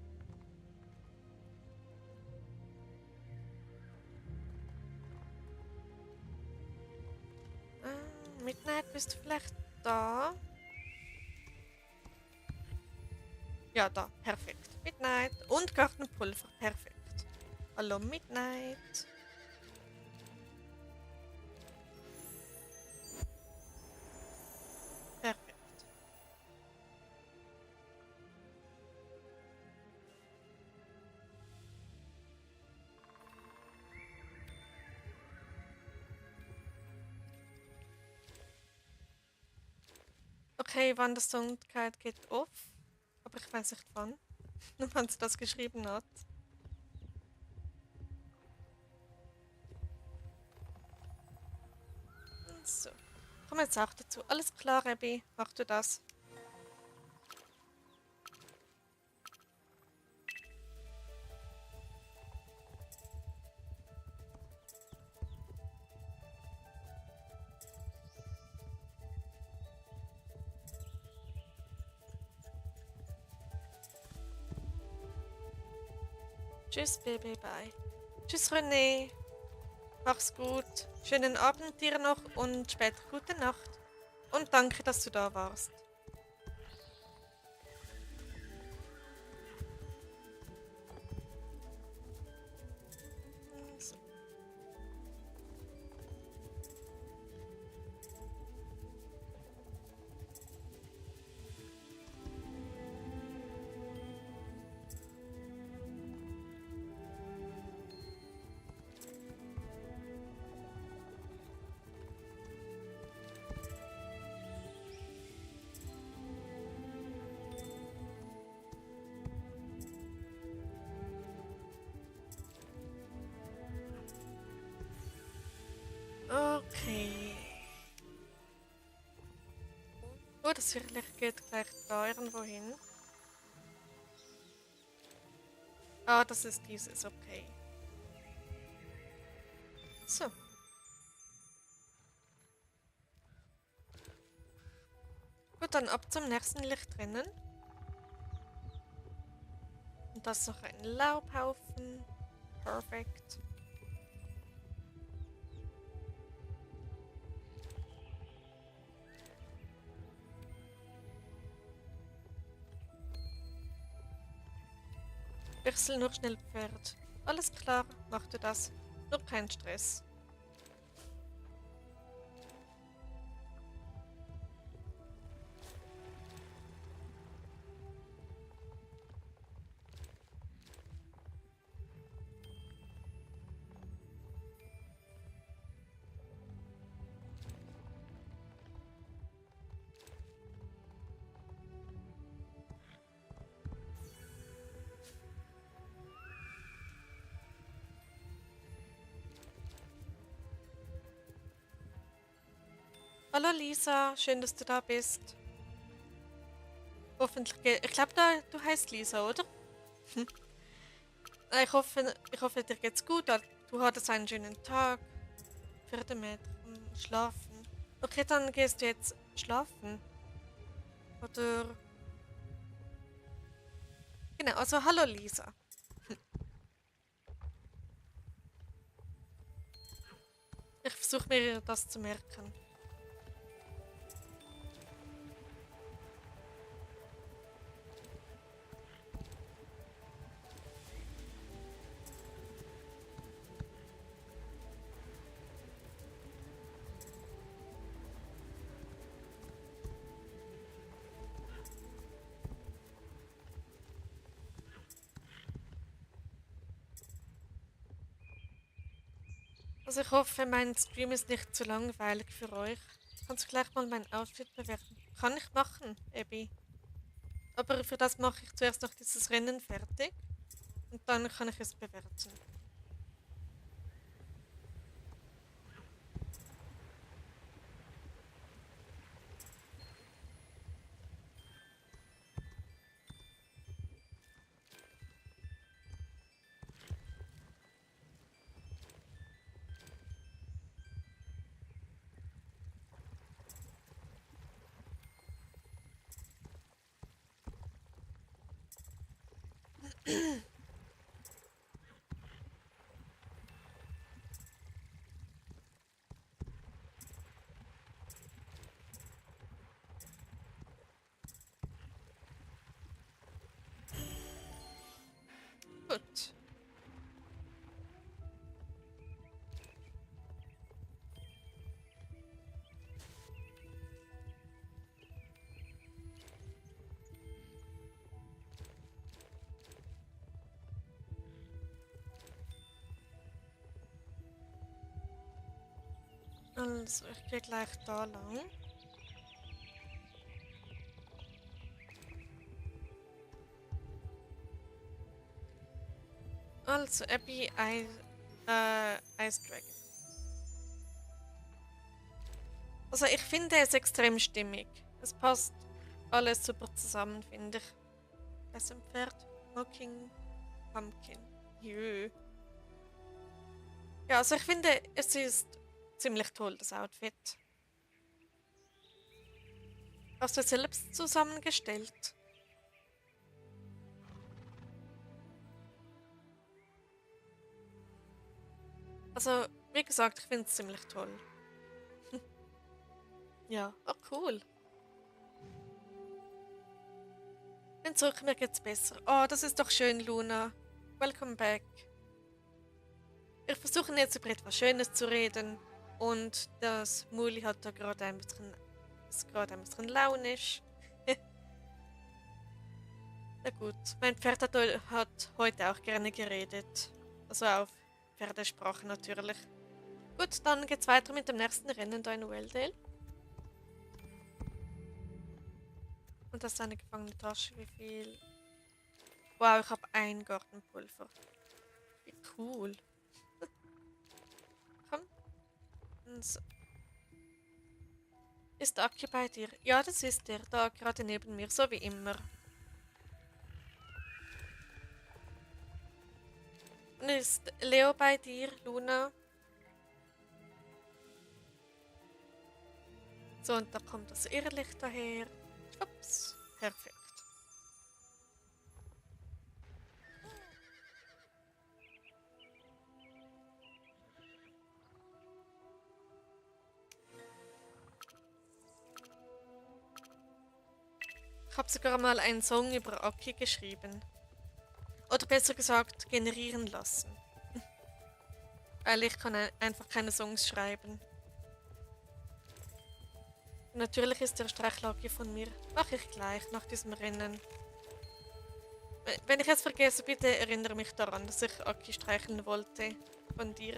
Midnight, bist du vielleicht da? Ja, da. Perfekt. Midnight und Gartenpulver. Perfekt. Hallo, Midnight. Perfekt. Okay, Wandersongkeit geht off. Aber ich weiß nicht wann. Nur wann sie das geschrieben hat. So. Komm jetzt auch dazu. Alles klar, Abby. Mach du das. Tschüss, Baby, bye. Tschüss, René. Mach's gut. Schönen Abend dir noch und später gute Nacht. Und danke, dass du da warst. So. Okay. Oh, das Licht geht gleich da irgendwo hin. Ah, das ist dieses, okay. So. Gut, dann ab zum nächsten Licht drinnen. Und das ist noch ein Laubhaufen. Perfekt. Wechsel nur schnell Pferd. Alles klar, mach du das. Nur kein Stress. Hallo Lisa, schön, dass du da bist. Hoffentlich ich glaube, du heißt Lisa, oder? Ich hoffe, dir geht's gut. Du hattest einen schönen Tag. Pferdemädchen, schlafen. Okay, dann gehst du jetzt schlafen. Oder... Genau, also hallo Lisa. Ich versuche mir das zu merken. Also ich hoffe, mein Stream ist nicht zu langweilig für euch. Kannst du gleich mal mein Outfit bewerten? Kann ich machen, Abby. Aber für das mache ich zuerst noch dieses Rennen fertig. Und dann kann ich es bewerten. Gut. Also, ich gehe gleich da lang. Also, Abby Ice Dragon. Also, ich finde es extrem stimmig. Es passt alles super zusammen, finde ich. Das ist ein Pferd. Smoking Pumpkin. Jö. Ja, also ich finde, es ist ziemlich toll, das Outfit. Hast du es selbst zusammengestellt? Also, wie gesagt, ich finde es ziemlich toll. Ja, oh cool. Wenn zurück, mir geht's besser. Oh, das ist doch schön, Luna. Welcome back. Wir versuchen jetzt über etwas Schönes zu reden. Und das Muli hat da gerade ist gerade ein bisschen launisch. Na gut, mein Pferd hat heute auch gerne geredet. Also auf Pferdesprache natürlich. Gut, dann geht's weiter mit dem nächsten Rennen da in Welldale. Und das ist eine gefangene Tasche. Wie viel? Wow, ich habe ein Gartenpulver. Wie cool. Komm. So. Ist Aki bei dir? Ja, das ist er. Da gerade neben mir, so wie immer. Und ist Leo bei dir, Luna? So, und da kommt das Irrlicht daher. Ups, perfekt. Ich habe sogar mal einen Song über Aki geschrieben. Oder besser gesagt, generieren lassen. Weil ich kann einfach keine Songs schreiben. Natürlich ist der Streichlaki von mir. Mache ich gleich nach diesem Rennen. Wenn ich es vergesse, bitte erinnere mich daran, dass ich Aki streicheln wollte. Von dir.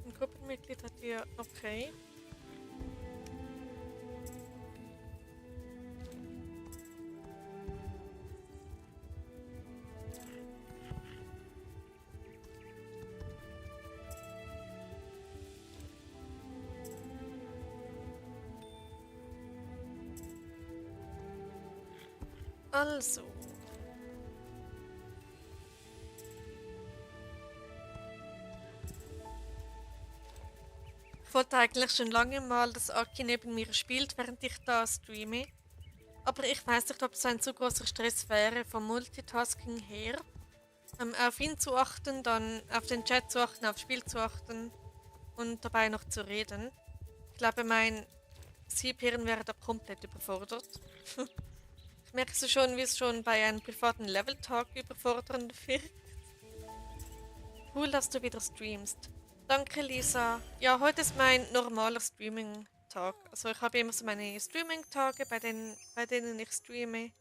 Ein Gruppenmitglied hat dir. Okay. Also. Ich wollte eigentlich schon lange mal, dass Aki neben mir spielt, während ich da streame. Aber ich weiß nicht, ob es ein zu großer Stress wäre vom Multitasking her. Auf ihn zu achten, dann auf den Chat zu achten, aufs Spiel zu achten und dabei noch zu reden. Ich glaube, mein Siebhirn wäre da komplett überfordert. Ich merke so schon, wie es schon bei einem privaten Level-Talk überfordernd wird. Cool, dass du wieder streamst. Danke, Lisa. Ja, heute ist mein normaler Streaming-Tag. Also ich habe immer so meine Streaming-Tage, bei denen ich streame.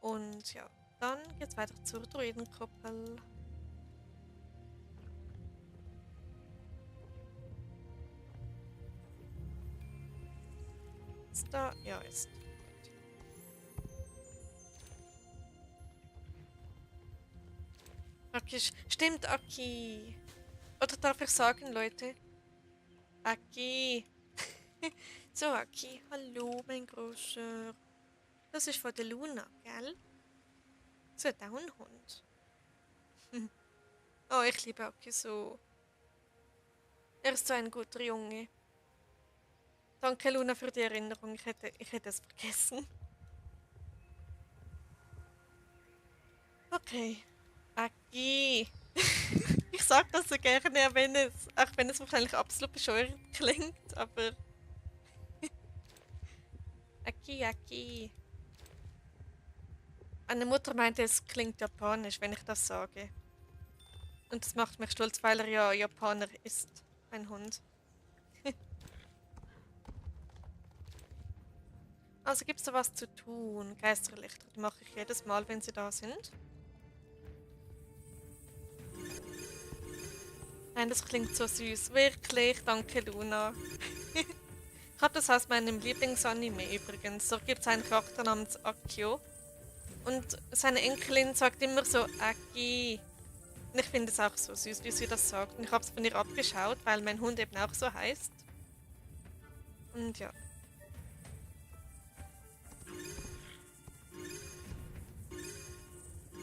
Und ja, dann geht's weiter zur Druidenkuppel. Ist da? Ja, ist. Okay, stimmt, Aki. Oder darf ich sagen, Leute? Aki. So, Aki. Hallo, mein Großer. Das ist von der Luna, gell? So, ein Hund. Oh, ich liebe Aki so. Er ist so ein guter Junge. Danke, Luna, für die Erinnerung. Ich hätte es vergessen. Okay. Aki. Ich sag das so gerne, auch wenn es wahrscheinlich absolut bescheuert klingt, aber. Aki, Aki. Meine Mutter meinte, es klingt japanisch, wenn ich das sage. Und das macht mich stolz, weil er ja Japaner ist. Ein Hund. Also gibt's da was zu tun? Geisterlichter, die mache ich jedes Mal, wenn sie da sind. meine, das klingt so süß. Wirklich, danke Luna. Ich habe das aus meinem Lieblingsanime übrigens. Da gibt es einen Charakter namens Akio. Und seine Enkelin sagt immer so Aki. Und ich finde es auch so süß, wie sie das sagt. Und ich habe es von ihr abgeschaut, weil mein Hund eben auch so heißt. Und ja.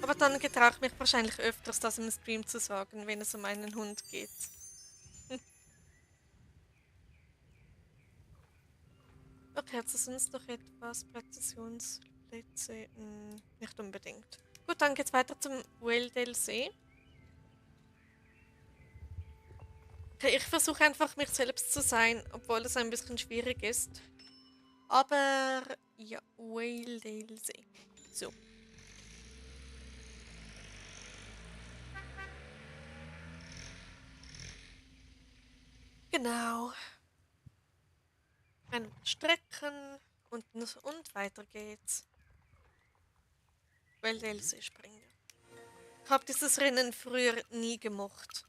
Aber dann getraue ich mich wahrscheinlich öfters, das im Stream zu sagen, wenn es um einen Hund geht. Okay, hat es sonst noch etwas? Präzisionsplätze? Nicht unbedingt. Gut, dann geht's weiter zum Whale See. Okay, ich versuche einfach mich selbst zu sein, obwohl es ein bisschen schwierig ist. Aber ja, Whale See. So. Genau. Ein Strecken und weiter geht's. Whale See springen. Ich habe dieses Rennen früher nie gemocht.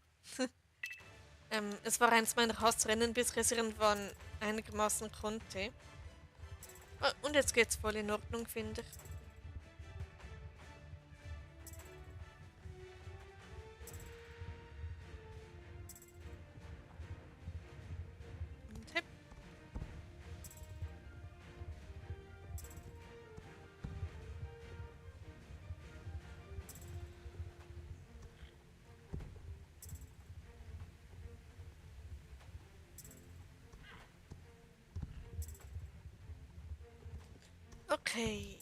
Es war eins meiner Hassrennen, bis ich es irgendwann einigermaßen konnte. Und jetzt geht's voll in Ordnung, finde ich. Und hip. Okay.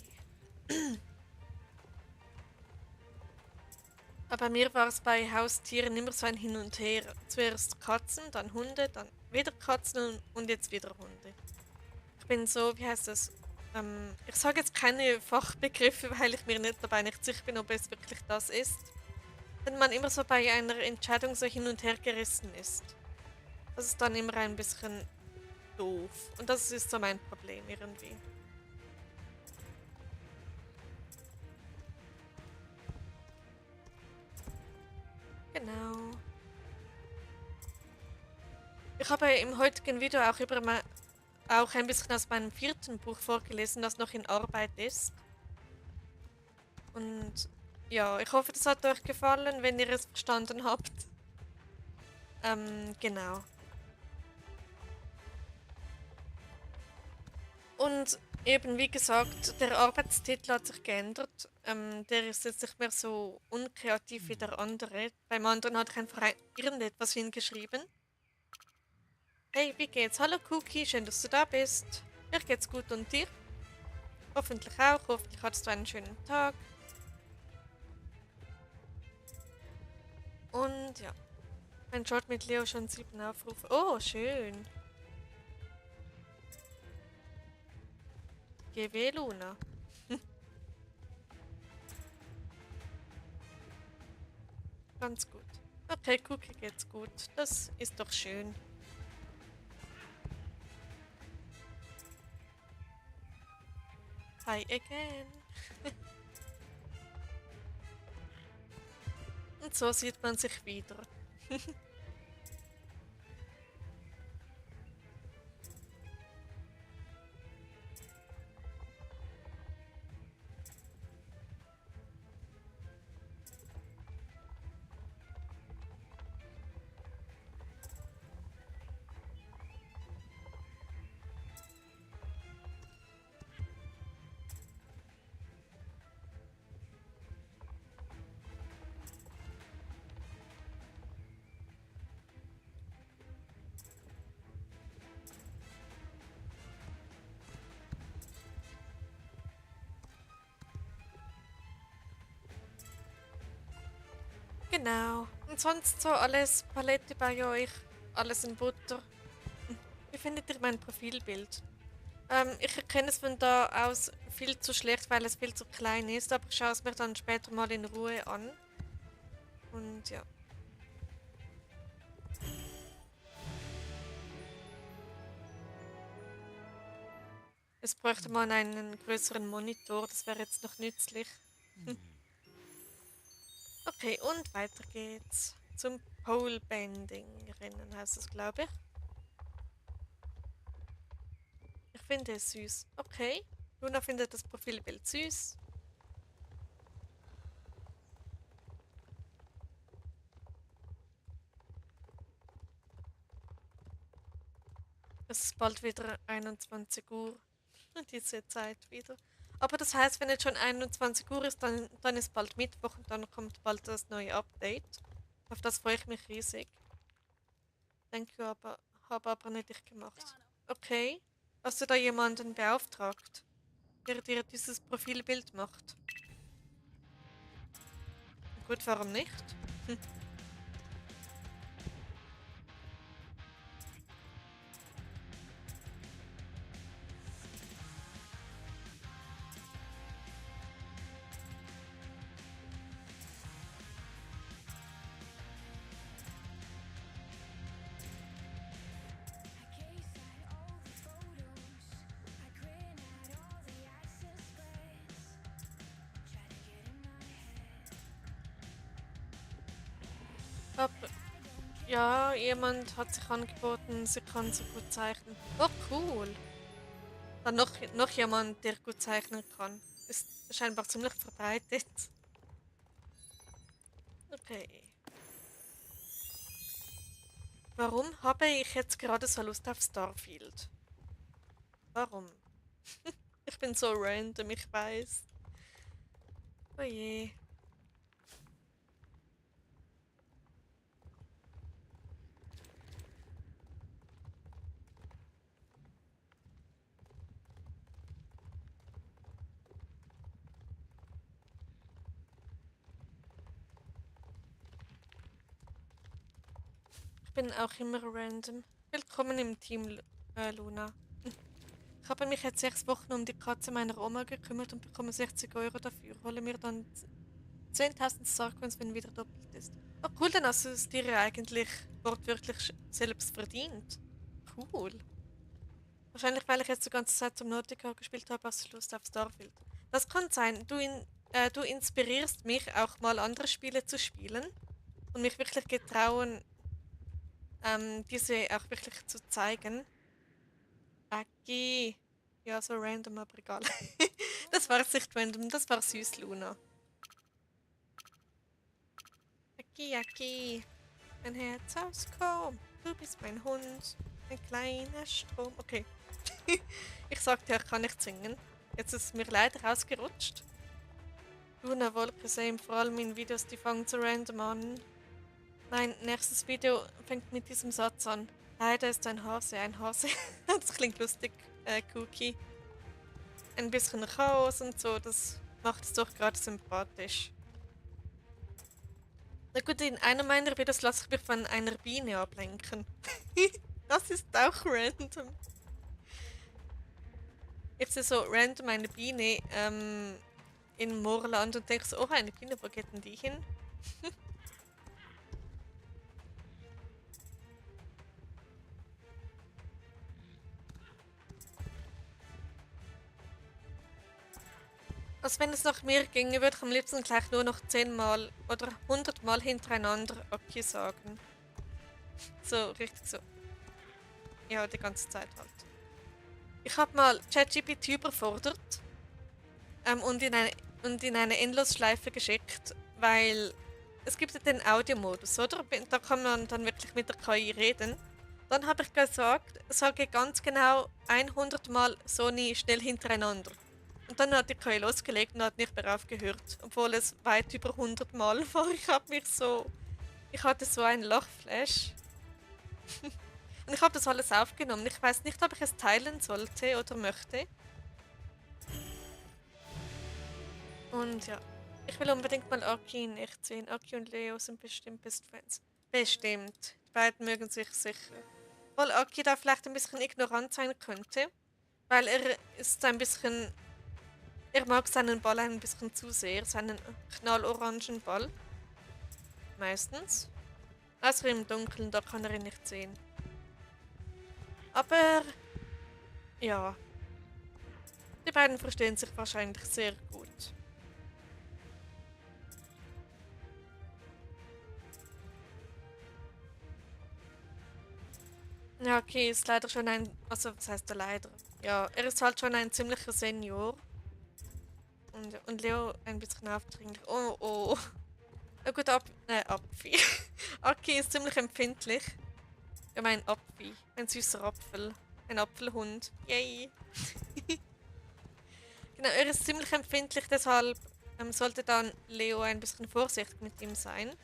Aber bei mir war es bei Haustieren immer so ein Hin und Her. Zuerst Katzen, dann Hunde, dann wieder Katzen und jetzt wieder Hunde. Ich bin so, wie heißt das? Ich sage jetzt keine Fachbegriffe, weil ich mir nicht dabei nicht sicher bin, ob es wirklich das ist. Wenn man immer so bei einer Entscheidung so hin und her gerissen ist. Das ist dann immer ein bisschen doof. Und das ist so mein Problem irgendwie. Genau. Ich habe im heutigen Video auch auch ein bisschen aus meinem vierten Buch vorgelesen, das noch in Arbeit ist. Und ja, ich hoffe, das hat euch gefallen, wenn ihr es verstanden habt. Genau. Und eben, wie gesagt, der Arbeitstitel hat sich geändert. Der ist jetzt nicht mehr so unkreativ wie der andere. Beim anderen hat ich einfach irgendetwas hingeschrieben. Hey, wie geht's? Hallo Cookie, schön, dass du da bist. Mir geht's gut und dir? Hoffentlich auch. Hoffentlich hattest du einen schönen Tag. Und ja, mein Short mit Leo schon 7 Aufrufe. Oh, schön. GW Luna. Ganz gut. Okay, Cookie geht's gut. Das ist doch schön. Hi again. Und so sieht man sich wieder. Genau. Und sonst so alles Palette bei euch. Alles in Butter. Wie findet ihr mein Profilbild? Ich erkenne es von da aus viel zu schlecht, weil es viel zu klein ist, aber ich schaue es mir dann später mal in Ruhe an. Und ja. Es bräuchte man einen größeren Monitor, das wäre jetzt noch nützlich. Okay, und weiter geht's. zum Pole Bending Rennen, heißt es, glaube ich. Ich finde es süß. Okay. Luna findet das Profilbild süß. Es ist bald wieder 21 Uhr. Diese Zeit wieder. Aber das heißt, wenn jetzt schon 21 Uhr ist, dann ist bald Mittwoch und dann kommt bald das neue Update. Auf das freue ich mich riesig. Denke aber, habe aber nicht ich gemacht. Okay. Hast du da jemanden beauftragt, der dir dieses Profilbild macht? Gut, warum nicht? Hm. Hab, ja, jemand hat sich angeboten, sie kann so gut zeichnen. Oh, cool. Dann noch jemand, der gut zeichnen kann. Ist scheinbar ziemlich verbreitet. Okay. Warum habe ich jetzt gerade so Lust auf Starfield? Warum? Ich bin so random, ich weiß. Oh je. Ich bin auch immer random. Willkommen im Team, Luna. Ich habe mich jetzt 6 Wochen um die Katze meiner Oma gekümmert und bekomme 60 € dafür. Hole mir dann 10.000 Starcoins, wenn wieder doppelt ist. Oh cool, dann hast du es dir ja eigentlich wortwörtlich selbst verdient. Cool. Wahrscheinlich, weil ich jetzt die ganze Zeit zum Nautica gespielt habe, hast du Lust auf Starfield. Das kann sein. Du inspirierst mich auch mal andere Spiele zu spielen und mich wirklich getrauen, diese auch wirklich zu zeigen. Aki. Ja, so random, aber egal. Das war jetzt nicht random, das war süß, Luna. Aki, Aki. Mein Herz aus Chrom. Du bist mein Hund. Ein kleiner Strom. Okay. Ich sagte, ich kann nicht singen. Jetzt ist es mir leider rausgerutscht. Luna Wolke sehen vor allem in Videos, die fangen zu random an. Mein nächstes Video fängt mit diesem Satz an. Leider ist ein Hase ein Hase. Das klingt lustig, Cookie. Ein bisschen Chaos und so, das macht es doch gerade sympathisch. Na gut, in einer meiner Videos lasse ich mich von einer Biene ablenken. Das ist auch random. Ich sehe so random eine Biene in Moorland und denke so, oh, eine Biene, wo geht denn die hin? Als wenn es nach mir ginge, würde ich am liebsten gleich nur noch 10-mal oder 100-mal hintereinander Aki sagen. So, richtig so. Ja, die ganze Zeit halt. Ich habe mal ChatGPT überfordert und in eine Endlosschleife geschickt, weil es gibt ja den Audiomodus, oder? Da kann man dann wirklich mit der KI reden. Dann habe ich gesagt, sage ganz genau 100 Mal Sony schnell hintereinander. Und dann hat die KI losgelegt und hat nicht mehr aufgehört, obwohl es weit über 100 Mal war. Ich hatte so einen Lachflash. Und ich habe das alles aufgenommen. Ich weiß nicht, ob ich es teilen sollte oder möchte. Und ja, ich will unbedingt mal Aki in echt sehen. Aki und Leo sind bestimmt Best Friends. Bestimmt. Die beiden mögen sich sicher. Weil Aki da vielleicht ein bisschen ignorant sein könnte. Weil er ist ein bisschen. Er mag seinen Ball ein bisschen zu sehr. Seinen knallorangen Ball. Meistens. Außer im Dunkeln, da kann er ihn nicht sehen. Aber. Ja. Die beiden verstehen sich wahrscheinlich sehr gut. Ja, okay, ist leider schon ein, also was heißt er leider? Ja, er ist halt schon ein ziemlicher Senior und Leo ein bisschen aufdringlich. Oh, oh. Na gut, Apfi. Aki ist ziemlich empfindlich. Ja, mein Apfi. Ein süßer Apfel. Ein Apfelhund. Yay. Genau, er ist ziemlich empfindlich, deshalb sollte dann Leo ein bisschen vorsichtig mit ihm sein.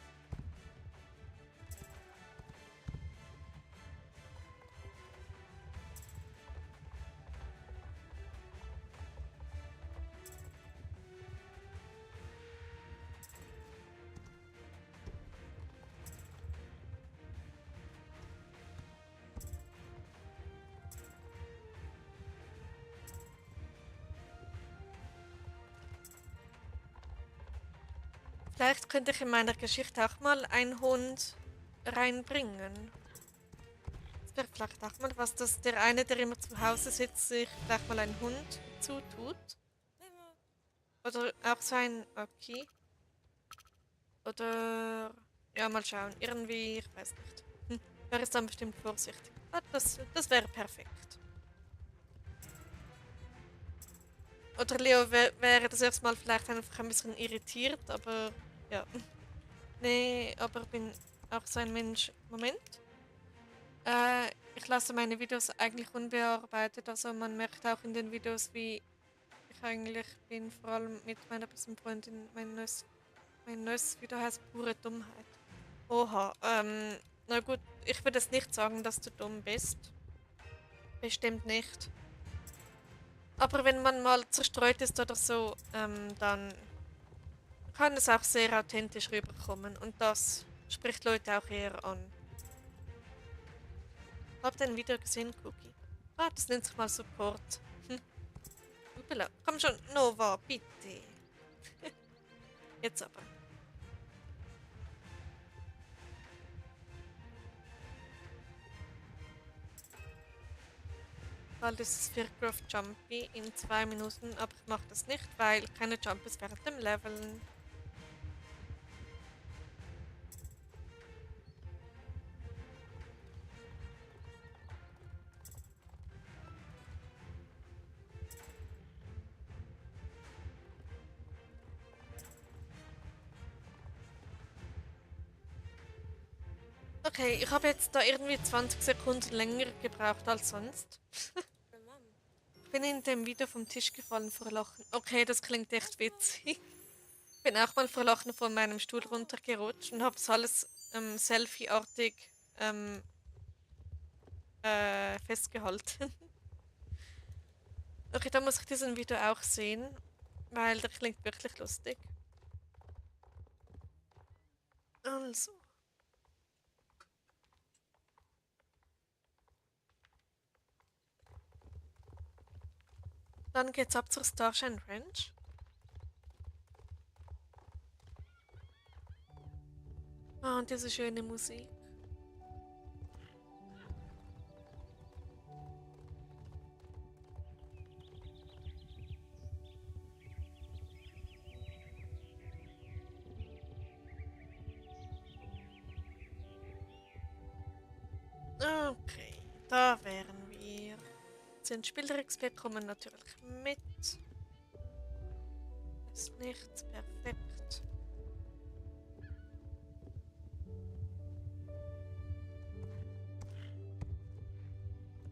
Vielleicht könnte ich in meiner Geschichte auch mal einen Hund reinbringen. Das wäre vielleicht auch mal was, dass der eine, der immer zu Hause sitzt, sich vielleicht mal einen Hund zutut. Oder auch so ein Okay. Oder ja, mal schauen. Irgendwie, ich weiß nicht. Er ist dann bestimmt vorsichtig. Ah, das wäre perfekt. Oder Leo wäre das erstmal vielleicht einfach ein bisschen irritiert, aber ja. Nee, aber bin auch so ein Mensch. Moment. Ich lasse meine Videos eigentlich unbearbeitet, also man merkt auch in den Videos, wie ich eigentlich bin, vor allem mit meiner besten Freundin, mein neues Video heißt pure Dummheit. Oha, na gut, ich würde es nicht sagen, dass du dumm bist. Bestimmt nicht. Aber wenn man mal zerstreut ist oder so, dann kann es auch sehr authentisch rüberkommen und das spricht Leute auch eher an. Habt ihr ein Video gesehen, Cookie? Ah, das nennt sich mal Support. Upala. Komm schon, Nova, bitte. Jetzt aber. Bald ist es Fircroft Jumpy in 2 Minuten, aber ich mache das nicht, weil keine Jumps während dem Leveln. Okay, ich habe jetzt da irgendwie 20 Sekunden länger gebraucht als sonst. Ich bin in dem Video vom Tisch gefallen vor Lachen. Okay, das klingt echt witzig. Ich bin auch mal vor Lachen von meinem Stuhl runtergerutscht und habe es alles Selfie-artig ähm, festgehalten. Okay, dann muss ich diesen Video auch sehen, weil der klingt wirklich lustig. Also, dann geht's ab zur Starshine Ranch. Ah, und diese schöne Musik. Okay, da wären wir. 10 Spieler-XP kommen natürlich mit. Ist nichts perfekt.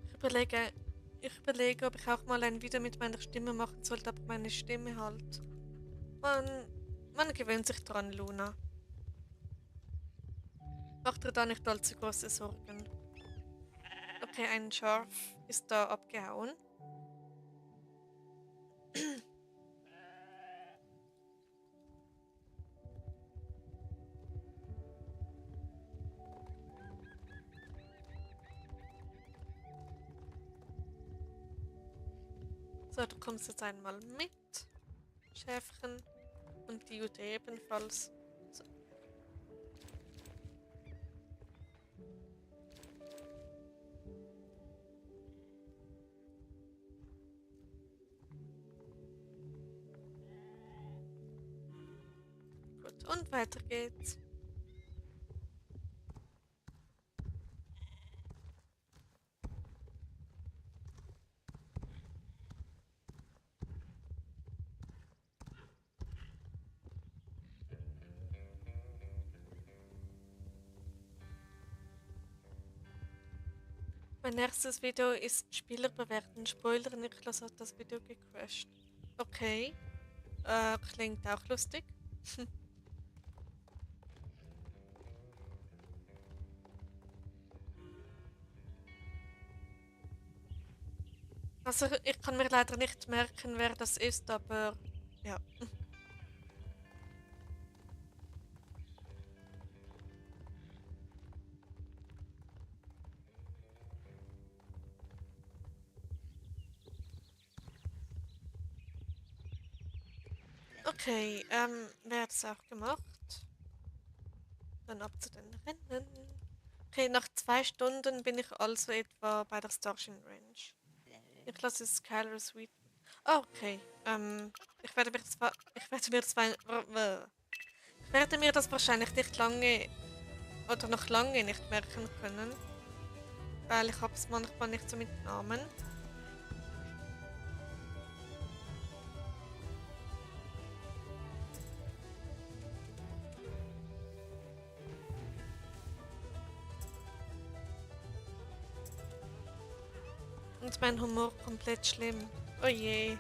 Ich überlege, ich überlege, ob ich auch mal ein Video mit meiner Stimme machen sollte, aber meine Stimme halt. Man, man gewöhnt sich dran, Luna. Mach dir da nicht allzu große Sorgen. Okay, ein Schaf ist da abgehauen. So, du kommst jetzt einmal mit, Schäfchen. Und die Jute ebenfalls. So. Gut, und weiter geht's. Mein nächstes Video ist Spieler bewerten. Spoiler, Niklas hat das Video gecrashed. Okay. Klingt auch lustig. Also ich kann mir leider nicht merken, wer das ist, aber ja. Okay, wer hat es auch gemacht? Dann ab zu den Rennen. Okay, nach 2 Stunden bin ich also etwa bei der Starshine Range. Ich lasse es Skylar Sweet. Ah, okay. Ich werde mir zwar. Ich werde mir das wahrscheinlich nicht lange oder noch lange nicht merken können. Weil ich habe es manchmal nicht so mit Namen. Und mein Humor komplett schlimm. Oh je.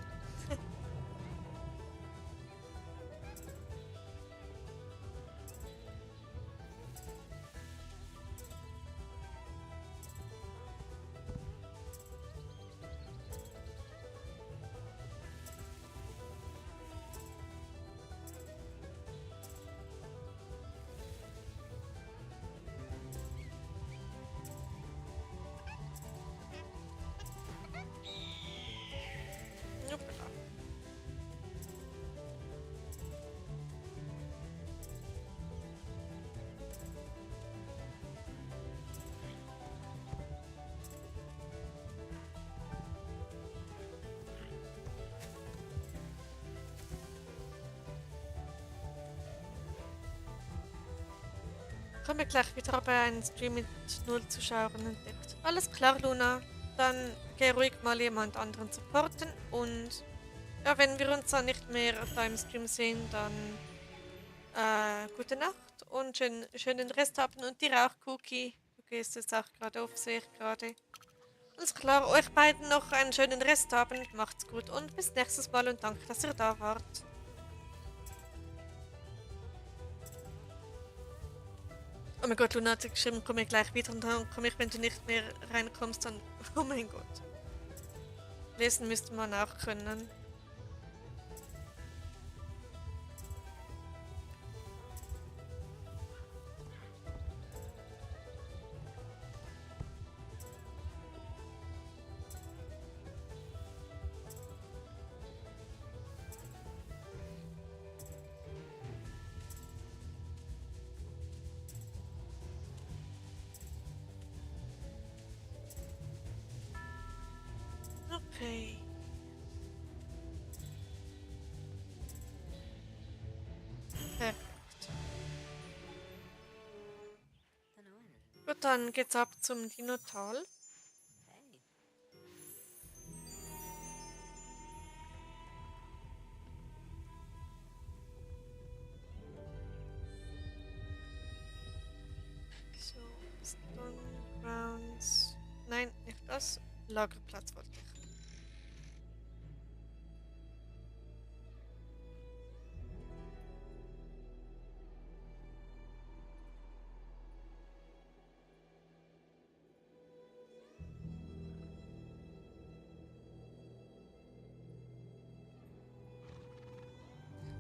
Hoppla. Ich habe gleich wieder bei einem Stream mit 0 Zuschauern entdeckt. Alles klar, Luna. Dann geh ruhig mal jemand anderen supporten und ja, wenn wir uns dann nicht mehr da im Stream sehen, dann gute Nacht und schönen Restabend und dir auch, Cookie. Du gehst jetzt auch gerade auf, sehe ich gerade. Alles klar, euch beiden noch einen schönen Restabend, macht's gut und bis nächstes Mal und danke, dass ihr da wart. Oh mein Gott, Luna hat geschrieben, komme ich gleich wieder und dann komme ich, wenn du nicht mehr reinkommst, dann... Oh mein Gott. Lesen müsste man auch können. Okay. Perfekt. Gut, dann geht's ab zum Dinotal. So, Stone Grounds. Nein, nicht das. Lagerplatz wollte ich.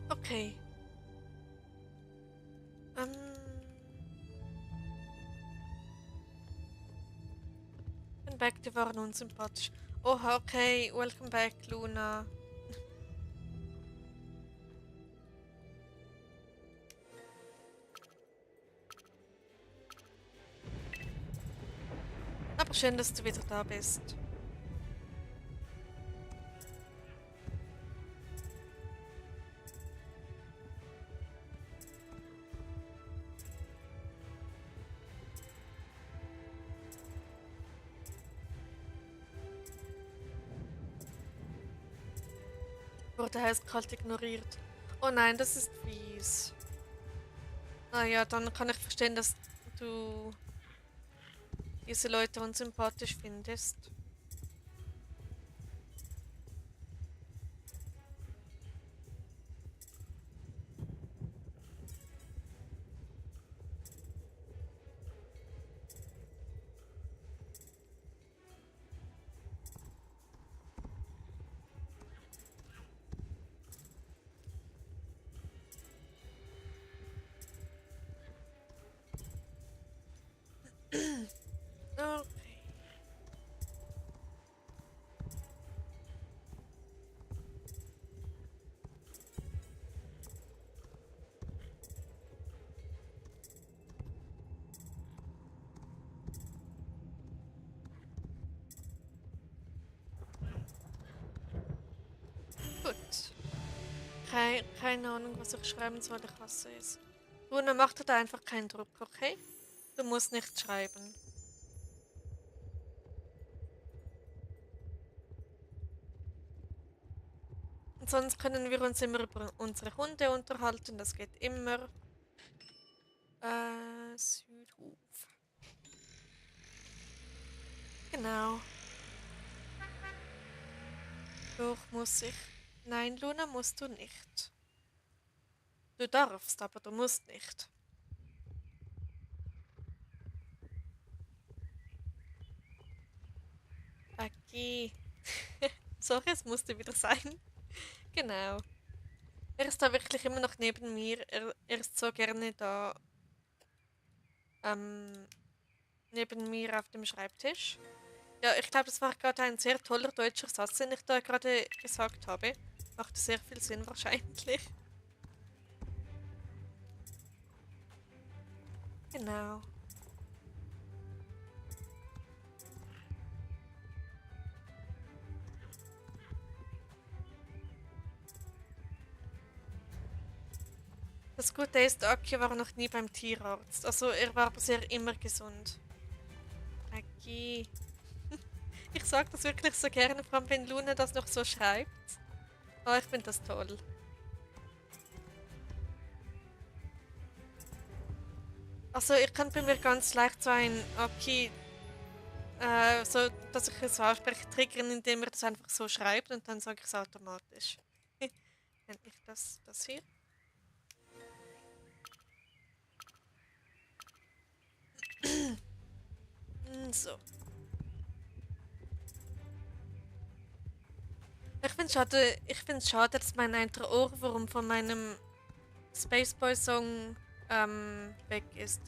Okay. Welcome back, die waren unsympathisch. Oha, okay. Welcome back, Luna. Aber schön, dass du wieder da bist. Wurde eiskalt ignoriert. Oh nein, das ist fies. Naja, dann kann ich verstehen, dass du diese Leute unsympathisch findest. Okay. Gut. Keine Ahnung, was ich schreiben soll, ich hasse es. Luna, mach dir da einfach keinen Druck, okay? Du musst nicht schreiben. Und sonst können wir uns immer über unsere Hunde unterhalten, das geht immer. Südhof. Genau. Doch muss ich. Nein, Luna, musst du nicht. Du darfst, aber du musst nicht. Okay. Sorry, es musste wieder sein. Genau. Er ist da wirklich immer noch neben mir. Er ist so gerne da ähm, neben mir auf dem Schreibtisch. Ja, ich glaube, das war gerade ein sehr toller deutscher Satz, den ich da gerade gesagt habe. Macht sehr viel Sinn wahrscheinlich. Genau. Das Gute ist, Aki war noch nie beim Tierarzt. Also er war bisher immer gesund. Aki. Ich sag das wirklich so gerne, vor allem wenn Luna das noch so schreibt. Oh, ich finde das toll. Also ich kann bei mir ganz leicht so ein Aki, so dass ich es so ausspreche, triggern, indem er das einfach so schreibt und dann sage ich es automatisch. Nennt ich das hier? So. Ich finde es schade, dass mein ein Ohrwurm von meinem Spaceboy-Song weg ist.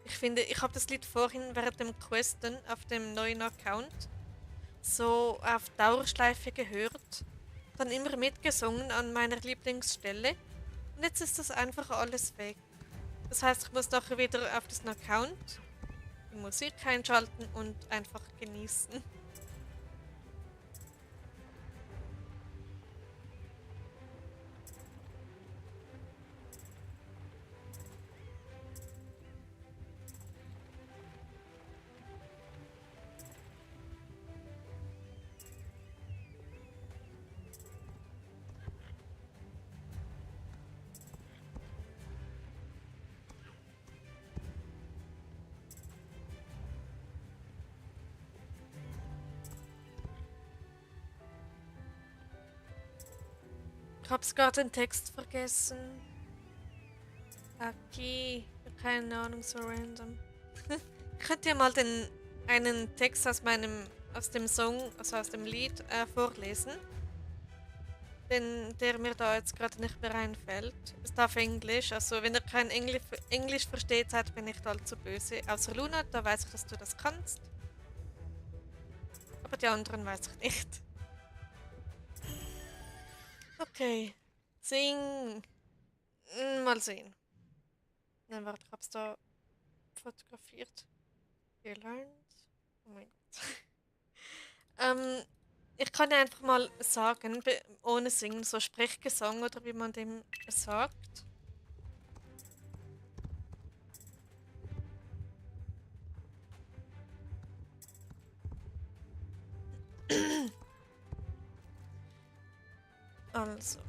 Ich finde, ich habe das Lied vorhin während dem Questen auf dem neuen Account so auf Dauerschleife gehört, dann immer mitgesungen an meiner Lieblingsstelle und jetzt ist das einfach alles weg. Das heißt, ich muss nachher wieder auf diesen Account die Musik einschalten und einfach genießen. Ich hab's gerade den Text vergessen. Okay, keine Ahnung, so random. Ich könnte dir mal einen Text aus dem Song, also aus dem Lied, vorlesen. Der mir da jetzt gerade nicht mehr einfällt. Ist auf Englisch. Also, wenn ihr kein Englisch versteht, seid mir nicht allzu böse. Außer Luna, da weiß ich, dass du das kannst. Aber die anderen weiß ich nicht. Okay. Sing. Mal sehen. Nein, warte, ich hab's da fotografiert. Gelernt. Oh mein Gott. Ähm, ich kann ja einfach mal sagen, ohne Singen, so Sprechgesang oder wie man dem sagt. Also,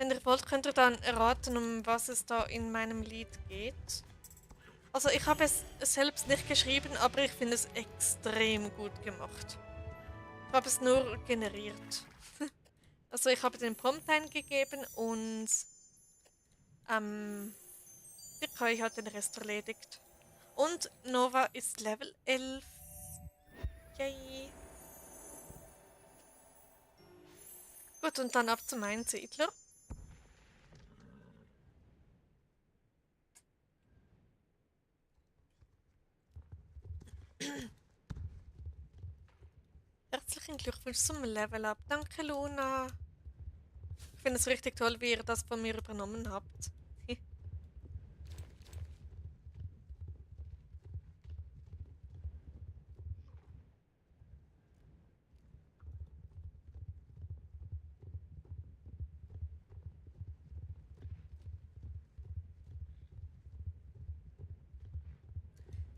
Wenn ihr wollt, könnt ihr dann erraten, um was es da in meinem Lied geht. Also ich habe es selbst nicht geschrieben, aber ich finde es extrem gut gemacht. Ich habe es nur generiert. Also ich habe den Prompt eingegeben und der KI hat den Rest erledigt. Und Nova ist Level 11. Yay. Gut, und dann ab zum Einsiedler. Herzlichen Glückwunsch zum Level Up. Danke, Luna. Ich finde es richtig toll, wie ihr das von mir übernommen habt.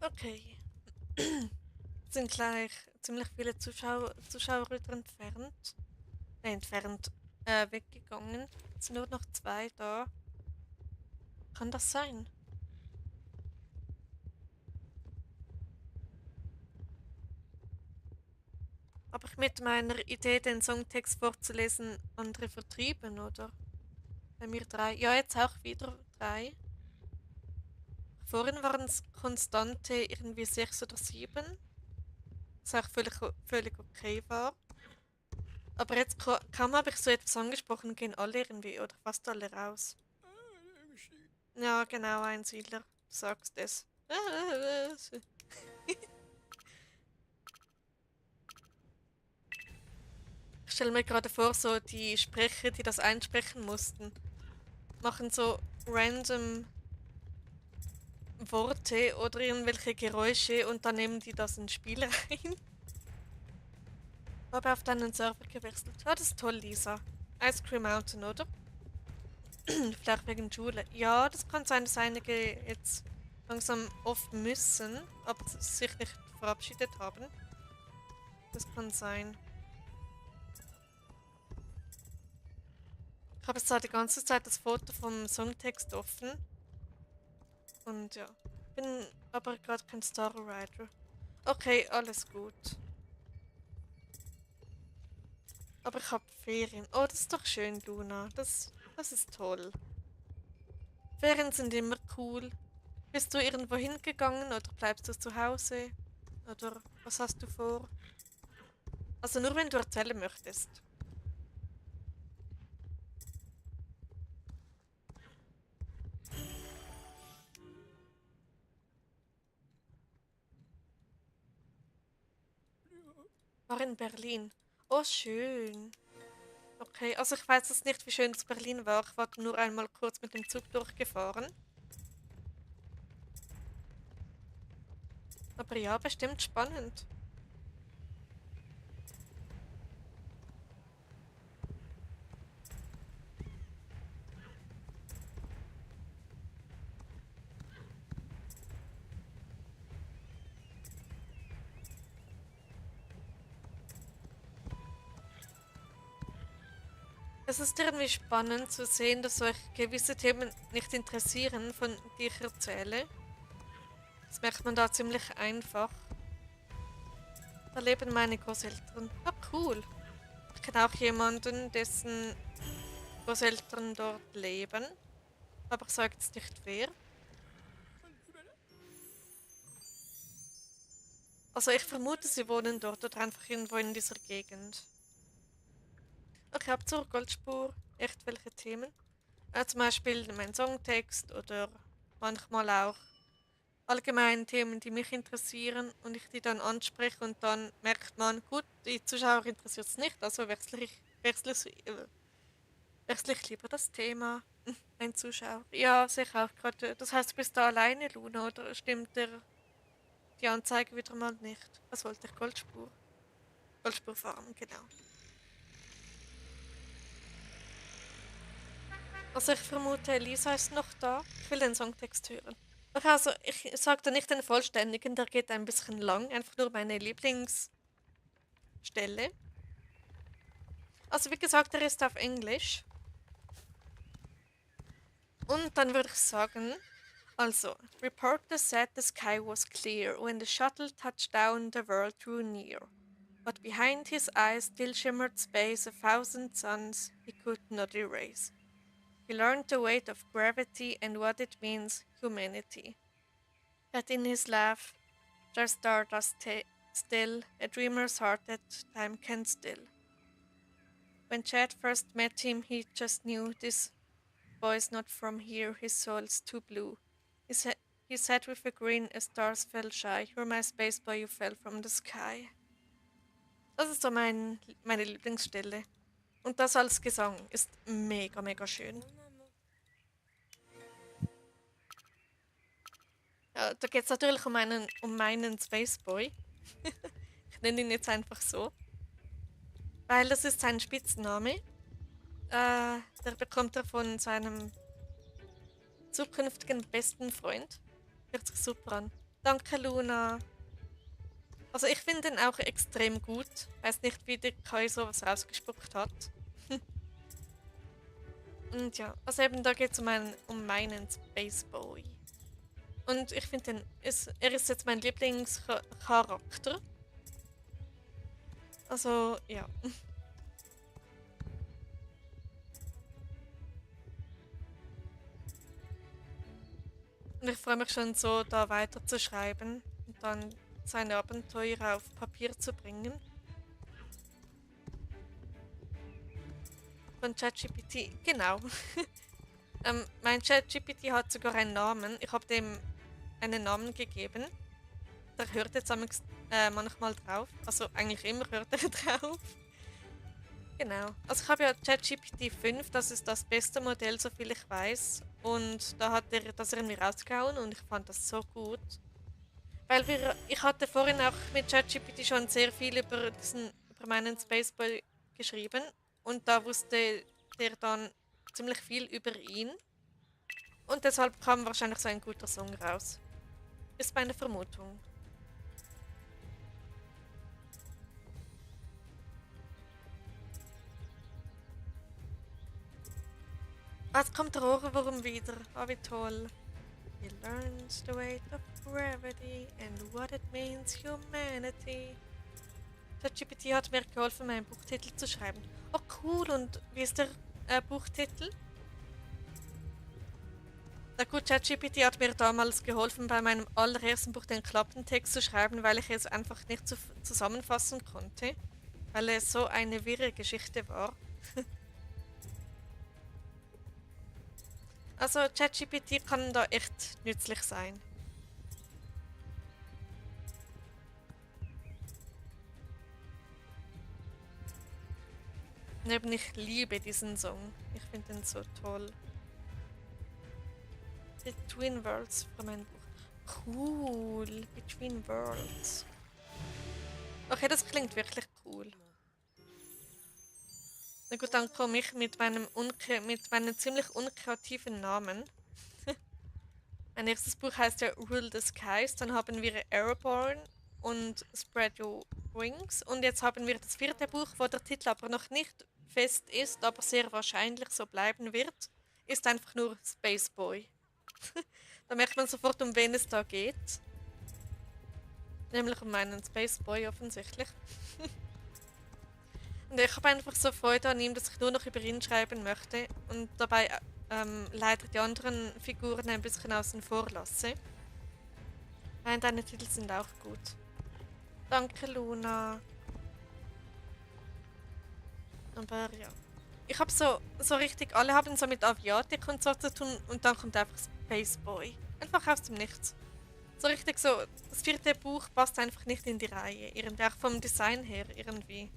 Okay. Sind gleich ziemlich viele Zuschauer wieder weggegangen. Es sind nur noch 2 da. Kann das sein? Habe ich mit meiner Idee, den Songtext vorzulesen, andere vertrieben, oder? Bei mir 3. Ja, jetzt auch wieder 3. Vorhin waren es konstante irgendwie 6 oder 7. Was auch völlig okay war. Aber jetzt kaum habe ich so etwas angesprochen, gehen alle irgendwie, oder fast alle raus. Ja, genau, Einsiedler. Du sagst es. Ich stelle mir gerade vor, so die Sprecher, die das einsprechen mussten, machen so random Worte oder irgendwelche Geräusche und dann nehmen die das ins Spiel rein. Habe auf deinen Server gewechselt. Ah, das ist toll, Lisa. Ice Cream Mountain, oder? Vielleicht wegen Schule. Ja, das kann sein, dass einige jetzt langsam oft müssen, aber sich nicht verabschiedet haben. Das kann sein. Ich habe jetzt da die ganze Zeit das Foto vom Songtext offen. Und ja, bin aber gerade kein Star Rider. Okay, alles gut. Aber ich habe Ferien. Oh, das ist doch schön, Luna. Das ist toll. Ferien sind immer cool. Bist du irgendwo hingegangen oder bleibst du zu Hause? Oder was hast du vor? Also nur wenn du erzählen möchtest. War in Berlin. Oh, schön. Okay, also ich weiß jetzt nicht, wie schön das Berlin war. Ich war nur einmal kurz mit dem Zug durchgefahren. Aber ja, bestimmt spannend. Es ist irgendwie spannend zu sehen, dass euch gewisse Themen nicht interessieren, von die ich erzähle. Das merkt man da ziemlich einfach. Da leben meine Großeltern. Ah, cool. Ich kenne auch jemanden, dessen Großeltern dort leben. Aber ich sage jetzt nicht wer. Also ich vermute, sie wohnen dort oder einfach irgendwo in dieser Gegend. Okay, ab zur Goldspur. Echt welche Themen? Zum Beispiel mein Songtext oder manchmal auch allgemein Themen, die mich interessieren und ich die dann anspreche und dann merkt man, gut, die Zuschauer interessiert es nicht, also wechsle ich lieber das Thema. Ein Zuschauer. Ja, sehe ich auch gerade. Das heißt, du bist da alleine, Luna, oder stimmt die Anzeige wieder mal nicht? Was wollte ich? Goldspur? Goldspur fahren, genau. Also ich vermute, Elisa ist noch da. Ich will den Songtext hören. Okay, also ich sage da nicht den vollständigen, der geht ein bisschen lang. Einfach nur meine Lieblingsstelle. Also wie gesagt, der ist auf Englisch. Und dann würde ich sagen, also, reporters said the sky was clear when the shuttle touched down, the world drew near. But behind his eyes still shimmered space, a thousand suns he could not erase. He learned the weight of gravity and what it means, humanity. Yet in his laugh, there's stardust still, a dreamer's heart that time can still. When Chad first met him, he just knew this boy's not from here, his soul's too blue. He said with a grin as stars fell shy, you're my space boy, you fell from the sky. Das ist so meine Lieblingsstelle. Und das als Gesang ist mega, mega schön. Ja, da geht es natürlich um meinen Space Boy. Ich nenne ihn jetzt einfach so. Weil das ist sein Spitzname. Der bekommt er von seinem zukünftigen besten Freund. Hört sich super an. Danke, Luna. Also ich finde ihn auch extrem gut. Weiß nicht, wie der Kai sowas rausgespuckt hat. Und ja, also eben da geht es um meinen Space Boy. Und ich finde, er ist jetzt mein Lieblingscharakter. Also, ja. Und ich freue mich schon so, da weiter zu schreiben und dann seine Abenteuer auf Papier zu bringen. Von ChatGPT, genau. Mein ChatGPT hat sogar einen Namen. Ich habe dem einen Namen gegeben. Der hört jetzt manchmal drauf. Also eigentlich immer hört er drauf. Genau. Also ich habe ja ChatGPT 5, das ist das beste Modell, soviel ich weiß. Und da hat er das irgendwie rausgehauen und ich fand das so gut. Weil ich hatte vorhin auch mit ChatGPT schon sehr viel über meinen Spaceboy geschrieben. Und da wusste der dann ziemlich viel über ihn. Und deshalb kam wahrscheinlich so ein guter Song raus. Ist meine Vermutung. Jetzt kommt der Ohrwurm wieder. Ah, wie toll. He learns the weight of gravity and what it means, humanity. ChatGPT hat mir geholfen, meinen Buchtitel zu schreiben. Oh, cool. Und wie ist der Buchtitel? Na gut, ChatGPT hat mir damals geholfen, bei meinem allerersten Buch den Klappentext zu schreiben, weil ich es einfach nicht zusammenfassen konnte, weil es so eine wirre Geschichte war. Also ChatGPT kann da echt nützlich sein. Und eben, ich liebe diesen Song. Ich finde ihn so toll. Between Worlds von meinem Buch. Cool. Between Worlds. Okay, das klingt wirklich cool. Na gut, dann komme ich mit meinem ziemlich unkreativen Namen. Mein nächstes Buch heißt ja Rule the Skies. Dann haben wir Airborne und Spread Your Wings. Und jetzt haben wir das vierte Buch, wo der Titel aber noch nicht fest ist, aber sehr wahrscheinlich so bleiben wird. Ist einfach nur Space Boy. Da merkt man sofort, um wen es da geht. Nämlich um meinen Space Boy offensichtlich. Und ich habe einfach so Freude an ihm, dass ich nur noch über ihn schreiben möchte und dabei leider die anderen Figuren ein bisschen außen vor lasse. Nein, deine Titel sind auch gut. Danke, Luna. Aber ja. Ich habe so richtig, alle haben so mit Aviatik und so zu tun und dann kommt einfach Space Boy. Einfach aus dem Nichts. So richtig so, das vierte Buch passt einfach nicht in die Reihe. Irgendwie auch vom Design her irgendwie.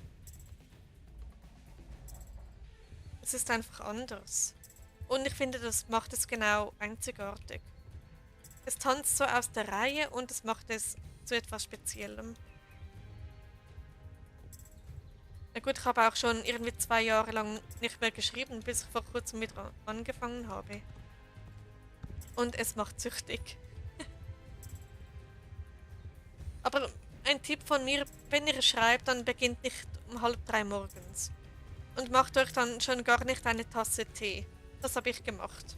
Es ist einfach anders. Und ich finde, das macht es genau einzigartig. Es tanzt so aus der Reihe und es macht es zu etwas Speziellem. Na gut, ich habe auch schon irgendwie 2 Jahre lang nicht mehr geschrieben, bis ich vor kurzem wieder angefangen habe. Und es macht süchtig. Aber ein Tipp von mir, wenn ihr schreibt, dann beginnt nicht um 2:30 morgens. Und macht euch dann schon gar nicht eine Tasse Tee. Das habe ich gemacht.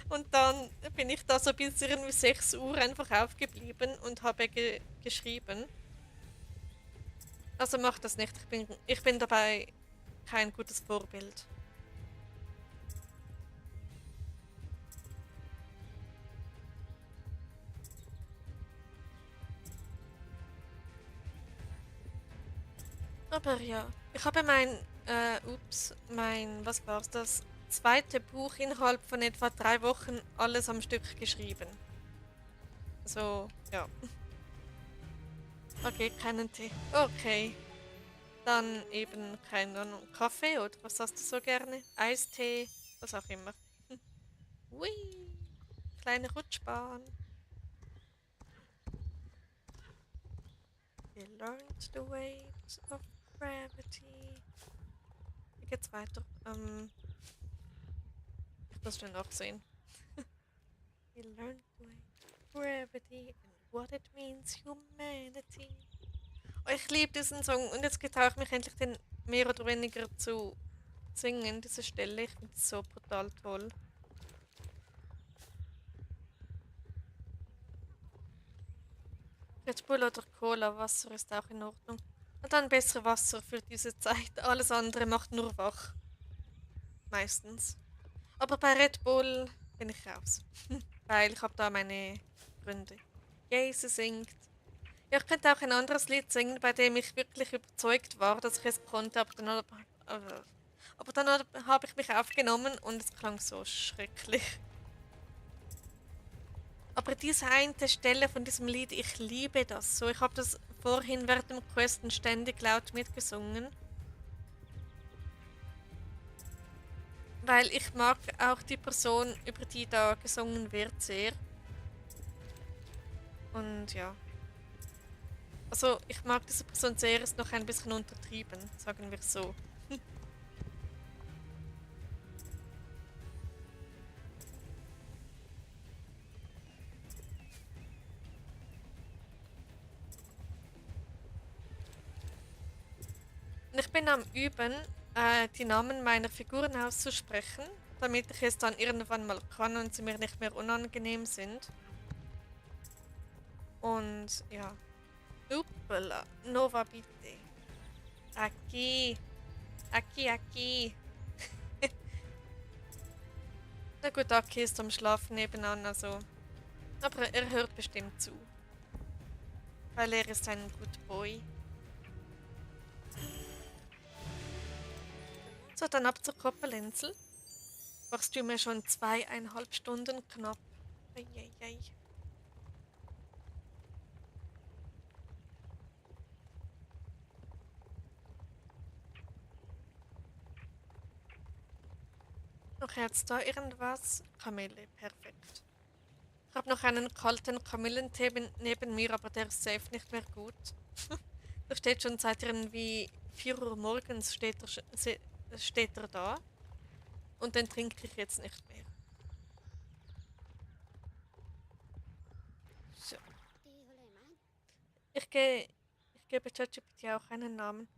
Und dann bin ich da so bis irgendwie 6 Uhr einfach aufgeblieben und habe geschrieben. Also mach das nicht. Ich bin dabei kein gutes Vorbild. Aber ja, ich habe was war's, das zweite Buch innerhalb von etwa 3 Wochen alles am Stück geschrieben. So, ja. Okay, keinen Tee. Okay, dann eben keine Ahnung, Kaffee oder was hast du so gerne? Eistee, was auch immer. Hui, kleine Rutschbahn. We learned the ways of gravity. Wie geht's weiter? Ich muss schon nachsehen. We learned the ways of gravity and what it means humanity. Oh, ich liebe diesen Song und jetzt getraue ich mich endlich den mehr oder weniger zu singen, diese Stelle. Ich finde es so brutal toll. Red Bull oder Cola, Wasser ist auch in Ordnung. Und dann besser Wasser für diese Zeit. Alles andere macht nur wach. Meistens. Aber bei Red Bull bin ich raus. Weil ich habe da meine Gründe. Jesus singt. Ja, ich könnte auch ein anderes Lied singen, bei dem ich wirklich überzeugt war, dass ich es konnte, aber dann habe ich mich aufgenommen und es klang so schrecklich. Aber diese eine Stelle von diesem Lied, ich liebe das so. Ich habe das vorhin während dem Questen ständig laut mitgesungen. Weil ich mag auch die Person, über die da gesungen wird, sehr. Und ja. Also ich mag diese Person sehr, ist noch ein bisschen untertrieben, sagen wir so. Und ich bin am Üben, die Namen meiner Figuren auszusprechen, damit ich es dann irgendwann mal kann und sie mir nicht mehr unangenehm sind. Und ja. Uppala, Nova bitte. Aquí. Aquí. Na gut, Aki ist am Schlafen nebenan, also. Aber er hört bestimmt zu. Weil er ist ein good boy. So, dann ab zur Koppelinsel. Machst du mir schon 2,5 Stunden knapp. Eieiei. Noch jetzt da irgendwas? Kamille, perfekt. Ich habe noch einen kalten Kamillentee neben mir, aber der ist safe nicht mehr gut. Der steht schon seit irgendwie 4 Uhr morgens steht er da. Und den trinke ich jetzt nicht mehr. So. Ich gebe ChatGPT auch einen Namen.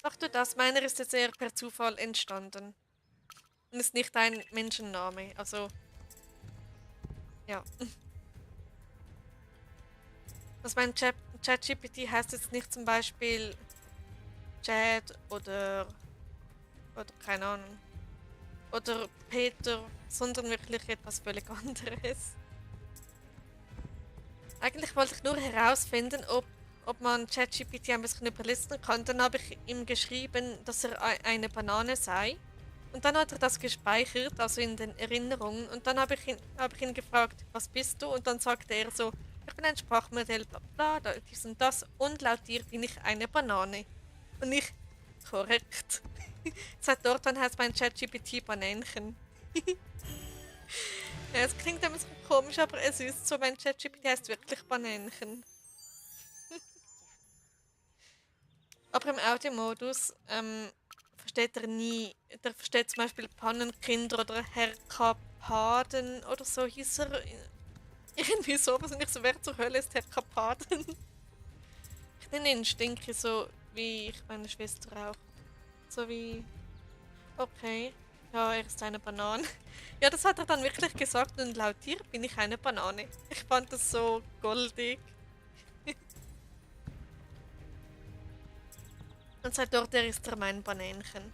Mach du das, meiner ist jetzt eher per Zufall entstanden. Und ist nicht ein Menschenname, also ja. Also mein ChatGPT heißt jetzt nicht zum Beispiel Chad oder keine Ahnung. Oder Peter, sondern wirklich etwas völlig anderes. Eigentlich wollte ich nur herausfinden, ob man ChatGPT ein bisschen überlisten kann. Dann habe ich ihm geschrieben, dass er eine Banane sei. Und dann hat er das gespeichert, also in den Erinnerungen. Und dann habe ich ihn gefragt, was bist du? Und dann sagte er so, ich bin ein Sprachmodell, bla bla, dies und das. Und laut dir bin ich eine Banane. Und ich, korrekt. Seit dort an heißt mein ChatGPT Banänchen. Ja, es klingt ein bisschen komisch, aber es ist so, mein ChatGPT heißt wirklich Banänchen. Aber im Audiomodus versteht er nie. Der versteht zum Beispiel Pannenkind oder Herr Karpaden oder so hieß er. Irgendwie sowas und ich so, wer zur Hölle ist Herr Karpaden? Ich nenne ihn Stinky, so wie ich meine Schwester auch. So wie. Okay. Ja, er ist eine Banane. Ja, das hat er dann wirklich gesagt und laut dir bin ich eine Banane. Ich fand das so goldig. Und seit dort ist er mein Banänchen.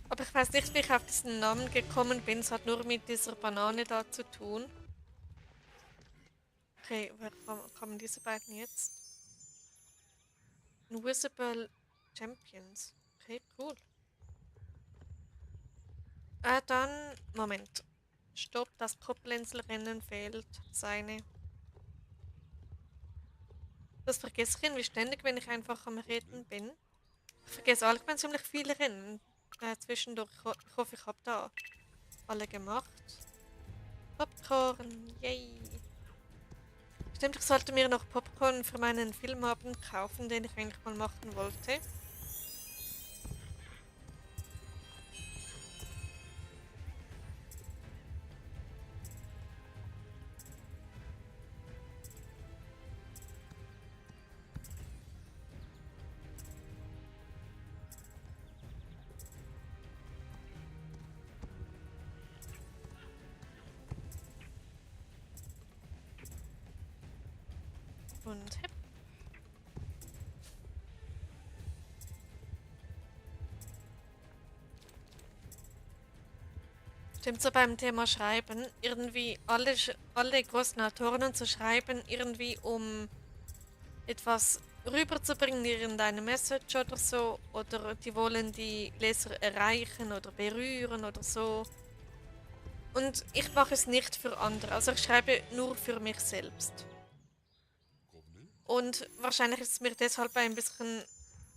Aber ich weiß nicht, wie ich auf diesen Namen gekommen bin. Es hat nur mit dieser Banane da zu tun. Okay, woher kommen diese beiden jetzt? Invisible Champions. Okay, cool. Dann, Moment. Stopp, das Koppelänselrennen fehlt. Seine. Das vergesse ich irgendwie ständig, wenn ich einfach am Reden bin. Ich vergesse allgemein ziemlich viele Rennen zwischendurch. Ich hoffe, ich habe da alle gemacht. Popcorn, yay! Stimmt, ich sollte mir noch Popcorn für meinen Filmabend kaufen, den ich eigentlich mal machen wollte. Und hep. Stimmt, so beim Thema Schreiben, irgendwie alle großen Autoren und so schreiben irgendwie, um etwas rüberzubringen, irgendeine Message oder so, oder die wollen die Leser erreichen oder berühren oder so. Und ich mache es nicht für andere, also ich schreibe nur für mich selbst. Und wahrscheinlich ist es mir deshalb ein bisschen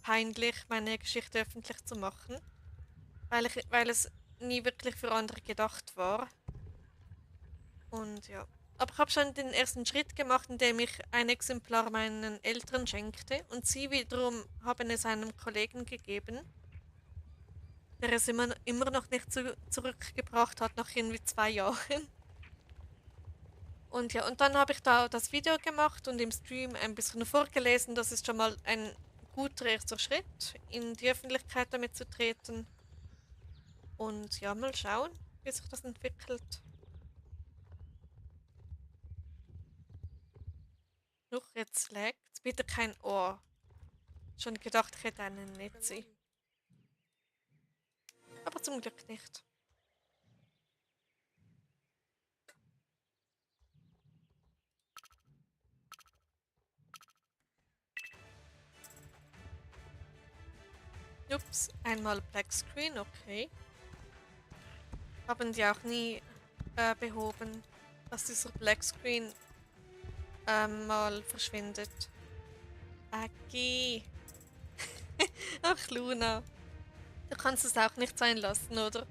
peinlich, meine Geschichte öffentlich zu machen, weil es nie wirklich für andere gedacht war. Und ja. Aber ich habe schon den ersten Schritt gemacht, indem ich ein Exemplar meinen Eltern schenkte und sie wiederum haben es einem Kollegen gegeben, der es immer noch nicht zurückgebracht hat, nach irgendwie 2 Jahren. Und ja, und dann habe ich da das Video gemacht und im Stream ein bisschen vorgelesen. Das ist schon mal ein guter erster Schritt, in die Öffentlichkeit damit zu treten. Und ja, mal schauen, wie sich das entwickelt. Noch jetzt lag's. Bitte kein Ohr. Schon gedacht, ich hätte einen Netzi. Aber zum Glück nicht. Ups, einmal Black Screen, okay. Haben die auch nie behoben, dass dieser Black Screen mal verschwindet. Aki. Ach, Luna. Du kannst es auch nicht sein lassen, oder?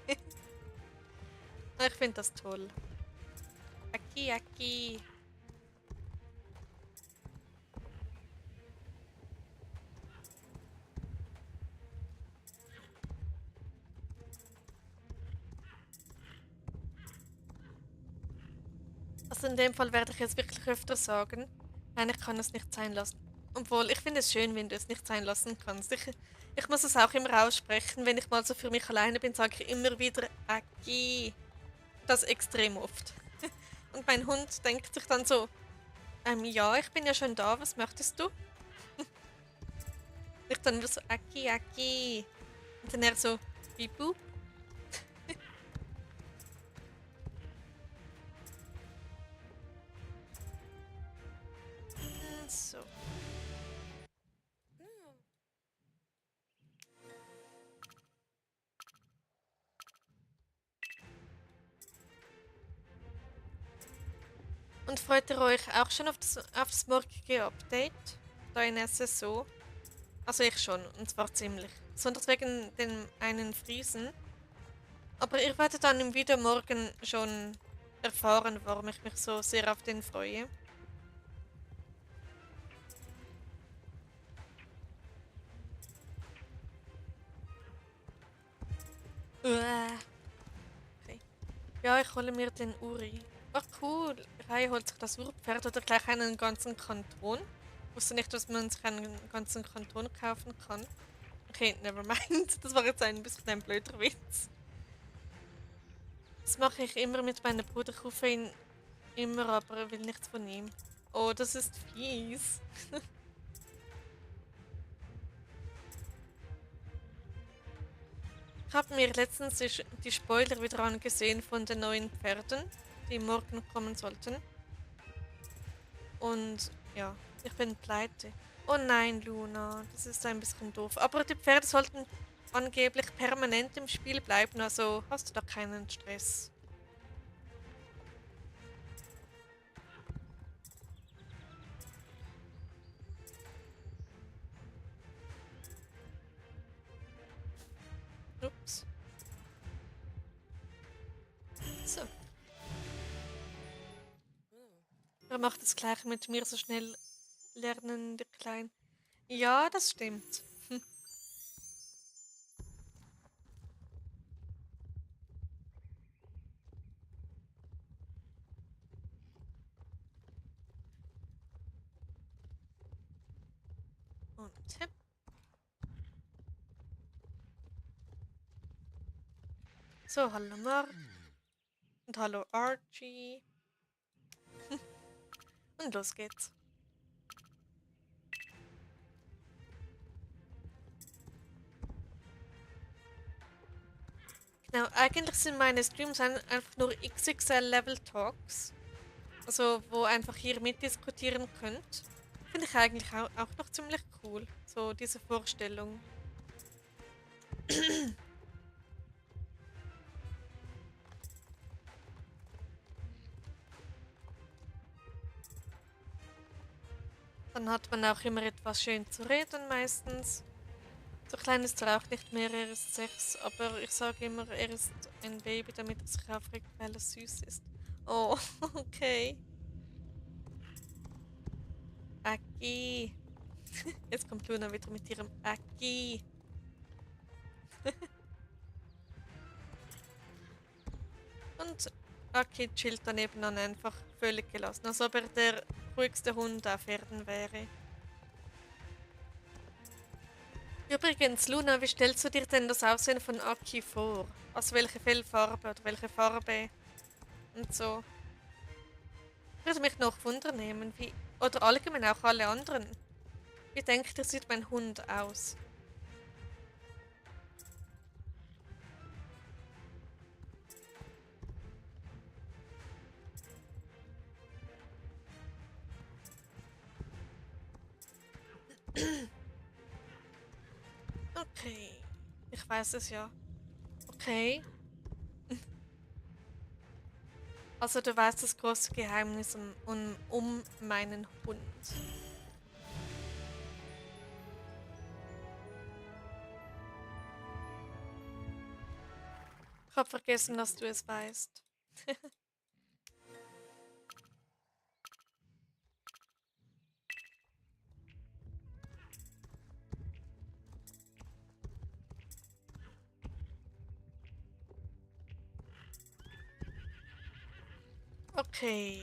Ich finde das toll. Aki, Aki. Also in dem Fall werde ich jetzt wirklich öfter sagen, nein, ich kann es nicht sein lassen. Obwohl, ich finde es schön, wenn du es nicht sein lassen kannst. Ich muss es auch immer aussprechen. Wenn ich mal so für mich alleine bin, sage ich immer wieder Aki. Das extrem oft. Und mein Hund denkt sich dann so, ja, ich bin ja schon da, was möchtest du? Ich dann wieder so, Aki, Aki. Und dann er so, Bibu. So. Und freut ihr euch auch schon auf das morgige Update? Da in SSO? Also ich schon, und zwar ziemlich. Besonders wegen dem einen Friesen. Aber ihr werdet dann im Video morgen schon erfahren, warum ich mich so sehr auf den freue. Okay. Ja, ich hole mir den Uri. Ach cool, Reihe holt sich das Urpferd oder gleich einen ganzen Kanton. Ich wusste nicht, dass man sich einen ganzen Kanton kaufen kann. Okay, nevermind. Das war jetzt ein bisschen ein blöder Witz. Das mache ich immer mit meinem Bruder. Ich rufe ihn immer, aber er will nichts von ihm. Oh, das ist fies. Ich habe mir letztens die Spoiler wieder angesehen von den neuen Pferden, die morgen kommen sollten. Und ja, ich bin pleite. Oh nein, Luna, das ist ein bisschen doof. Aber die Pferde sollten angeblich permanent im Spiel bleiben, also hast du da keinen Stress. Ups. So. Er macht das Gleiche mit mir, so schnell lernen die Kleinen. Ja, das stimmt. Und hip. So, hallo Mark. Und hallo Archie. Und los geht's. Genau, eigentlich sind meine Streams einfach nur XXL Level Talks. Also, wo einfach ihr mitdiskutieren könnt. Finde ich eigentlich auch noch ziemlich cool. So, diese Vorstellung. Dann hat man auch immer etwas schön zu reden meistens. So klein ist er auch nicht mehr, er ist 6, aber ich sage immer, er ist ein Baby, damit er sich aufregt, weil er süß ist. Oh, okay. Aki. Jetzt kommt Luna wieder mit ihrem Aki. Und Aki chillt daneben dann einfach völlig gelassen, als ob er der ruhigste Hund auf Erden wäre. Übrigens, Luna, wie stellst du dir denn das Aussehen von Aki vor? Also welche Fellfarbe oder welche Farbe und so? Würde mich noch wundern, wie, oder allgemein auch alle anderen. Wie denkt ihr, sieht mein Hund aus? Okay, ich weiß es ja. Okay, also du weißt das große Geheimnis um meinen Hund. Ich habe vergessen, dass du es weißt. Okay.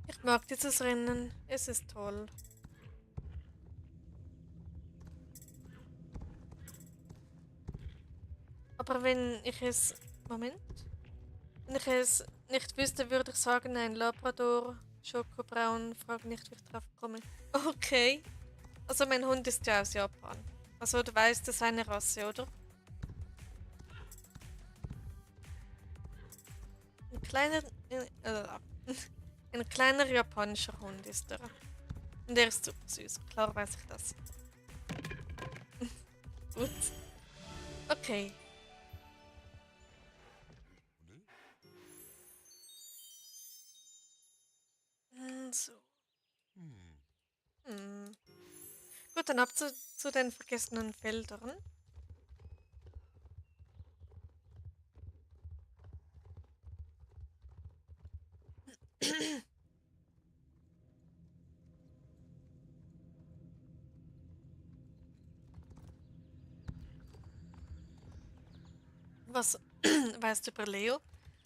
Ich mag dieses Rennen. Es ist toll. Aber wenn ich es... Moment. Wenn ich es nicht wüsste, würde ich sagen, ein Labrador, Schokobraun, frage nicht, wie ich drauf komme. Okay. Also mein Hund ist ja aus Japan. Also du weißt, das ist eine Rasse, oder? Ein kleiner... ein kleiner japanischer Hund ist er. Und er ist super süß. Klar weiß ich das. Gut. Okay. So. Hm. Gut, dann ab zu den vergessenen Feldern. Was weißt über Leo.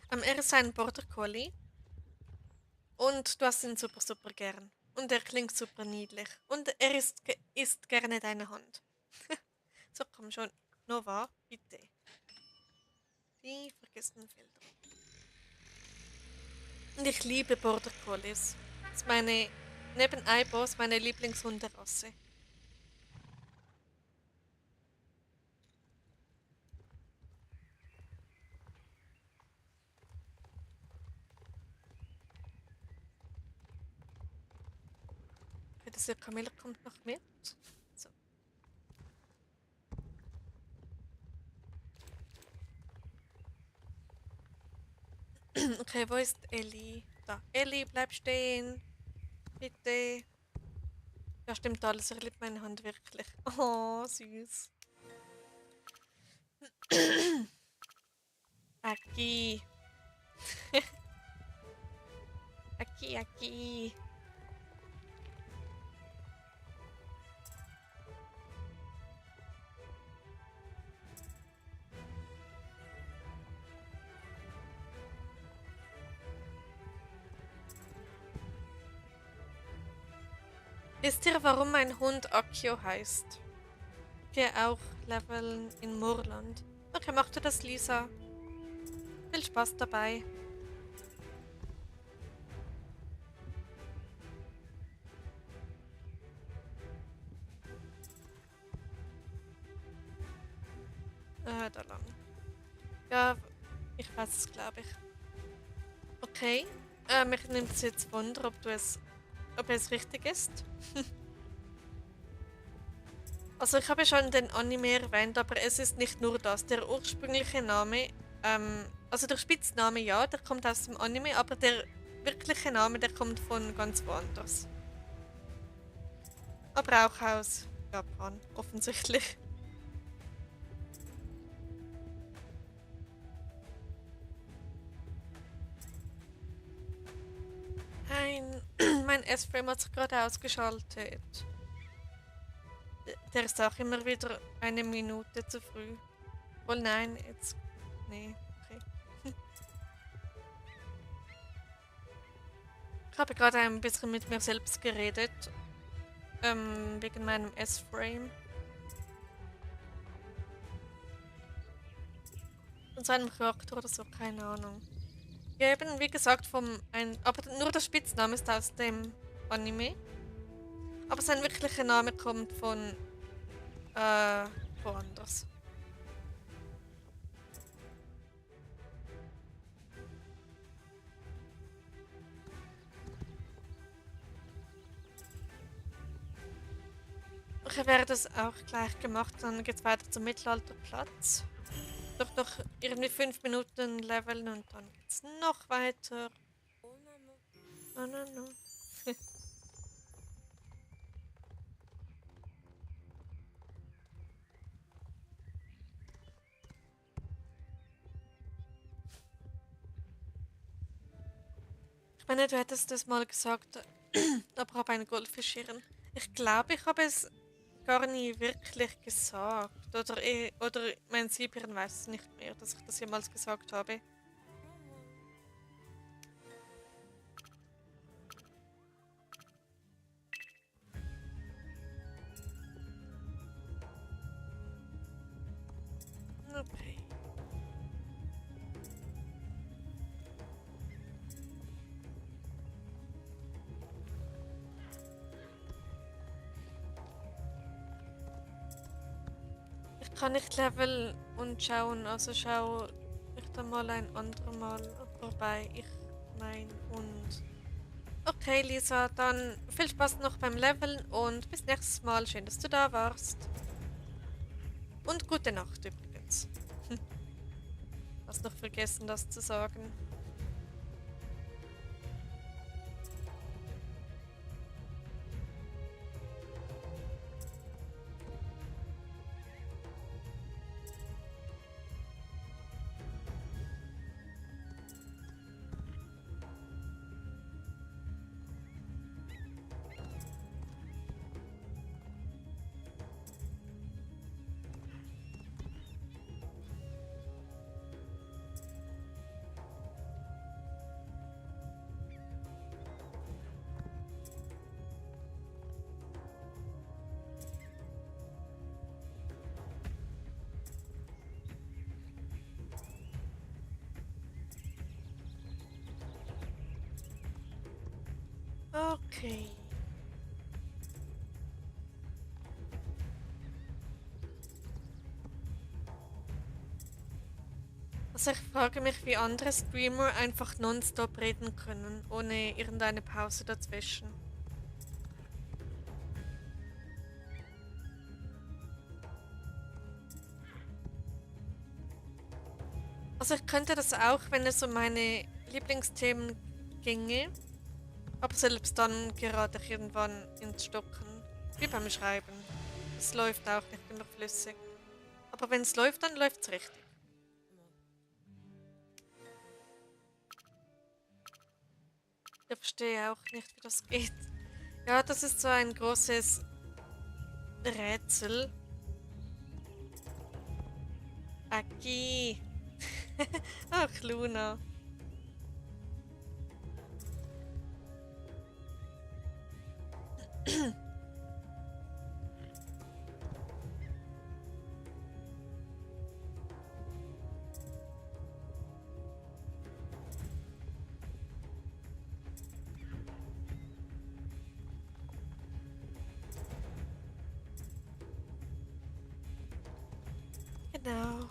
Er ist ein Border Collie und du hast ihn super, super gern. Und er klingt super niedlich. Und er isst gerne deine Hand. So, komm schon. Nova, bitte. Die vergessenen Felder. Und ich liebe Border Collies. Das ist neben Eibos, meine Lieblingshunderasse. Okay, das Camilla kommt noch mit. So. Okay, wo ist Ellie? Da. Ellie, bleib stehen. Bitte. Ja, stimmt alles. Er liebt meine Hand wirklich. Oh, süß. Aki. Aki, Aki. Wisst ihr, warum mein Hund Akio heißt? Wir auch leveln in Moorland. Okay, mach du das, Lisa. Viel Spaß dabei. Da lang. Ja, ich weiß es, glaube ich. Okay. Mich nimmt es jetzt Wunder, ob es richtig ist. Also ich habe schon den Anime erwähnt, aber es ist nicht nur das. Der ursprüngliche Name, also der Spitzname ja, der kommt aus dem Anime, aber der wirkliche Name, der kommt von ganz woanders. Aber auch aus Japan, offensichtlich. Nein, mein S-Frame hat sich gerade ausgeschaltet. Der ist auch immer wieder eine Minute zu früh. Oh nein, jetzt. Nee, okay. Ich habe gerade ein bisschen mit mir selbst geredet. Wegen meinem S-Frame. Von seinem Charakter oder so, keine Ahnung. Ja, eben, wie gesagt, aber nur der Spitzname ist aus dem Anime. Aber sein wirklicher Name kommt von woanders. Ich werde das auch gleich gemacht, dann geht's weiter zum Mittelalterplatz. Doch noch irgendwie 5 Minuten leveln und dann geht's noch weiter. No, no, no. Ich meine, du hättest das mal gesagt, aber habe einen Goldfischirren. Ich glaube, ich habe es gar nie wirklich gesagt. Oder mein Siebirn weiß es nicht mehr, dass ich das jemals gesagt habe. Okay. Ich kann nicht leveln und schauen, also schau ich dann mal ein andermal vorbei. Ich mein und. Okay, Lisa, dann viel Spaß noch beim Leveln und bis nächstes Mal. Schön, dass du da warst. Und gute Nacht übrigens. Hast noch vergessen, das zu sagen. Okay. Also ich frage mich, wie andere Streamer einfach nonstop reden können, ohne irgendeine Pause dazwischen. Also ich könnte das auch, wenn es um meine Lieblingsthemen ginge, aber selbst dann gerate ich irgendwann ins Stocken, wie beim Schreiben. Es läuft auch nicht immer flüssig. Aber wenn es läuft, dann läuft es richtig. Ich verstehe auch nicht, wie das geht. Ja, das ist so ein großes Rätsel. Aki. Ach, Luna. Genau.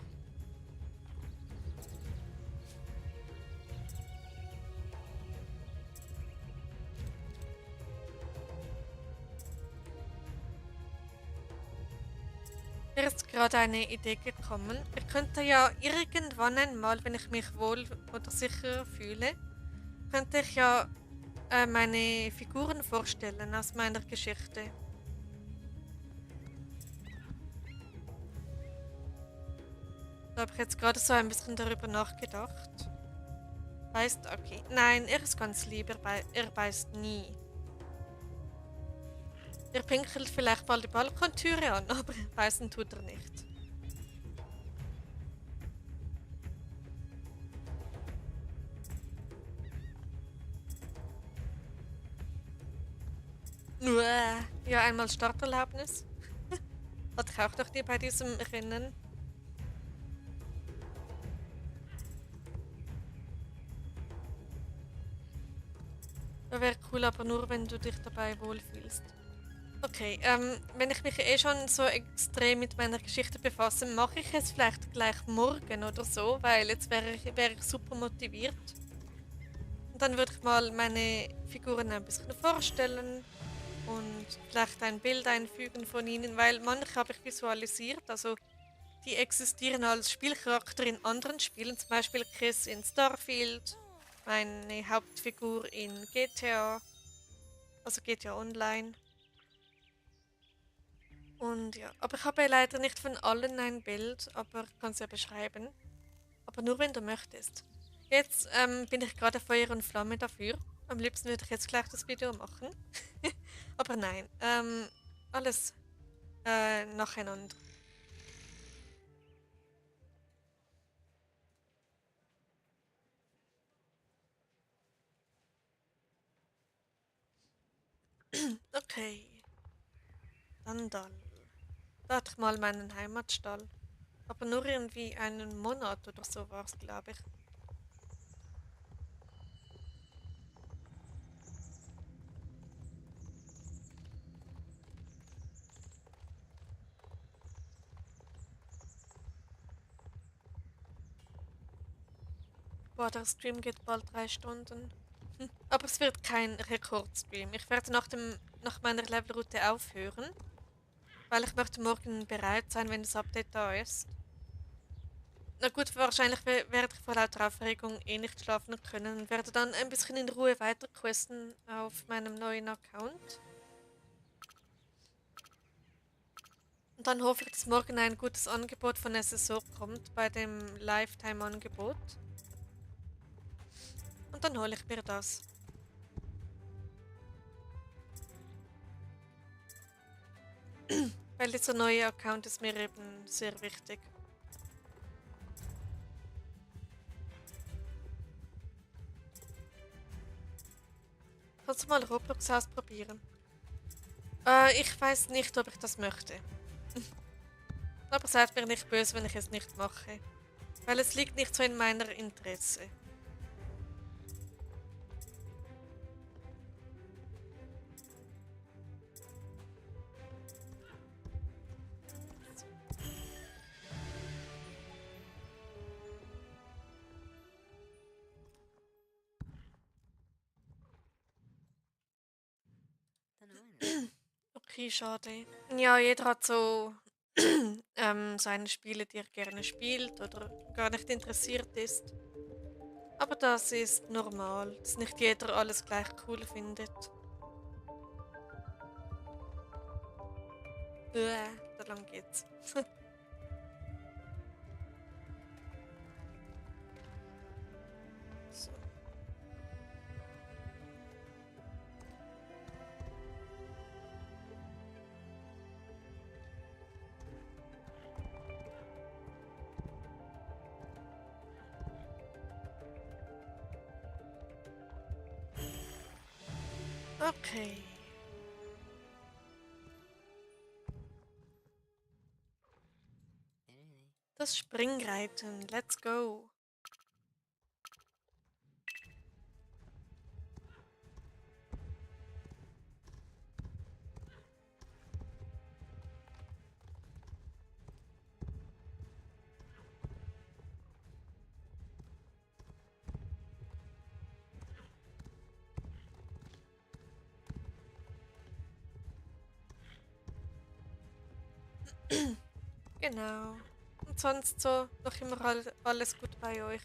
Mir ist gerade eine Idee gekommen. Ich könnte ja irgendwann einmal, wenn ich mich wohl oder sicher fühle, könnte ich ja meine Figuren vorstellen aus meiner Geschichte. Da habe ich jetzt gerade so ein bisschen darüber nachgedacht. Beißt okay. Nein, er ist ganz lieb, er beißt nie. Er pinkelt vielleicht mal die Balkontüre an, aber beißen tut er nicht. Uäh. Ja, einmal Starterlaubnis. Hatte ich auch noch nie bei diesem Rennen. Wäre cool, aber nur wenn du dich dabei wohlfühlst. Okay, wenn ich mich eh schon so extrem mit meiner Geschichte befasse, mache ich es vielleicht gleich morgen oder so, weil jetzt wäre ich super motiviert. Und dann würde ich mal meine Figuren ein bisschen vorstellen und vielleicht ein Bild einfügen von ihnen, weil manche habe ich visualisiert, also die existieren als Spielcharakter in anderen Spielen, zum Beispiel Chris in Starfield, meine Hauptfigur in GTA, also GTA Online. Und ja, aber ich habe leider nicht von allen ein Bild, aber ich kann es ja beschreiben. Aber nur wenn du möchtest. Jetzt bin ich gerade Feuer und Flamme dafür. Am liebsten würde ich jetzt gleich das Video machen. Aber nein, alles nacheinander. Okay, dann. Da hatte ich mal meinen Heimatstall. Aber nur irgendwie einen Monat oder so war es, glaube ich. Boah, der Stream geht bald 3 Stunden. Aber es wird kein Rekordstream. Ich werde nach meiner Levelroute aufhören, weil ich möchte morgen bereit sein, wenn das Update da ist. Na gut, wahrscheinlich werde ich vor lauter Aufregung eh nicht schlafen können und werde dann ein bisschen in Ruhe weiterquesten auf meinem neuen Account. Und dann hoffe ich, dass morgen ein gutes Angebot von SSO kommt bei dem Lifetime-Angebot. Und dann hole ich mir das. Weil dieser neue Account ist mir eben sehr wichtig. Kannst du mal Roblox ausprobieren? Ich weiß nicht, ob ich das möchte. Aber seid mir nicht böse, wenn ich es nicht mache. Weil es liegt nicht so in meiner Interesse. Okay, schade. Ja, jeder hat so seine Spiele, die er gerne spielt oder gar nicht interessiert ist. Aber das ist normal, dass nicht jeder alles gleich cool findet. So lang geht's. So. Okay. Das Springreiten. Let's go. Genau. Und sonst so noch immer alles gut bei euch.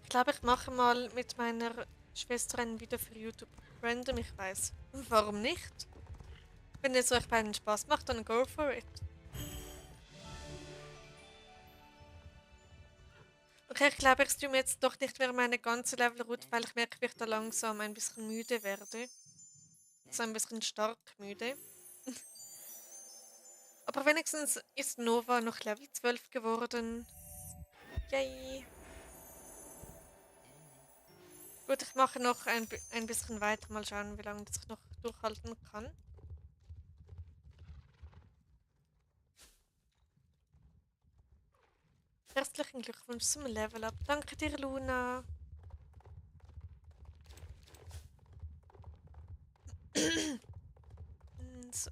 Ich glaube, ich mache mal mit meiner Schwester ein Video für YouTube. Random, ich weiß. Warum nicht? Wenn es euch beiden Spaß macht, dann go for it. Okay, ich glaube, ich streame jetzt doch nicht mehr meine ganze Levelroute, weil ich merke, wie ich da langsam ein bisschen müde werde. So ein bisschen stark müde. Aber wenigstens ist Nova noch Level 12 geworden. Yay! Gut, ich mache noch ein bisschen weiter. Mal schauen, wie lange das ich noch durchhalten kann. Herzlichen Glückwunsch zum Level Up. Danke dir, Luna. So.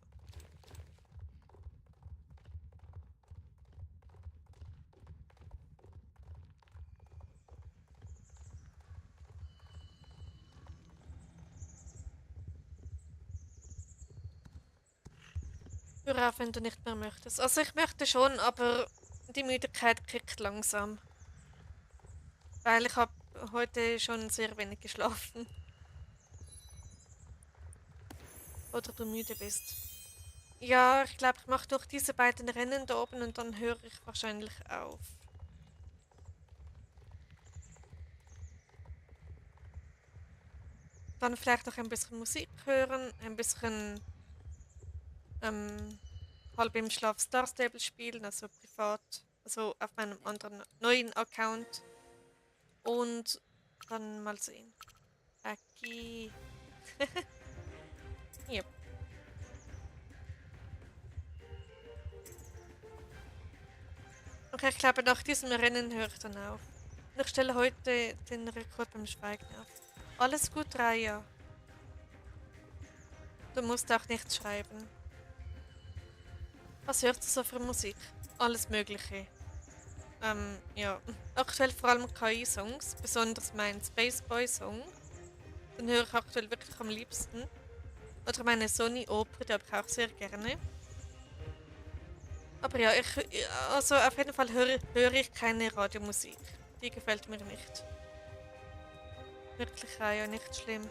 Hör auf, wenn du nicht mehr möchtest. Also ich möchte schon, aber die Müdigkeit kickt langsam. Weil ich habe heute schon sehr wenig geschlafen. Oder du müde bist. Ja, ich glaube, ich mache durch diese beiden Rennen da oben und dann höre ich wahrscheinlich auf. Dann vielleicht auch ein bisschen Musik hören, ein bisschen halb im Schlaf Star Stable spielen, also privat, also auf meinem anderen neuen Account. Und dann mal sehen. Aki. Yep. Okay, ich glaube, nach diesem Rennen höre ich dann auf. Und ich stelle heute den Rekord beim Schweigen auf. Alles gut, Raya. Du musst auch nichts schreiben. Was hörst du so für Musik? Alles Mögliche. Ja. Aktuell vor allem KI-Songs, besonders mein Space Boy Song. Den höre ich aktuell wirklich am liebsten. Oder meine Sony Oper, die habe ich auch sehr gerne. Aber ja, also auf jeden Fall höre ich keine Radiomusik. Die gefällt mir nicht. Wirklich auch ja nicht schlimm.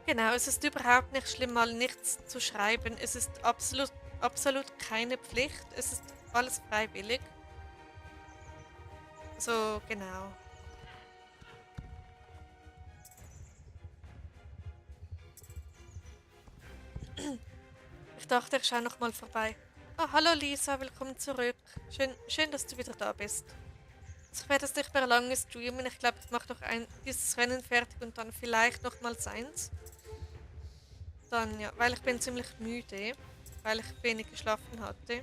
Genau, es ist überhaupt nicht schlimm, mal nichts zu schreiben. Es ist absolut keine Pflicht. Es ist alles freiwillig. So, genau. Ich dachte, ich schaue noch mal vorbei. Oh, hallo Lisa, willkommen zurück. Schön, dass du wieder da bist. Also ich werde es nicht mehr lange streamen. Ich glaube, ich mache noch dieses Rennen fertig und dann vielleicht noch mal seins. Dann ja, weil ich bin ziemlich müde, weil ich wenig geschlafen hatte.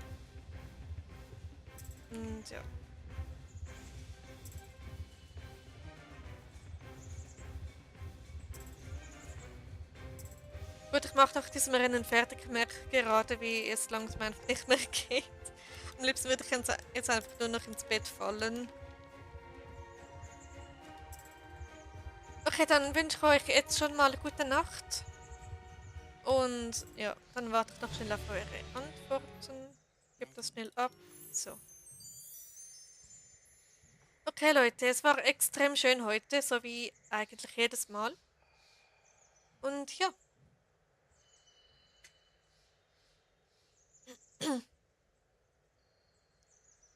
Und ja. Gut, ich mache nach diesem Rennen fertig. Ich merke gerade, wie es langsam einfach nicht mehr geht. Am liebsten würde ich jetzt einfach nur noch ins Bett fallen. Okay, dann wünsche ich euch jetzt schon mal eine gute Nacht. Und ja, dann warte ich noch schnell auf eure Antworten. Gebe das schnell ab. So. Okay, Leute, es war extrem schön heute, so wie eigentlich jedes Mal. Und ja,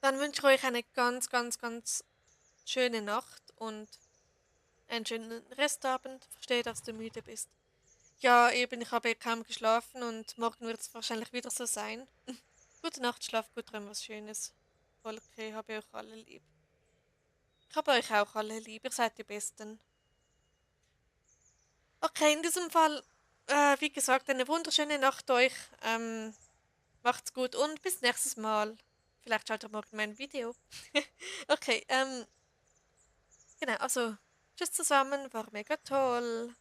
dann wünsche ich euch eine ganz, ganz, ganz schöne Nacht und einen schönen Restabend. Verstehe, dass du müde bist. Ja, eben, ich habe kaum geschlafen und morgen wird es wahrscheinlich wieder so sein. Gute Nacht, schlaf gut, träum was Schönes. Volker, habe euch alle lieb. Ich habe euch auch alle lieb, ihr seid die Besten. Okay, in diesem Fall, wie gesagt, eine wunderschöne Nacht euch. Macht's gut und bis nächstes Mal. Vielleicht schaut ihr morgen mein Video. Okay, genau, also tschüss zusammen, war mega toll.